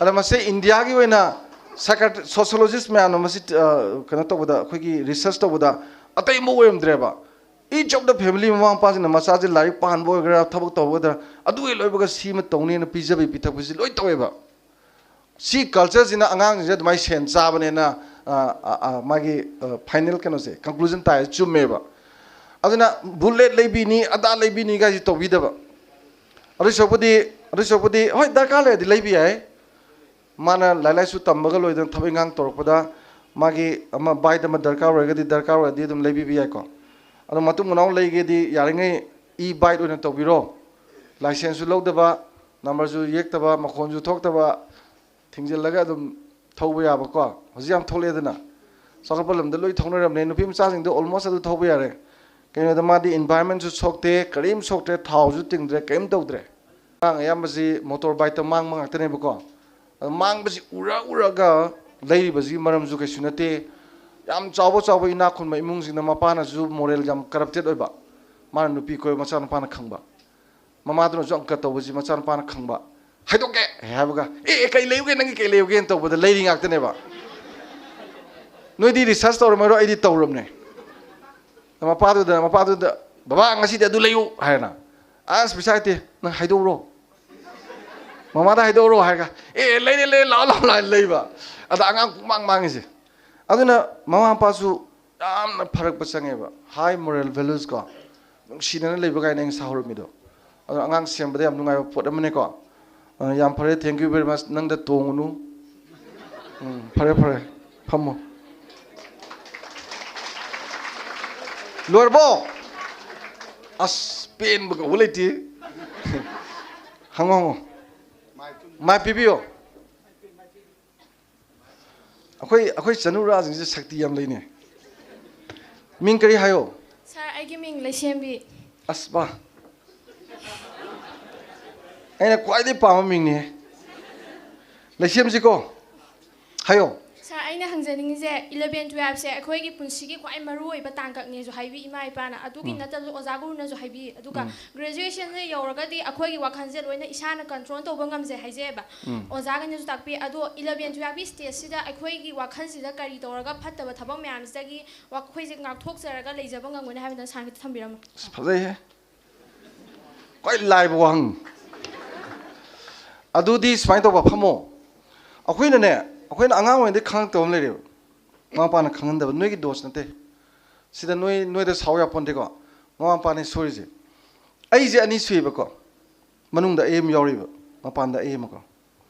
ꯑꯗ ꯃꯁꯤ ꯏꯟꯗꯤꯌꯥꯒꯤ ꯑꯣꯏꯅ ꯁꯥꯏꯀꯥꯇ꯭ꯔꯤ-, ꯁꯣꯁꯤꯌꯣꯂꯣꯖꯤꯁ ꯃꯌꯥꯝꯅ ꯃꯁꯤ, ꯑ, ꯀꯩꯅꯣ ꯇꯧꯕꯗ, ꯑꯩꯈꯣꯏꯒꯤ ꯔꯤꯁꯔꯁ ꯇꯧꯕꯗ ꯑꯇꯩ ꯑꯃ ꯑꯣꯏꯔꯝꯗ꯭ꯔꯦꯕ꯫ Each of the family, ꯃꯃꯥ ꯃꯄꯥꯁꯤꯡꯅ ꯃꯆꯥꯁꯦ ꯂꯥꯏꯔꯤꯛ ꯄꯥꯍꯟꯕ ꯑꯣꯏꯒꯦꯔꯥ, ꯊꯕꯛ ꯇꯧꯕ ꯑꯣꯏꯒꯦꯔꯥ, ꯑꯗꯨ ꯍꯦꯛ ꯂꯣꯏꯕꯒ ꯁꯤ ꯑꯃ ꯇꯧꯅꯤꯅ ꯄꯤꯖꯕꯤ ꯄꯤꯊꯛꯄꯁꯤ ꯂꯣꯏ ꯇꯧꯋꯦꯕ꯫ ꯁꯤ culture ꯁꯤꯅ ꯑꯉꯥꯡꯁꯤꯡꯁꯦ ꯑꯗꯨꯃꯥꯏꯅ ꯁꯦꯟ ꯆꯥꯕꯅꯦꯅ, ꯑ, ꯑ, ꯑ, ꯃꯥꯒꯤ, ꯑ, final ꯀꯩꯅꯣꯁꯦ, conclusion ꯇꯥꯏ, ꯆꯨꯝꯃꯦꯕ꯫ ꯑꯗꯨꯅ bullet ꯂꯩꯕꯤꯅꯤ, ꯑꯗꯥ ꯂꯩꯕꯤꯅꯤ ꯀꯥꯏꯁꯤ ꯇꯧꯕꯤꯗꯕ꯫ ꯑꯗꯨꯏ ꯁꯔꯨꯛꯄꯨꯗꯤ, ꯑꯗꯨꯏ ꯁꯔꯨꯛꯄꯨꯗꯤ, ꯍꯣꯏ, ꯗꯔꯀꯥꯔ ꯂꯩꯔꯗꯤ ꯂꯩꯕ ꯌꯥꯏ꯫ ꯃꯥꯅ ꯂꯥꯏꯔꯤꯛ ꯂꯥꯏꯁꯨ ꯇꯝꯕꯒ ꯂꯣꯏꯗꯅ ꯊꯕꯛ ꯏꯪꯈꯥꯡ ꯇꯧꯔꯛꯄꯗ ꯃꯥꯒꯤ ꯑꯃ bike ꯑꯃ ꯗꯔꯀꯥꯔ ꯑꯣꯏꯔꯒꯗꯤ, ꯗꯔꯀꯥꯔ ꯑꯣꯏꯔꯗꯤ ꯑꯗꯨꯝ ꯂꯩꯕꯤꯕ ꯌꯥꯏꯀꯣ꯫ ꯑꯗꯣ ꯃꯇꯨꯡ ꯃꯅꯥꯎ ꯂꯩꯒꯦꯗꯤ ꯌꯥꯔꯤꯉꯩ e-bike ꯑꯣꯏꯅ ꯇꯧꯕꯤꯔꯣ꯫ Licence ꯁꯨ ꯂꯧꯗꯕ, number ꯁꯨ ꯌꯦꯛꯇꯕ, ꯃꯈꯣꯟꯁꯨ ꯊꯣꯛꯇꯕ, ꯊꯤꯡꯖꯤꯜꯂꯒ ꯑꯗꯨꯝ ꯊꯧꯕ ꯌꯥꯕꯀꯣ꯫ ꯍꯧꯖꯤꯛ ꯌꯥꯝ ꯊꯣꯛꯂꯛꯑꯦꯗꯅ, ꯆꯥꯎꯈꯠꯄ ꯂꯝꯗ ꯂꯣꯏ ꯊꯧꯅꯔꯕꯅꯦ, ꯅꯨꯄꯤ ꯃꯆꯥꯁꯤꯡꯗꯣ almost ꯑꯗꯨ ꯊꯧꯕ ꯌꯥꯔꯦ꯫ ꯀꯩꯅꯣꯗ ꯃꯥꯗꯤ environment ꯁꯨ ꯁꯣꯛꯇꯦ, ꯀꯔꯤꯝ ꯁꯣꯛꯇ꯭ꯔꯦ, ꯊꯥꯎꯁꯨ ꯇꯤꯡꯗ꯭ꯔꯦ, ꯀꯔꯤꯝ ꯇꯧꯗ꯭ꯔꯦ꯫ ꯑꯉꯥꯡ ꯑꯌꯥꯝꯕꯁꯤ motor bike ꯇ ꯃꯥꯡꯕ ꯉꯥꯛꯇꯅꯦꯕꯀꯣ꯫ ꯑꯗꯣ ꯃꯥꯡꯕꯁꯤ ꯎꯔ ꯎꯔꯒ ꯂꯩꯔꯤꯕꯁꯤꯒꯤ ꯃꯔꯝꯁꯨ ꯀꯩꯁꯨ ꯅꯠꯇꯦ꯫ ꯌꯥꯝ ꯆꯥꯎꯕ ꯆꯥꯎꯕ ꯏꯅꯥꯛ ꯈꯨꯟꯕ ꯏꯃꯨꯡꯁꯤꯡꯗ ꯃꯄꯥꯅꯁꯨ moral ꯌꯥꯝ corrupted ꯑꯣꯏꯕ꯫ ꯃꯥꯅ ꯅꯨꯄꯤ ꯀꯣꯏꯕ ꯃꯆꯥꯅꯨꯄꯥꯅ ꯈꯪꯕ꯫ ꯃꯃꯥꯗꯨꯅꯁꯨ ꯑꯪꯀ ꯇꯧꯕꯁꯤ ꯃꯆꯥꯅꯨꯄꯥꯅ ꯈꯪꯕ꯫ "ꯍꯥꯏꯗꯣꯛꯀꯦ" ꯍꯥꯏꯕꯒ, "ꯑꯦ, ꯑꯦ, ꯀꯩ ꯂꯩꯌꯨꯒꯦ, ꯅꯪꯒꯤ ꯀꯩ ꯂꯩꯌꯨꯒꯦꯅ" ꯇꯧꯕꯗ ꯂꯩꯔꯤ ꯉꯥꯛꯇꯅꯦꯕ꯫ ꯅꯣꯏꯗꯤ research ꯇꯧꯔꯝꯃꯔꯣꯏ, ꯑꯩꯗꯤ ꯇꯧꯔꯕꯅꯦ꯫ ꯃꯄꯥꯗꯨꯗ, ꯃꯄꯥꯗꯨꯗ, "ꯕꯕꯥ, ꯉꯁꯤꯗꯤ ꯑꯗꯨ ꯂꯩꯌꯨ" ꯍꯥꯏꯔꯅ, "ꯑꯁ, ꯄꯩꯁꯥ ꯂꯩꯇꯦ, ꯅꯪ ꯍꯥꯏꯗꯣꯛꯎꯔꯣ꯫ ꯃꯃꯥꯗ ꯍꯥꯏꯗꯣꯛꯎꯔꯣ" ꯍꯥꯏꯔꯒ, "ꯑꯦ, ꯂꯩꯔꯦ, ꯂꯩꯔꯦ, ꯂꯥꯛꯑꯣ, ꯂꯥꯛꯑꯣ, ꯂꯥꯛꯑꯣ" ꯍꯥꯏꯅ ꯂꯩꯕ꯫ ꯑꯗ ꯑꯉꯥꯡ ꯄꯨꯡꯃꯥꯡ ꯃꯥꯡꯉꯤꯁꯦ꯫ ꯑꯗꯨꯅ ꯃꯃꯥ ꯃꯄꯥꯁꯨ ꯌꯥꯝꯅ ꯐꯔꯛꯄ ꯆꯪꯉꯦꯕ, high moral values ꯀꯣ, ꯅꯨꯡꯁꯤꯅꯅ ꯂꯩꯕ ꯀꯥꯏꯅ ꯑꯩꯅ ꯁꯥꯍꯧꯔꯝꯃꯤꯗꯣ꯫ ꯑꯗꯣ ꯑꯉꯥꯡ ꯁꯦꯝꯕꯗ ꯌꯥꯝ ꯅꯨꯡꯉꯥꯏꯕ ꯄꯣꯠ ꯑꯃꯅꯦꯀꯣ꯫ ꯑ, ꯌꯥꯝ ꯐꯔꯦ, thank you very much꯫ ꯅꯪꯗ ꯇꯣꯡꯉꯨꯅꯨ꯫ ꯎꯝ, ꯐꯔꯦ, ꯐꯔꯦ, ꯐꯝꯃꯣ꯫ ꯂꯣꯏꯔꯕꯣ? ꯑꯁ, ꯄꯦꯟꯕ ꯀꯧꯕ ꯂꯩꯇꯦ꯫ ꯍꯪꯉꯣ, ꯍꯪꯉꯣ꯫ ꯃꯥꯏ ꯄꯤꯕꯤꯌꯣ꯫ ꯑꯩꯈꯣꯏ, ꯑꯩꯈꯣꯏ ꯆꯅꯨꯔꯥꯁꯤꯡꯁꯦ ꯁꯛꯇꯤ ꯌꯥꯝ ꯂꯩꯅꯦ꯫ ꯃꯤꯡ ꯀꯔꯤ ꯍꯥꯏꯌꯣ? ꯁꯥꯔ, ꯑꯩꯒꯤ ꯃꯤꯡ ꯂꯩꯁꯦꯝꯕꯤ꯫ ꯑꯁ ꯕꯥ, ꯑꯩꯅ ꯈ꯭ꯋꯥꯏꯗꯒꯤ ꯄꯥꯝꯕ ꯃꯤꯡꯅꯦ꯫ ꯂꯩꯁꯦꯝꯁꯤꯀꯣ, ꯍꯥꯏꯌꯣ꯫ ꯑꯩꯅ ꯍꯪꯖꯅꯤꯡꯉꯤꯁꯦ, ꯏꯂꯚꯦꯟ ꯇꯨꯌꯦꯜꯞꯁꯦ ꯑꯩꯈꯣꯏꯒꯤ ꯄꯨꯟꯁꯤꯒꯤ ꯈ꯭ꯋꯥꯏ ꯃꯔꯨ ꯑꯣꯏꯕ ꯇꯥꯡꯀꯛꯅꯦꯁꯨ ꯍꯥꯏꯕꯤ ꯏꯃꯥ ꯏꯄꯥꯅ, ꯑꯗꯨꯒꯤ ꯎꯝ꯫ ꯅꯠꯇꯅꯁꯨ ꯑꯣꯖꯥ ꯒꯨꯔꯨꯅꯁꯨ ꯍꯥꯏꯕꯤ꯫ ꯑꯗꯨꯒ ꯎꯝ꯫ ꯒ꯭ꯔꯦꯖꯨꯑꯦꯁꯟꯁꯦ ꯌꯧꯔꯒꯗꯤ ꯑꯩꯈꯣꯏꯒꯤ ꯋꯥꯈꯜꯁꯦ ꯂꯣꯏꯅ ꯏꯁꯥꯅ ꯀꯟꯇ꯭ꯔꯣꯜ ꯇꯧꯕ ꯉꯝꯖꯩ ꯍꯥꯏꯖꯩꯑꯕ꯫ ꯎꯝ꯫ ꯑꯣꯖꯥꯒꯩꯅꯁꯨ ꯇꯥꯛꯄꯤ꯫ ꯑꯗꯣ ꯏꯂꯚꯦꯟ ꯇꯨꯌꯦꯜꯞꯀꯤ ꯁ꯭ꯇꯦꯖꯁꯤꯗ ꯑꯩꯈꯣꯏꯒꯤ ꯋꯥꯈꯜꯁꯤꯗ ꯀꯔꯤ ꯇꯧꯔꯒ ꯐꯠꯇꯕ ꯊꯕꯛ ꯃꯌꯥꯝꯁꯤꯗꯒꯤ ꯋꯥ-, ꯑꯩꯈꯣꯏꯁꯦ ꯉꯥꯛꯊꯣꯛꯆꯔꯒ ꯂꯩꯖꯕ ꯉꯝꯒꯅꯤ ꯍꯥꯏꯕꯗ ꯁꯥꯔ ꯈꯤꯇ ꯊꯝꯕꯤꯔꯝꯃꯣ꯫ ꯑꯁ, ꯐꯖꯩꯍꯦ꯫ ꯈ꯭ꯋꯥꯏ ꯂꯥꯏꯕ ꯋꯥꯍꯪ꯫ ꯑꯗꯨꯗꯤ ꯁꯨꯃꯥꯏꯅ ꯇꯧꯕ, ꯐꯝꯃꯣ꯫ ꯑꯩꯈꯣꯏꯅꯅꯦ, ꯑꯩꯈꯣꯏꯅ ꯑꯉꯥꯡ ꯑꯣꯏꯔꯤꯉꯩꯗꯒꯤ ꯈꯪꯉꯛꯇꯕ ꯑꯃ ꯂꯩꯔꯦꯕ꯫ ꯃꯃꯥ ꯃꯄꯥꯅ ꯈꯪꯍꯟꯗꯕ, ꯅꯣꯏꯒꯤ ꯗꯣꯁ ꯅꯠꯇꯦ꯫ ꯁꯤꯗ ꯅꯣꯏ, ꯅꯣꯏꯗ ꯁꯥꯎ ꯌꯥꯄꯣꯟꯇꯦꯀꯣ꯫ ꯃꯃꯥ ꯃꯄꯥꯅꯦ ꯁꯣꯏꯔꯤꯁꯦ꯫ ꯑꯩꯁꯦ ꯑꯅꯤ ꯁꯨꯏꯕꯀꯣ꯫ ꯃꯅꯨꯡꯗ ꯑꯩ ꯑꯃ ꯌꯥꯎꯔꯤꯕ, ꯃꯄꯥꯟꯗ ꯑꯩ ꯑꯃꯀꯣ꯫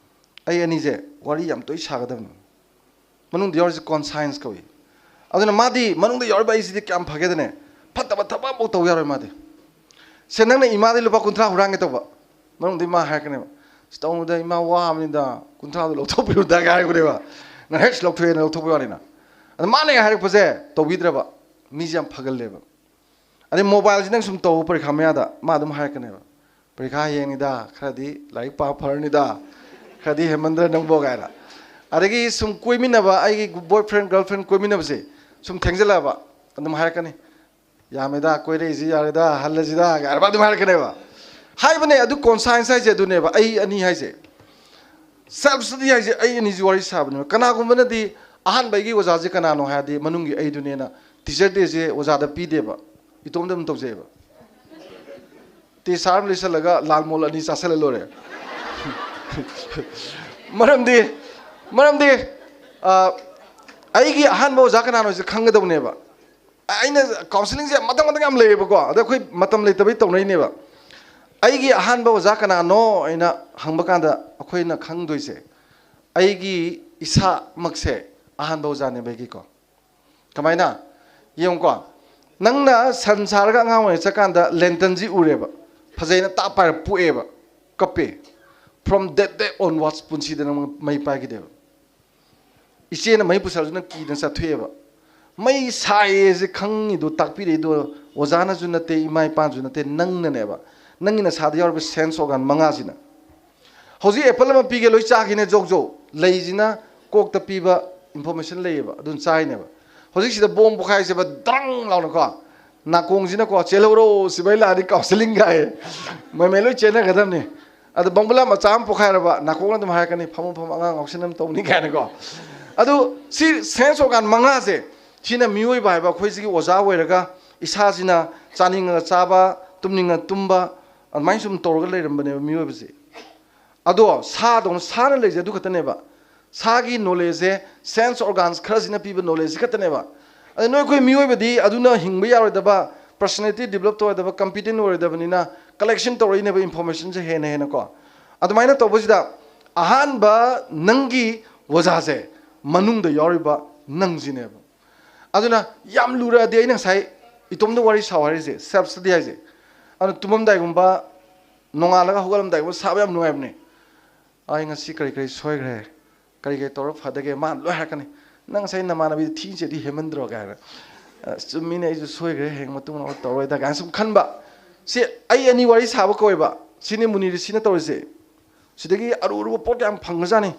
ꯑꯩ ꯑꯅꯤꯁꯦ ꯋꯥꯔꯤ ꯌꯥꯝ ꯇꯣꯏ ꯁꯥꯒꯗꯕꯅꯤ꯫ ꯃꯅꯨꯡꯗ ꯌꯥꯎꯔꯤꯁꯦ ꯀꯣꯟꯁꯥꯏꯟꯁ ꯀꯧꯏ꯫ ꯑꯗꯨꯅ ꯃꯥꯗꯤ ꯃꯅꯨꯡꯗ ꯌꯥꯎꯔꯤꯕ ꯑꯩꯁꯤꯗꯤ ꯀꯌꯥꯝ ꯐꯒꯦꯗꯅꯦ, ꯐꯠꯇꯕ ꯊꯕꯛ ꯑꯃꯐꯥꯎ ꯇꯧ ꯌꯥꯔꯣꯏ ꯃꯥꯗꯤ꯫ ꯁꯦ, ꯅꯪꯅ ꯏꯃꯥꯗꯤ ꯂꯨꯄꯥ ꯀꯨꯟꯊ꯭ꯔꯥ ꯍꯨꯔꯥꯟꯒꯦ ꯇꯧꯕ, ꯃꯅꯨꯡꯗ ꯏꯃꯥ ꯍꯥꯏꯔꯛꯀꯅꯦꯕ, "ꯑꯁ, ꯇꯧꯅꯨꯗ ꯏꯃꯥ, ꯋꯥꯕꯅꯤꯗ, ꯀꯨꯟꯊ꯭ꯔꯥꯗꯣ ꯂꯧꯊꯣꯛꯄꯤꯔꯨꯗ" ꯍꯥꯏꯔꯛꯀꯅꯦꯕ꯫ ꯅꯪ ꯍꯦꯛ ꯂꯧꯊꯣꯛꯑꯦꯅ ꯂꯧꯊꯣꯛꯄꯩ ꯋꯥꯅꯤꯅ꯫ ꯑꯗ ꯃꯥꯅ ꯍꯦꯛ ꯍꯥꯏꯔꯛꯄꯁꯦ ꯇꯧꯕꯤꯗ꯭ꯔꯕ, ꯃꯤꯁꯦ ꯌꯥꯝ ꯐꯒꯜꯂꯦꯕ꯫ ꯑꯗꯩ ꯃꯣꯕꯥꯏꯜꯁꯤ ꯅꯪ ꯁꯨꯝ ꯇꯧ ꯄꯔꯤꯈꯥ ꯃꯌꯥꯗ, ꯃꯥ ꯑꯗꯨꯝ ꯍꯥꯏꯔꯛꯀꯅꯦꯕ, "ꯄꯔꯤꯈꯥ ꯍꯌꯦꯡꯅꯤꯗ, ꯈꯔꯗꯤ ꯂꯥꯏꯔꯤꯛ ꯄꯥ ꯐꯔꯅꯤꯗ, ꯈꯔꯗꯤ ꯍꯦꯟꯃꯟꯗ꯭ꯔ ꯅꯪꯕꯣ" ꯀꯥꯏꯅ꯫ ꯑꯗꯒꯤ ꯁꯨꯝ ꯀꯣꯏꯃꯤꯟꯅꯕ, ꯑꯩꯒꯤ boyfriend girlfriend ꯀꯣꯏꯃꯤꯟꯅꯕꯁꯦ ꯁꯨꯝ ꯊꯦꯡꯖꯤꯜꯂꯛꯑꯕ, ꯑꯗꯨꯝ ꯍꯥꯏꯔꯛꯀꯅꯤ, "ꯌꯥꯝꯃꯦꯗ, ꯀꯣꯏꯔꯛꯏꯁꯤ ꯌꯥꯔꯦꯗ, ꯍꯜꯂꯁꯤꯗ" ꯀꯥꯏꯅ ꯑꯗꯨꯝ ꯍꯥꯏꯔꯛꯀꯅꯦꯕ꯫ ꯍꯥꯏꯕꯅꯦ, ꯑꯗꯨ ꯀꯣꯟꯁꯥꯏꯟꯁ ꯍꯥꯏꯁꯦ ꯑꯗꯨꯅꯦꯕ, ꯑꯩ ꯑꯅꯤ ꯍꯥꯏꯁꯦ꯫ ꯁꯦꯜꯐ ꯁ꯭ꯇꯗꯤ ꯍꯥꯏꯁꯦ ꯑꯩ ꯑꯅꯤꯁꯤ ꯋꯥꯔꯤ ꯁꯥꯕꯅꯦꯕ꯫ ꯀꯅꯥꯒꯨꯝꯕꯅꯗꯤ ꯑꯍꯥꯟꯕ ꯑꯩꯒꯤ ꯑꯣꯖꯥꯁꯦ ꯀꯅꯥꯅꯣ ꯍꯥꯏꯔꯗꯤ ꯃꯅꯨꯡꯒꯤ ꯑꯩꯗꯨꯅꯦꯅ ꯇꯤꯆꯔ ꯗꯦꯁꯦ ꯑꯣꯖꯥꯗ ꯄꯤꯗꯦꯕ, ꯏꯇꯣꯝꯇ ꯑꯗꯨꯝ ꯇꯧꯖꯩꯑꯕ꯫ ꯇꯤ ꯁꯥꯔꯠ ꯑꯃ ꯂꯤꯠꯁꯜꯂꯒ ꯂꯥꯜ ꯃꯣꯍꯣꯟ ꯑꯅꯤ ꯆꯥꯁꯜꯂ ꯂꯣꯏꯔꯦ꯫ ꯃꯔꯝꯗꯤ, ꯃꯔꯝꯗꯤ, ꯑ, ꯑꯩꯒꯤ ꯑꯍꯥꯟꯕ ꯑꯣꯖꯥ ꯀꯅꯥꯅꯣꯁꯦ ꯈꯪꯒꯗꯕꯅꯦꯕ꯫ ꯑꯩꯅ ꯀꯥꯎꯟꯁꯤꯂꯤꯡꯁꯦ ꯃꯊꯪ ꯃꯊꯪ ꯌꯥꯝ ꯂꯩꯌꯦꯕꯀꯣ, ꯑꯗꯣ ꯑꯩꯈꯣꯏ ꯃꯇꯝ ꯂꯩꯇꯕꯩ ꯇꯧꯅꯩꯅꯦꯕ꯫ ꯑꯩꯒꯤ ꯑꯍꯥꯟꯕ ꯑꯣꯖꯥ ꯀꯅꯥꯅꯣ ꯍꯥꯏꯅ ꯍꯪꯕ ꯀꯥꯟꯗ ꯑꯩꯈꯣꯏꯅ ꯈꯪꯗꯣꯏꯁꯦ, ꯑꯩꯒꯤ ꯏꯁꯥꯃꯛꯁꯦ ꯑꯍꯥꯟꯕ ꯑꯣꯖꯥꯅꯦꯕ ꯑꯩꯒꯤꯀꯣ꯫ ꯀꯃꯥꯏꯅ? ꯌꯦꯡꯉꯨꯀꯣ, ꯅꯪꯅ ꯁꯟ ꯁꯥꯔꯒ ꯑꯉꯥꯡ ꯑꯣꯏꯅ ꯆꯠꯀꯥꯟꯗ ꯂꯦꯟꯇꯟꯁꯤ ꯎꯔꯦꯕ, ꯐꯖꯩꯅ ꯇꯥꯞ ꯄꯥꯏꯔ ꯄꯣꯛꯑꯦꯕ, ꯀꯞꯄꯦ꯫ From that day onwards ꯄꯨꯟꯁꯤꯗ ꯅꯪ ꯃꯩ ꯄꯥꯏꯈꯤꯗꯦꯕ꯫ ꯏꯆꯦꯅ ꯃꯩ ꯄꯨꯁꯜꯂꯁꯨ ꯅꯪ ꯀꯤꯗꯅ ꯆꯠꯊꯣꯛꯑꯦꯕ꯫ ꯃꯩ ꯁꯥꯏꯌꯦꯁꯦ ꯈꯪꯉꯤꯗꯣ, ꯇꯥꯛꯄꯤꯔꯛꯏꯗꯣ ꯑꯣꯖꯥꯅꯁꯨ ꯅꯠꯇꯦ, ꯏꯃꯥ ꯏꯄꯥꯅꯁꯨ ꯅꯠꯇꯦ, ꯅꯪꯅꯅꯦꯕ꯫ ꯅꯪꯒꯤ ꯅꯁꯥꯗ ꯌꯥꯎꯔꯤꯕ ꯁꯦꯟꯁ ꯑꯣꯔꯒꯥꯟ ꯃꯉꯥꯁꯤꯅ꯫ ꯍꯧꯖꯤꯛ ꯑꯦꯄꯜ ꯑꯃ ꯄꯤꯒꯦ, ꯂꯣꯏ ꯆꯥꯈꯤꯅꯦ ꯖꯣꯛ ꯖꯣꯛ꯫ ꯂꯩꯁꯤꯅ ꯀꯣꯛꯇ ꯄꯤꯕ, ꯏꯟꯐꯣꯔꯃꯦꯁꯟ ꯂꯩꯌꯦꯕ, ꯑꯗꯨꯅ ꯆꯥꯏꯅꯦꯕ꯫ ꯍꯧꯖꯤꯛꯁꯤꯗ ꯕꯣꯝ ꯄꯣꯈꯥꯏꯁꯦꯕ, ꯗ꯭ꯔꯪ ꯂꯥꯎꯅꯀꯣ, ꯅꯥꯀꯣꯡꯁꯤꯅꯀꯣ, "ꯆꯦꯜꯍꯧꯔꯣ, ꯁꯤꯕꯥꯏ ꯂꯥꯛꯑꯗꯤ ꯀꯥꯎꯟꯁꯤꯂꯤꯡ" ꯀꯥꯏ, ꯃꯣꯏꯃꯩ ꯂꯣꯏ ꯆꯦꯟꯅꯒꯗꯕꯅꯤ꯫ ꯑꯗꯣ ꯕꯪꯕꯨꯂꯥ ꯃꯆꯥ ꯑꯃ ꯄꯣꯈꯥꯏꯔꯕ, ꯅꯥꯀꯣꯡꯅ ꯑꯗꯨꯝ ꯍꯥꯏꯔꯛꯀꯅꯤ, "ꯐꯃꯨ ꯐꯃꯨ, ꯑꯉꯥꯡ ꯉꯥꯎꯁꯤꯟꯅ ꯇꯧꯅꯤ" ꯀꯥꯏꯅꯀꯣ꯫ ꯑꯗꯨ ꯁꯤ ꯁꯦꯟꯁ ꯑꯣꯔꯒꯥꯟ ꯃꯉꯥꯁꯦ, ꯁꯤꯅ ꯃꯤꯑꯣꯏꯕ ꯍꯥꯏꯕ ꯑꯩꯈꯣꯏꯁꯤꯒꯤ ꯑꯣꯖꯥ ꯑꯣꯏꯔꯒ, ꯏꯁꯥꯁꯤꯅ ꯆꯥꯅꯤꯡꯉꯒ ꯆꯥꯕ, ꯇꯨꯝꯅꯤꯡꯉ ꯇꯨꯝꯕ, ꯑꯗꯨꯃꯥꯏꯅ ꯁꯨꯝ ꯇꯧꯔꯒ ꯂꯩꯔꯝꯕꯅꯦꯕ ꯃꯤꯑꯣꯏꯕꯁꯦ꯫ ꯑꯗꯣ ꯁꯥꯗꯧꯅ, ꯁꯥꯅ ꯂꯩꯁꯦ ꯑꯗꯨ ꯈꯛꯇꯅꯦꯕ꯫ ꯁꯥꯒꯤ ꯅꯣꯂꯦꯖꯁꯦ, ꯁꯦꯟꯁ ꯑꯣꯔꯒꯥꯟꯁ ꯈꯔꯁꯤꯅ ꯄꯤꯕ ꯅꯣꯂꯦꯖꯁꯤ ꯈꯛꯇꯅꯦꯕ꯫ ꯑꯗ ꯅꯣꯏ ꯑꯩꯈꯣꯏ ꯃꯤꯑꯣꯏꯕꯗꯤ ꯑꯗꯨꯅ ꯍꯤꯡꯕ ꯌꯥꯔꯣꯏꯗꯕ, ꯄꯔꯁꯣꯅꯦꯂꯤꯇꯤ ꯗꯤꯕꯂꯞ ꯇꯧꯔꯣꯏꯗꯕ, ꯀꯝꯄꯤꯇꯦꯟ ꯑꯣꯏꯔꯣꯏꯗꯕꯅꯤꯅ, ꯀꯂꯦꯛꯁꯟ ꯇꯧꯔꯛꯏꯅꯦꯕ ꯏꯟꯐꯣꯔꯃꯦꯁꯟꯁꯦ ꯍꯦꯟꯅ ꯍꯦꯟꯅꯀꯣ꯫ ꯑꯗꯨꯃꯥꯏꯅ ꯇꯧꯕꯁꯤꯗ, ꯑꯍꯥꯟꯕ ꯅꯪꯒꯤ ꯑꯣꯖꯥꯁꯦ ꯃꯅꯨꯡꯗ ꯌꯥꯎꯔꯤꯕ ꯅꯪꯁꯤꯅꯦꯕ꯫ ꯑꯗꯨꯅ ꯌꯥꯝ ꯂꯨꯔꯛꯑꯗꯤ, ꯑꯩꯅ ꯉꯁꯥꯏ ꯏꯇꯣꯝꯗ ꯋꯥꯔꯤ ꯁꯥꯎ ꯍꯥꯏꯔꯤꯁꯦ, ꯁꯦꯜꯐ ꯁ꯭ꯇꯗꯤ ꯍꯥꯏꯁꯦ꯫ ꯑꯗꯨꯅ ꯇꯨꯝꯃꯝꯗꯥꯏꯒꯨꯝꯕ, ꯅꯣꯡꯉꯥꯜꯂꯒ ꯍꯧꯒꯠꯂꯝꯗꯥꯏꯒꯨꯝꯕ ꯁꯥꯕ ꯌꯥꯝ ꯅꯨꯡꯉꯥꯏꯕꯅꯦ꯫ "ꯑꯩ ꯉꯁꯤ ꯀꯔꯤ ꯀꯔꯤ ꯁꯣꯏꯈ꯭ꯔꯦ, ꯀꯔꯤ ꯀꯔꯤ ꯇꯧꯔ ꯐꯗꯒꯦ?" ꯃꯥꯅ ꯂꯣꯏ ꯍꯥꯏꯔꯛꯀꯅꯤ꯫ "ꯅꯪ ꯉꯁꯥꯏ ꯅꯃꯥꯟꯅꯕꯤꯗ ꯊꯤ ꯆꯦꯠꯇꯤ ꯍꯦꯟꯃꯟꯗ꯭ꯔꯣ?" ꯀꯥꯏꯅ꯫ "ꯑꯁ, ꯆꯨꯝꯃꯤꯅꯦ, ꯑꯩꯁꯨ ꯁꯣꯏꯈ꯭ꯔꯦ, ꯍꯌꯦꯡ ꯃꯇꯨꯡ ꯑꯃ ꯇꯧꯔꯣꯏꯗ" ꯀꯥꯏꯅ ꯁꯨꯝ ꯈꯟꯕ꯫ ꯁꯤ ꯑꯩ ꯑꯅꯤ ꯋꯥꯔꯤ ꯁꯥꯕ ꯀꯧꯋꯦꯕ꯫ ꯁꯤꯅꯤ ꯃꯨꯅꯤ ꯔꯤꯁꯤꯅ ꯇꯧꯔꯤꯁꯦ꯫ ꯁꯤꯗꯒꯤ ꯑꯔꯨ ꯑꯔꯨꯕ ꯄꯣꯠ ꯌꯥꯝ ꯐꯪꯕꯖꯥꯠꯅꯤ꯫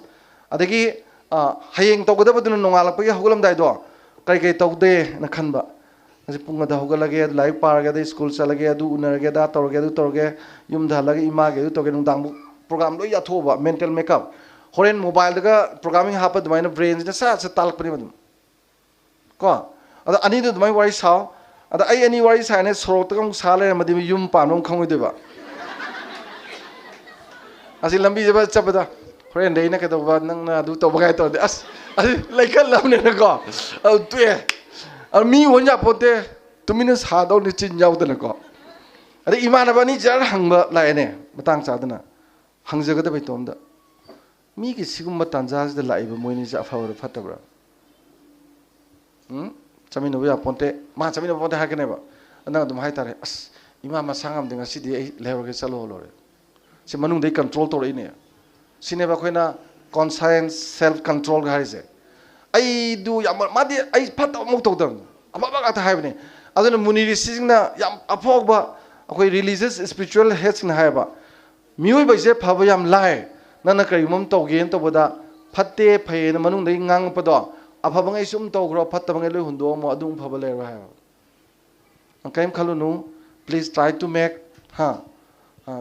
ꯑꯗꯒꯤ, ꯑ, ꯍꯌꯦꯡ ꯇꯧꯒꯗꯕꯗꯨꯅ ꯅꯣꯡꯉꯥꯜꯂꯛꯄꯒꯤ ꯍꯧꯒꯠꯂꯝꯗꯥꯏꯗꯣ ꯀꯔꯤ ꯀꯔꯤ ꯇꯧꯗꯦꯅ ꯈꯟꯕ꯫ ꯉꯁꯤ ꯄꯨꯡ ꯑꯗ ꯍꯧꯒꯠꯂꯒꯦ, ꯑꯗꯨ ꯂꯥꯏꯔꯤꯛ ꯄꯥꯔꯒꯦ, ꯑꯗ ꯁ꯭ꯀꯨꯜ ꯆꯠꯂꯒꯦ, ꯑꯗꯨ ꯎꯅꯔꯒꯦ, ꯑꯗꯥ ꯇꯧꯔꯒꯦ, ꯑꯗꯨ ꯇꯧꯔꯒꯦ, ꯌꯨꯝꯗ ꯍꯜꯂꯒ ꯏꯃꯥꯒꯤ ꯑꯗꯨ ꯇꯧꯔꯒꯦ, ꯅꯨꯡꯗꯥꯡꯕꯨ ꯄ꯭ꯔꯣꯒꯥꯝ ꯂꯣꯏ ꯌꯥꯊꯣꯛꯑꯕ, ꯃꯦꯟꯇꯦꯜ ꯃꯦꯀꯞ꯫ ꯍꯣꯔꯦꯟ ꯃꯣꯕꯥꯏꯜꯗꯒ ꯄ꯭ꯔꯣꯒꯥꯃꯤꯡ ꯍꯥꯞꯄ ꯑꯗꯨꯃꯥꯏꯅ ꯕ꯭ꯔꯦꯟꯁꯤꯅ ꯁꯠ ꯁꯠ ꯇꯥꯜꯂꯛꯄꯅꯦꯕ ꯑꯗꯨꯝ꯫ ꯀꯣ? ꯑꯗ ꯑꯅꯤꯗꯨ ꯑꯗꯨꯃꯥꯏꯅ ꯋꯥꯔꯤ ꯁꯥꯎ꯫ ꯑꯗ ꯑꯩ ꯑꯅꯤ ꯋꯥꯔꯤ ꯁꯥꯏꯅꯦ, ꯁꯣꯔꯣꯛꯇꯒ ꯑꯃꯨꯛ ꯁꯥ ꯂꯩꯔꯝꯃꯗꯤ ꯌꯨꯝ ꯄꯥꯟꯕ ꯑꯃ ꯈꯪꯉꯣꯏꯗꯣꯏꯕ꯫ ꯑꯁꯤ ꯂꯝꯕꯤꯁꯦ ꯆꯠꯄꯗ, "ꯍꯣꯔꯦꯟꯗꯤ ꯑꯩꯅ ꯀꯩꯗꯧꯕ, ꯅꯪꯅ ꯑꯗꯨ ꯇꯧꯕ" ꯀꯥꯏ ꯇꯧꯔꯗꯤ, ꯑꯁ, ꯑꯗꯨ ꯂꯩꯈꯠꯂꯕꯅꯤꯅꯀꯣ, ꯑꯗꯨ ꯇꯣꯛꯑꯦ꯫ ꯑꯗꯨ ꯃꯤ ꯑꯣꯟ ꯌꯥꯄꯣꯠꯇꯦ, ꯇꯨꯃꯤꯟꯅ ꯁꯥꯗꯧꯅꯤ ꯆꯤꯟ ꯌꯥꯎꯗꯅꯀꯣ꯫ ꯑꯗꯩ ꯏꯃꯥꯟꯅꯕ ꯑꯅꯤ ꯖꯔ ꯍꯪꯕ ꯂꯥꯛꯑꯦꯅꯦ, ꯃꯇꯥꯡ ꯆꯥꯗꯅ꯫ ꯍꯪꯖꯒꯗꯕ ꯏꯇꯣꯝꯗ, ꯃꯤꯒꯤ ꯁꯤꯒꯨꯝꯕ ꯇꯥꯟꯖꯥꯁꯤꯗ ꯂꯥꯛꯏꯕ ꯃꯣꯏꯅꯤꯁꯦ ꯑꯐꯕ꯭ꯔꯥ ꯐꯠꯇꯕ꯭ꯔꯥ? ꯎꯝ? ꯆꯠꯃꯤꯟꯅꯕ ꯌꯥꯄꯣꯟꯇꯦ, ꯃꯥ ꯆꯠꯃꯤꯟꯅꯕ ꯄꯣꯟꯇꯦ ꯍꯥꯏꯔꯛꯀꯅꯦꯕ꯫ ꯅꯪ ꯑꯗꯨꯝ ꯍꯥꯏꯇꯥꯔꯦ, "ꯑꯁ, ꯏꯃꯥ ꯃꯁꯥ ꯉꯝꯗꯦ, ꯉꯁꯤꯗꯤ ꯑꯩ ꯂꯩꯍꯧꯔꯒꯦ, ꯆꯠꯂꯣ" ꯂꯣꯏꯔꯦ꯫ ꯁꯤ ꯃꯅꯨꯡꯗꯩ ꯀꯟꯇ꯭ꯔꯣꯜ ꯇꯧꯔꯛꯏꯅꯦ꯫ ꯁꯤꯅꯦꯕ ꯑꯩꯈꯣꯏꯅ ꯀꯣꯟꯁꯥꯏꯟꯁ, ꯁꯦꯜꯐ ꯀꯟꯇ꯭ꯔꯣꯜꯒ ꯍꯥꯏꯔꯤꯁꯦ꯫ ꯑꯩꯗꯨ ꯌꯥꯝ, ꯃꯥꯗꯤ ꯑꯩ ꯐꯠꯇꯕ ꯑꯃꯨꯛ ꯇꯧꯗꯕꯅꯤ, ꯑꯐꯕ ꯉꯥꯛꯇ ꯍꯥꯏꯕꯅꯤ꯫ ꯑꯗꯨꯅ ꯃꯨꯅꯤ ꯔꯤꯁꯤꯁꯤꯡꯅ ꯌꯥꯝ ꯑꯐꯥꯎꯕ ꯑꯩꯈꯣꯏ ꯔꯤꯂꯤꯖꯤꯌꯁ, ꯏꯁꯄꯤꯔꯤꯆꯨꯋꯦꯜ ꯍꯦꯠꯁꯤꯡꯅ ꯍꯥꯏꯌꯦꯕ, ꯃꯤꯑꯣꯏꯕꯁꯦ ꯐꯕ ꯌꯥꯝ ꯂꯥꯏ꯫ ꯅꯪꯅ ꯀꯔꯤꯒꯨꯝꯕ ꯑꯃ ꯇꯧꯒꯦꯅ ꯇꯧꯕꯗ, ꯐꯠꯇꯦ ꯐꯩꯌꯦꯅ ꯃꯅꯨꯡꯗꯒꯤ ꯉꯥꯡꯉꯛꯄꯗꯣ, ꯑꯐꯕꯉꯩ ꯁꯨꯝ ꯇꯧꯈ꯭ꯔꯣ, ꯐꯠꯇꯕꯉꯩ ꯂꯣꯏ ꯍꯨꯟꯗꯣꯛꯑꯝꯃꯣ, ꯑꯗꯨꯝ ꯐꯕ ꯂꯩꯔꯣꯏ ꯍꯥꯏꯕ꯫ ꯅꯪ ꯀꯔꯤꯝ ꯈꯜꯂꯨꯅꯨ, please try to make, ꯍꯥ,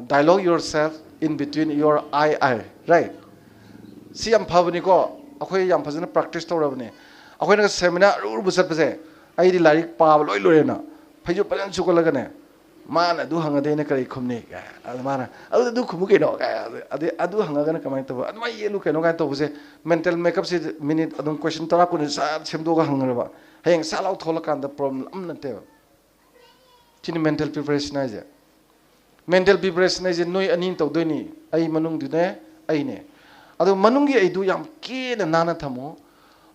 dialogue yourself in between your eye, eye, right? ꯁꯤ ꯌꯥꯝ ꯐꯕꯅꯤꯀꯣ, ꯑꯩꯈꯣꯏ ꯌꯥꯝ ꯐꯖꯅ practice ꯇꯧꯔꯕꯅꯦ꯫ ꯑꯩꯈꯣꯏꯅꯒ seminar ꯑꯔꯨ ꯑꯔꯨꯕ ꯆꯠꯄꯁꯦ, ꯑꯩꯗꯤ ꯂꯥꯏꯔꯤꯛ ꯄꯥꯕ ꯂꯣꯏ ꯂꯣꯏꯔꯦꯅ, ꯐꯩꯖꯨꯞ ꯐꯖꯅ ꯁꯨꯒꯠꯂꯒꯅꯦ, "ꯃꯥꯅ ꯑꯗꯨ ꯍꯪꯉꯗꯤ ꯑꯩꯅ ꯀꯔꯤ ꯈꯨꯝꯅꯤ?" ꯀꯥꯏ, ꯑꯗꯨ ꯃꯥꯅ, "ꯑꯗꯨ, ꯑꯗꯨ ꯈꯨꯝꯃꯨ ꯀꯩꯅꯣ?" ꯀꯥꯏ, ꯑꯗꯩ, "ꯑꯗꯨ ꯍꯪꯉꯒꯅ ꯀꯃꯥꯏꯅ ꯇꯧꯕ? ꯑꯗꯨꯃꯥꯏꯅ ꯌꯦꯠꯂꯨ ꯀꯩꯅꯣ?" ꯀꯥꯏꯅ ꯇꯧꯕꯁꯦ, mental makeup ꯁꯤ minute ꯑꯗꯨꯝ question ꯇꯔꯥ ꯀꯨꯟꯁꯦ ꯁꯠ ꯁꯦꯝꯗꯣꯛꯑꯒ ꯍꯪꯈ꯭ꯔꯕ, ꯍꯌꯦꯡ ꯁꯠ ꯂꯥꯎ ꯊꯣꯛꯂꯀꯥꯟꯗ problem ꯑꯃ ꯅꯠꯇꯦꯕ꯫ ꯁꯤꯅꯤ mental preparation ꯍꯥꯏꯁꯦ꯫ Mental preparation ꯍꯥꯏꯁꯦ ꯅꯣꯏ ꯑꯅꯤ ꯇꯧꯗꯣꯏꯅꯤ, ꯑꯩ ꯃꯅꯨꯡꯗꯨꯅꯦ, ꯑꯩꯅꯦ꯫ ꯑꯗꯣ ꯃꯅꯨꯡꯒꯤ ꯑꯩꯗꯨ ꯌꯥꯝ ꯀꯦꯅ ꯅꯥꯟꯅ ꯊꯝꯃꯨ꯫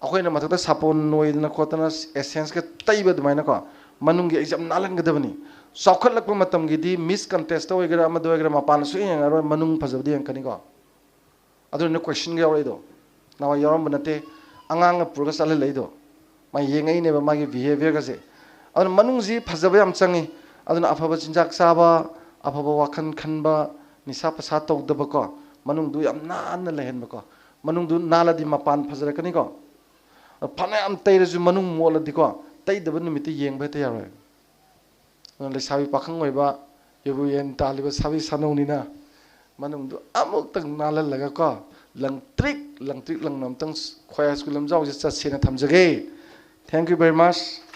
ꯑꯩꯈꯣꯏꯅ ꯃꯊꯛꯇ ꯁꯥꯄꯣꯟ ꯅꯣꯏꯗꯅ ꯈꯣꯠꯇꯅ essence ꯀ ꯇꯩꯕ ꯑꯗꯨꯃꯥꯏꯅꯀꯣ, ꯃꯅꯨꯡꯒꯤ ꯑꯩꯁꯦ ꯌꯥꯝ ꯅꯥꯜꯍꯟꯒꯗꯕꯅꯤ꯫ ꯆꯥꯎꯈꯠꯂꯛꯄ ꯃꯇꯝꯒꯤꯗꯤ Miss Contest ꯇ ꯑꯣꯏꯒꯦꯔꯥ, ꯑꯃꯗ ꯑꯣꯏꯒꯦꯔꯥ, ꯃꯄꯥꯟꯗ ꯁꯨꯛꯌꯦꯡ ꯌꯦꯡꯉꯔꯣꯏ, ꯃꯅꯨꯡ ꯐꯖꯕꯗꯤ ꯌꯦꯡꯉꯛꯀꯅꯤꯀꯣ꯫ ꯑꯗꯨꯅ question ꯒ ꯌꯥꯎꯔꯛꯏꯗꯣ ꯅꯍꯥꯟꯋꯥꯏ ꯌꯥꯎꯔꯝꯕ ꯅꯠꯇꯦ꯫ ꯑꯉꯥꯡꯒ ꯄꯨꯔꯒ ꯆꯠꯍꯜꯂꯛꯏꯗꯣ, ꯃꯥ ꯌꯦꯡꯉꯛꯏꯅꯦꯕ ꯃꯥꯒꯤ behaviour ꯒꯁꯦ꯫ ꯑꯗꯨꯅ ꯃꯅꯨꯡꯁꯤ ꯐꯖꯕ ꯌꯥꯝ ꯆꯪꯉꯤ꯫ ꯑꯗꯨꯅ ꯑꯐꯕ ꯆꯤꯟꯖꯥꯛ ꯆꯥꯕ, ꯑꯐꯕ ꯋꯥꯈꯜ ꯈꯟꯕ, ꯅꯤꯁꯥ ꯄꯁꯥ ꯇꯧꯗꯕꯀꯣ, ꯃꯅꯨꯡꯗꯨ ꯌꯥꯝ ꯅꯥꯟꯅ ꯂꯩꯍꯟꯕꯀꯣ꯫ ꯃꯅꯨꯡꯗꯨ ꯅꯥꯜꯂꯗꯤ ꯃꯄꯥꯟ ꯐꯖꯔꯛꯀꯅꯤꯀꯣ꯫ ꯐꯅꯌꯥꯝ ꯇꯩꯔꯁꯨ ꯃꯅꯨꯡ ꯃꯣꯠꯂꯗꯤꯀꯣ, ꯇꯩꯗꯕ ꯅꯨꯃꯤꯠꯇ ꯌꯦꯡꯕ ꯍꯦꯛꯇ ꯌꯥꯔꯣꯏ꯫ ꯑꯗꯨꯅ ꯂꯩꯁꯥꯕꯤ ꯄꯥꯈꯪ ꯑꯣꯏꯕ, ꯌꯨꯕꯨ ꯌꯦꯟ ꯇꯥꯜꯂꯤꯕ ꯁꯥꯕꯤ ꯁꯥꯅꯧꯅꯤꯅ ꯃꯅꯨꯡꯗꯨ ꯑꯃꯨꯛꯇꯪ ꯅꯥꯜꯍꯜꯂꯒꯀꯣ, ꯂꯪꯇ꯭ꯔꯤꯛ ꯂꯪꯇ꯭ꯔꯤꯛ ꯂꯪꯅ ꯑꯃꯨꯛꯇꯪ ꯈ꯭ꯋꯥꯏ ꯍꯥꯏ ꯁ꯭ꯀꯨꯜ ꯂꯝꯖꯥꯎꯁꯦ ꯆꯠꯁꯦꯅ ꯊꯝꯖꯒꯦ꯫ Thank you very much꯫